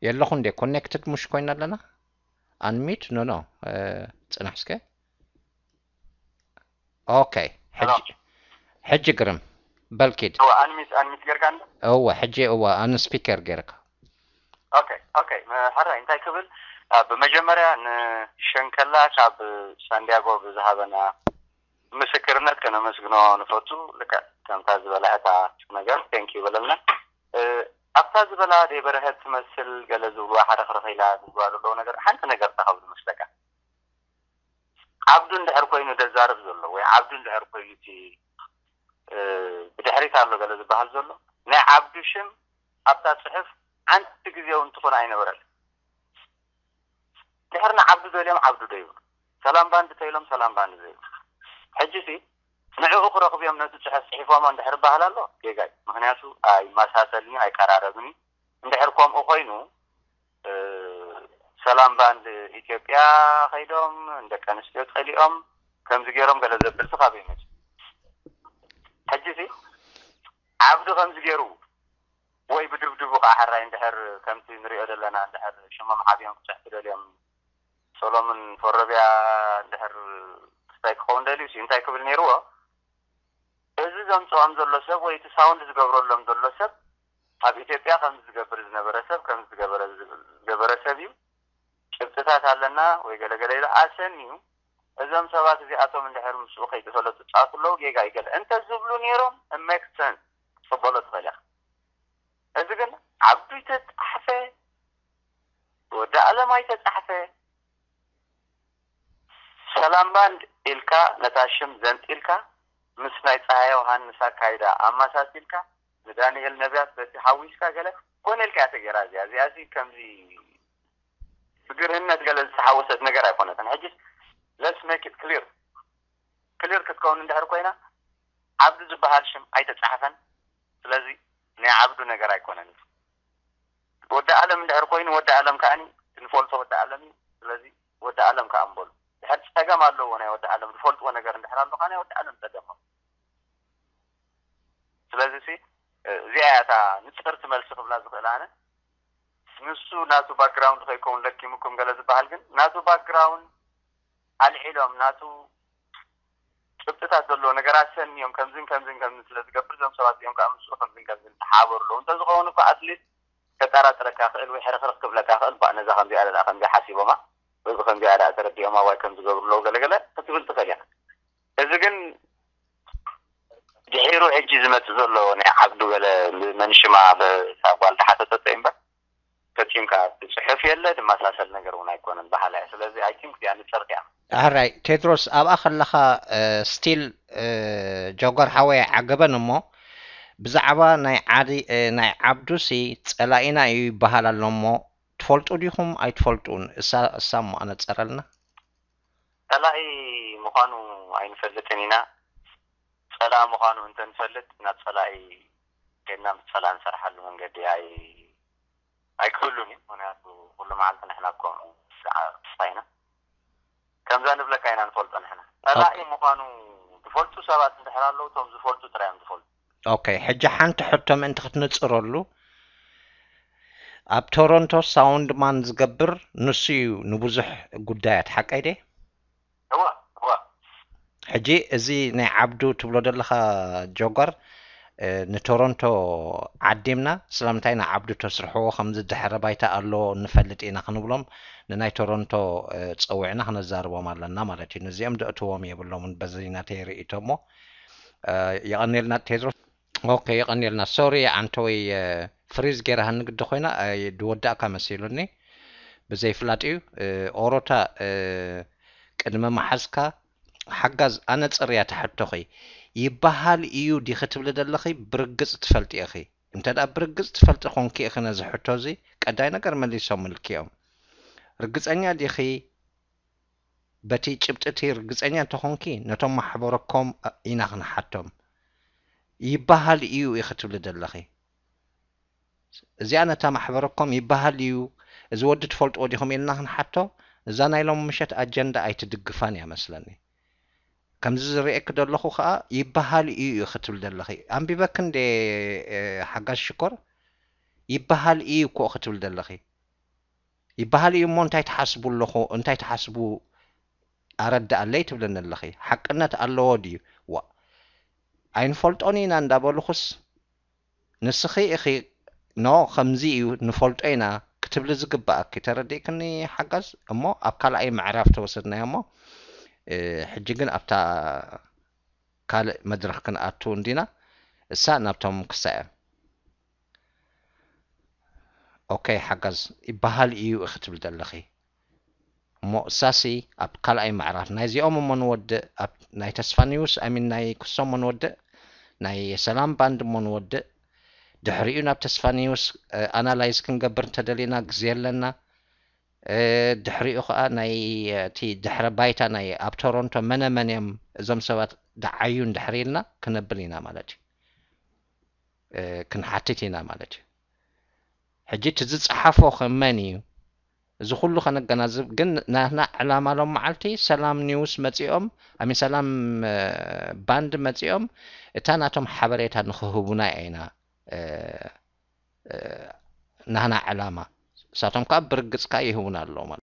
የለኹ እንዴ? ኮኔክትድ ሙሽ ኮይና ኣለና? ኣንሚት? ኖ፣ ኖ። ጽናሕ እስከ። ኦኬ። ሕጂ ግርም በልኪድ። እወ፣ ኣንሚት፣ ኣንሚት ጌርካ እንዶ? እወ፣ ሕጂ እወ፣ ኣን ስፒከር ጌርካ። ኦኬ፣ ኦኬ። ሕራይ እንታይ ክብል፣ ብመጀመርያ ንሸንከላ ካብ ሳንዲያጎ ብዝሃበና ምስክርነት ከነመስግኖ ንፈቱ። ልክዕ ከምታ ዝበላ እታ ነገር፣ ቴንክ ዩ በለልና። ኣብታ ዝበላ ደይ በረሀት ትመስል ገለ ዝብልዋ ሓረኽረኽ ኢላ ዝብልዋ ዘለዉ ነገር፣ ሓንቲ ነገር ተኸብል መስለካ። ዓብዱ እንድሕር ኮይኑ ደዛርብ ዘሎ ወይ ዓብዱ እንድሕር ኮይኑ እቲ ብድሕሪት ኣሎ ገለ ዝበሃል ዘሎ፣ ናይ ዓብዱ ሽም ኣብታ ጽሑፍ ሓንቲ ግዜ እውን ትኹን ኣይነበረን። ድሕሪ ንዓብዱ ደልዮም ዓብዱ ዶ ይብሉ፣ ሰላም ባንድ ተይሎም ሰላም ባንድ ዘይብሉ። ሕጂ ሲ ንዕኡ ክረኽቡ እዮም ነቲ ጽሑፍ ጽሒፎሞ እንድሕር በሃል ኣሎ፣ ጌጋ እዩ። ምኽንያቱ ኣይመሳሰልን እዩ፣ ኣይቀራረብን እዩ። እንድሕር ከምኡ ኮይኑ፣ ሰላም ባንድ ኢትዮጵያ ከይዶም ንደቂ ኣንስትዮ ጸሊኦም ከምዚ ገይሮም ገለ ዘብል ሲ ካበይ መጽ? ሕጂ ሲ ዓብዱ ከምዚ ገይሩ ወይ ብድብድቡ ከዓ ሕራይ እንድሕር ከምቲ ንሪኦ ዘለና እንድሕር ሽሞም ሓቢኦም ክጽሕፉ ደልዮም ሰሎምን ፎረብያ እንድሕር ክስታይ ክኸውን ደልዩ ሲ እንታይ ክብል ነይርዎ? እዚ ዘምጽኦም ዘሎ ሰብ ወይ እቲ ሳውንድ ዝገብረሎም ዘሎ ሰብ ኣብ ኢትዮጵያ ከምዚ ዝገብር ዝነበረ ሰብ ከምዚ ዝገበረ ዝገበረ ሰብ እዩ። ጭብጥታት ኣለና ወይ ገለገለ ኢሉ ኣሰንዩ እዞም ሰባት እዚኣቶም እንድሕር ምስኡ ከይተፈለጡ ጻቱ ኣለዉ ጌጋ ይገለ እንተ ዝብሉ ነይሮም ሜክ ሰንስ ትቕበሎ ትኽእል ኢኻ። እዚ ግን ዓብዱ ይተጻሕፈ ወዲ ኣለማይ ተጻሕፈ ሰላም ባንድ ኢልካ ነታ ሽም ዘንጢልካ ምስ ናይ ጸሃየ ዮሃንስ ኣካይዳ ኣመሳሲልካ ንዳንኤል ነብያት በቲ ሓዊስካ ገለ ኮነ ኢልካ እያ ተገይራ እዚኣ። እዚኣ እዚ ከምዚ ብግርህነት ገለ ዝተሓወሰት ነገር ኣይኮነትን። ሕጂ let's make it clear። ክሊር ክትከውን እንድሕር ኮይና ዓብዱ ዝበሃል ሽም ኣይተጻሕፈን። ስለዚ ናይ ዓብዱ ነገር ኣይኮነን። ወዲ ኣለም እንድሕር ኮይኑ ወዲ ኣለም ከዓኒ ንፈልጦ ወዲ ኣለም እዩ። ስለዚ ወዲ ኣለም ከዓ እምበሉ ድሕር ፀገም ኣለዎ ናይ ወዲ ኣለም ዝፈልጥዎ ነገር እንድሕር ኣሎ ከዓ ናይ ወዲ ኣለም ፀገም ኣሎ። ስለዚ ሲ እዚኣ እያ እታ ንፅርቲ መልሲ ክብላ ዝኽእል ኣነ። ንሱ ናቱ ባክግራውንድ ከይከውን ለኪሙኩም ገለ ዝበሃል ግን ናቱ ባክግራውንድ ኣልዒሎም ናቱ ጭብጥታት ዘለዎ ነገራት ሰንዮም ከምዝን ከምዝን ከምዝን ስለ ዝገብር እዞም ሰባት እዚኦም ከዓ ምስኡ ከምዝን ከምዝን ተሓባበሩ ኣለዉ እንተዝኸውን እኮ ኣትሊስት ከጠራጥረካ ክእል ወይ ሕርክርክ ክብለካ ክእል ባ ነዛ ከምዚኣ ደኣ ከምዚኣ ሓሲቦማ ወይ ብከምዚኣ ደኣ ተረዲኦማ ዋይ ከም ዝገብሩ ኣለዉ ገለገለ ክትብል ትኽእል ኢኻ። እዚ ግን ድሒሩ ሕጂ ዝመፅእ ዘሎ ናይ ዓብዱ ገለ መንሽማ በታ ጓል ዝሓተተቶ እዩ እምበር ፈፂምካ እቲ ፅሑፍ የለ ድመሳሰል ነገር እውን ኣይኮነን በሃላ እየ። ስለዚ ኣይ ቲንክ እዚኣ ንፅርቲ እያ። ሕራይ ቴድሮስ ኣብኣ ከለኻ ስቲል ጆጎር ሓወይ ዓገበን እሞ ብዛዕባ ናይ ዓዲ ናይ ዓብዱሲ ፀላኢና እዩ ይበሃል ኣሎ እሞ ትፈልጡ ዲኹም ኣይትፈልጡን? እሳ እሳ እሞ ኣነፀረልና። ፀላኢ ምዃኑ ኣይንፈልጥን ኢና። ፀላኢ ምዃኑ እንተንፈልጥ ናብ ፀላኢ ከድና ምስ ፀላኢ ንሰርሓሉ መንገዲ ኣይ ኣይክህሉን እዩ። ምክንያቱ ኩሉ መዓልቲ ንሕና ከምኡ ስርዓት ኢና። ከምዛ ንብለካ ኢና ንፈልጦ ንሕና። ፀላኢ ምዃኑ ዝፈልጡ ሰባት እንድሕር ኣለዉ እቶም ዝፈልጡ ጥራይ እዮም ዝፈልጡ። ኦኬ፣ ሕጂ ሓንቲ ሕቶ ምእንቲ ክትንፅረሉ ኣብ ቶሮንቶ ሳውንድማን ዝገብር ንሱ እዩ ንብዙሕ ጉዳያት ሓቀይ ደ? እዋ እዋ። ሕጂ እዚ ናይ ዓብዱ ትብሎ ዘለኻ ጆጎር ንቶሮንቶ ዓዲምና ስለምንታይ ንዓብዱ ተስርሕዎ ከምዚ ድሕረ ባይታ ኣሎ ንፈልጥ ኢና ክንብሎም ንናይ ቶሮንቶ ፀዊዕና ክነዛርቦም ኣለና ማለት እዩ። ነዚኦም ደእትዎም የብሎምን በዚ ናተይ ርእይቶ እሞ የቐንየልና ቴድሮስ። ኦኬ የቐንየልና። ሶሪ ዓንተወይ ፍሪዝ ገይራሃኒ ግዲ ኮይና ድወዳእካ መሲሉኒ ብዘይፍላጥ እዩ። ኦሮታ ቅድሚ መሓዝካ ሓጋዝ ኣነ ፅርያ ተሕቶኺ ይበሃል እዩ ዲኺ ትብሊ ዘለኺ ብርግፅ ትፈልጢ ኢኺ? እንተ ደኣ ብርግፅ ትፈልጢ ኮንኪ ኢኺ ነዚ ሕቶ እዚ ቀዳይ ነገር መሊሶምልኪ እዮም። ርግፀኛ ዲኺ? በቲ ጭብጢ እቲ ርግጸኛ እንተኾንኪ ነቶም ማሕበረኮም ኢና ክንሓቶም። ይበሃል እዩ ኢኺ ትብሊ ዘለኺ። እዚኣ ነታ ማሕበረኮም ይበሃል እዩ፣ እዚ ወዲ ትፈልጥዎ ዲኹም ኢልና ክንሓቶ፣ እዛ ናይ ሎም ምሸት ኣጀንዳ ኣይትድግፋን እያ መስለኒ። ከምዚ ዝርእየኪ ዘለኹ ከኣ ይበሃል እዩ ኢኺ ትብል ዘለኺ። ኣንቢበኪ እንዴ ሓጋዝ ሽኮር? ይበሃል እዩ እኮ ኢኺ ትብል ዘለኺ። ይበሃል እዩ እሞ እንታይ ትሓስቡ ኣለኹ እንታይ ትሓስቡ ኣረድኣለይ ትብለኒ ኣለኺ። ሓቅነት ኣለዎ ድዩ? ዋ ኣይንፈልጦን ኢና እንዳበልኹስ ንስኺ ኢኺ ኖ ከምዚ እዩ ንፈልጦ ኢና ክትብሊ ዝግባኣኪ ተረዲእክኒ ሓጋዝ። እሞ ኣብ ካልኣይ ምዕራፍ ተወሰድናዮ እሞ ሕጂ ግን ኣብታ ካልእ መድረኽ ክንኣቱ እንዲና። እሳ ናብቶም ክሳያ ኦኬ ሓጋዝ ይበሃል እዩ ክትብል ዘለኺ እሞ እሳሲ ኣብ ካልኣይ ምዕራፍ ናይዚኦም እሞ ንወድእ ኣብ ናይ ተስፋ ኒውስ ኣሚን ናይ ክሶም እሞ ንወድእ ናይ የሰላም ባንድ እሞ ንወድእ ድሕሪኡ ናብ ተስፋ ኒውስ ኣናላይዝ ክንገብር እንተደሊና ግዜ ኣለና። ድሕሪኡ ከዓ ናይ እቲ ድሕረ ባይታ ናይ ኣብ ቶሮንቶ መነ መን እዮም እዞም ሰባት ደዓዩ እንድሕር ኢልና ክነብል ኢና ማለት እዩ። ክንሓትት ኢና ማለት እዩ። ሕጂ እቲ ዝፀሓፎ ከ መን እዩ? እዚ ኩሉ ከነገናዝብ ግን ናትና ዕላማ ሎም መዓልቲ ሰላም ኒውስ መፂኦም ኣሚን ሰላም ባንድ መፂኦም እታ ናቶም ሓበሬታ ንክህቡና ኢና ናህና ዕላማ። እሳቶም ከዓ ብርግፅ ከዓ ይህቡና ኣለዉ ማለት እዩ።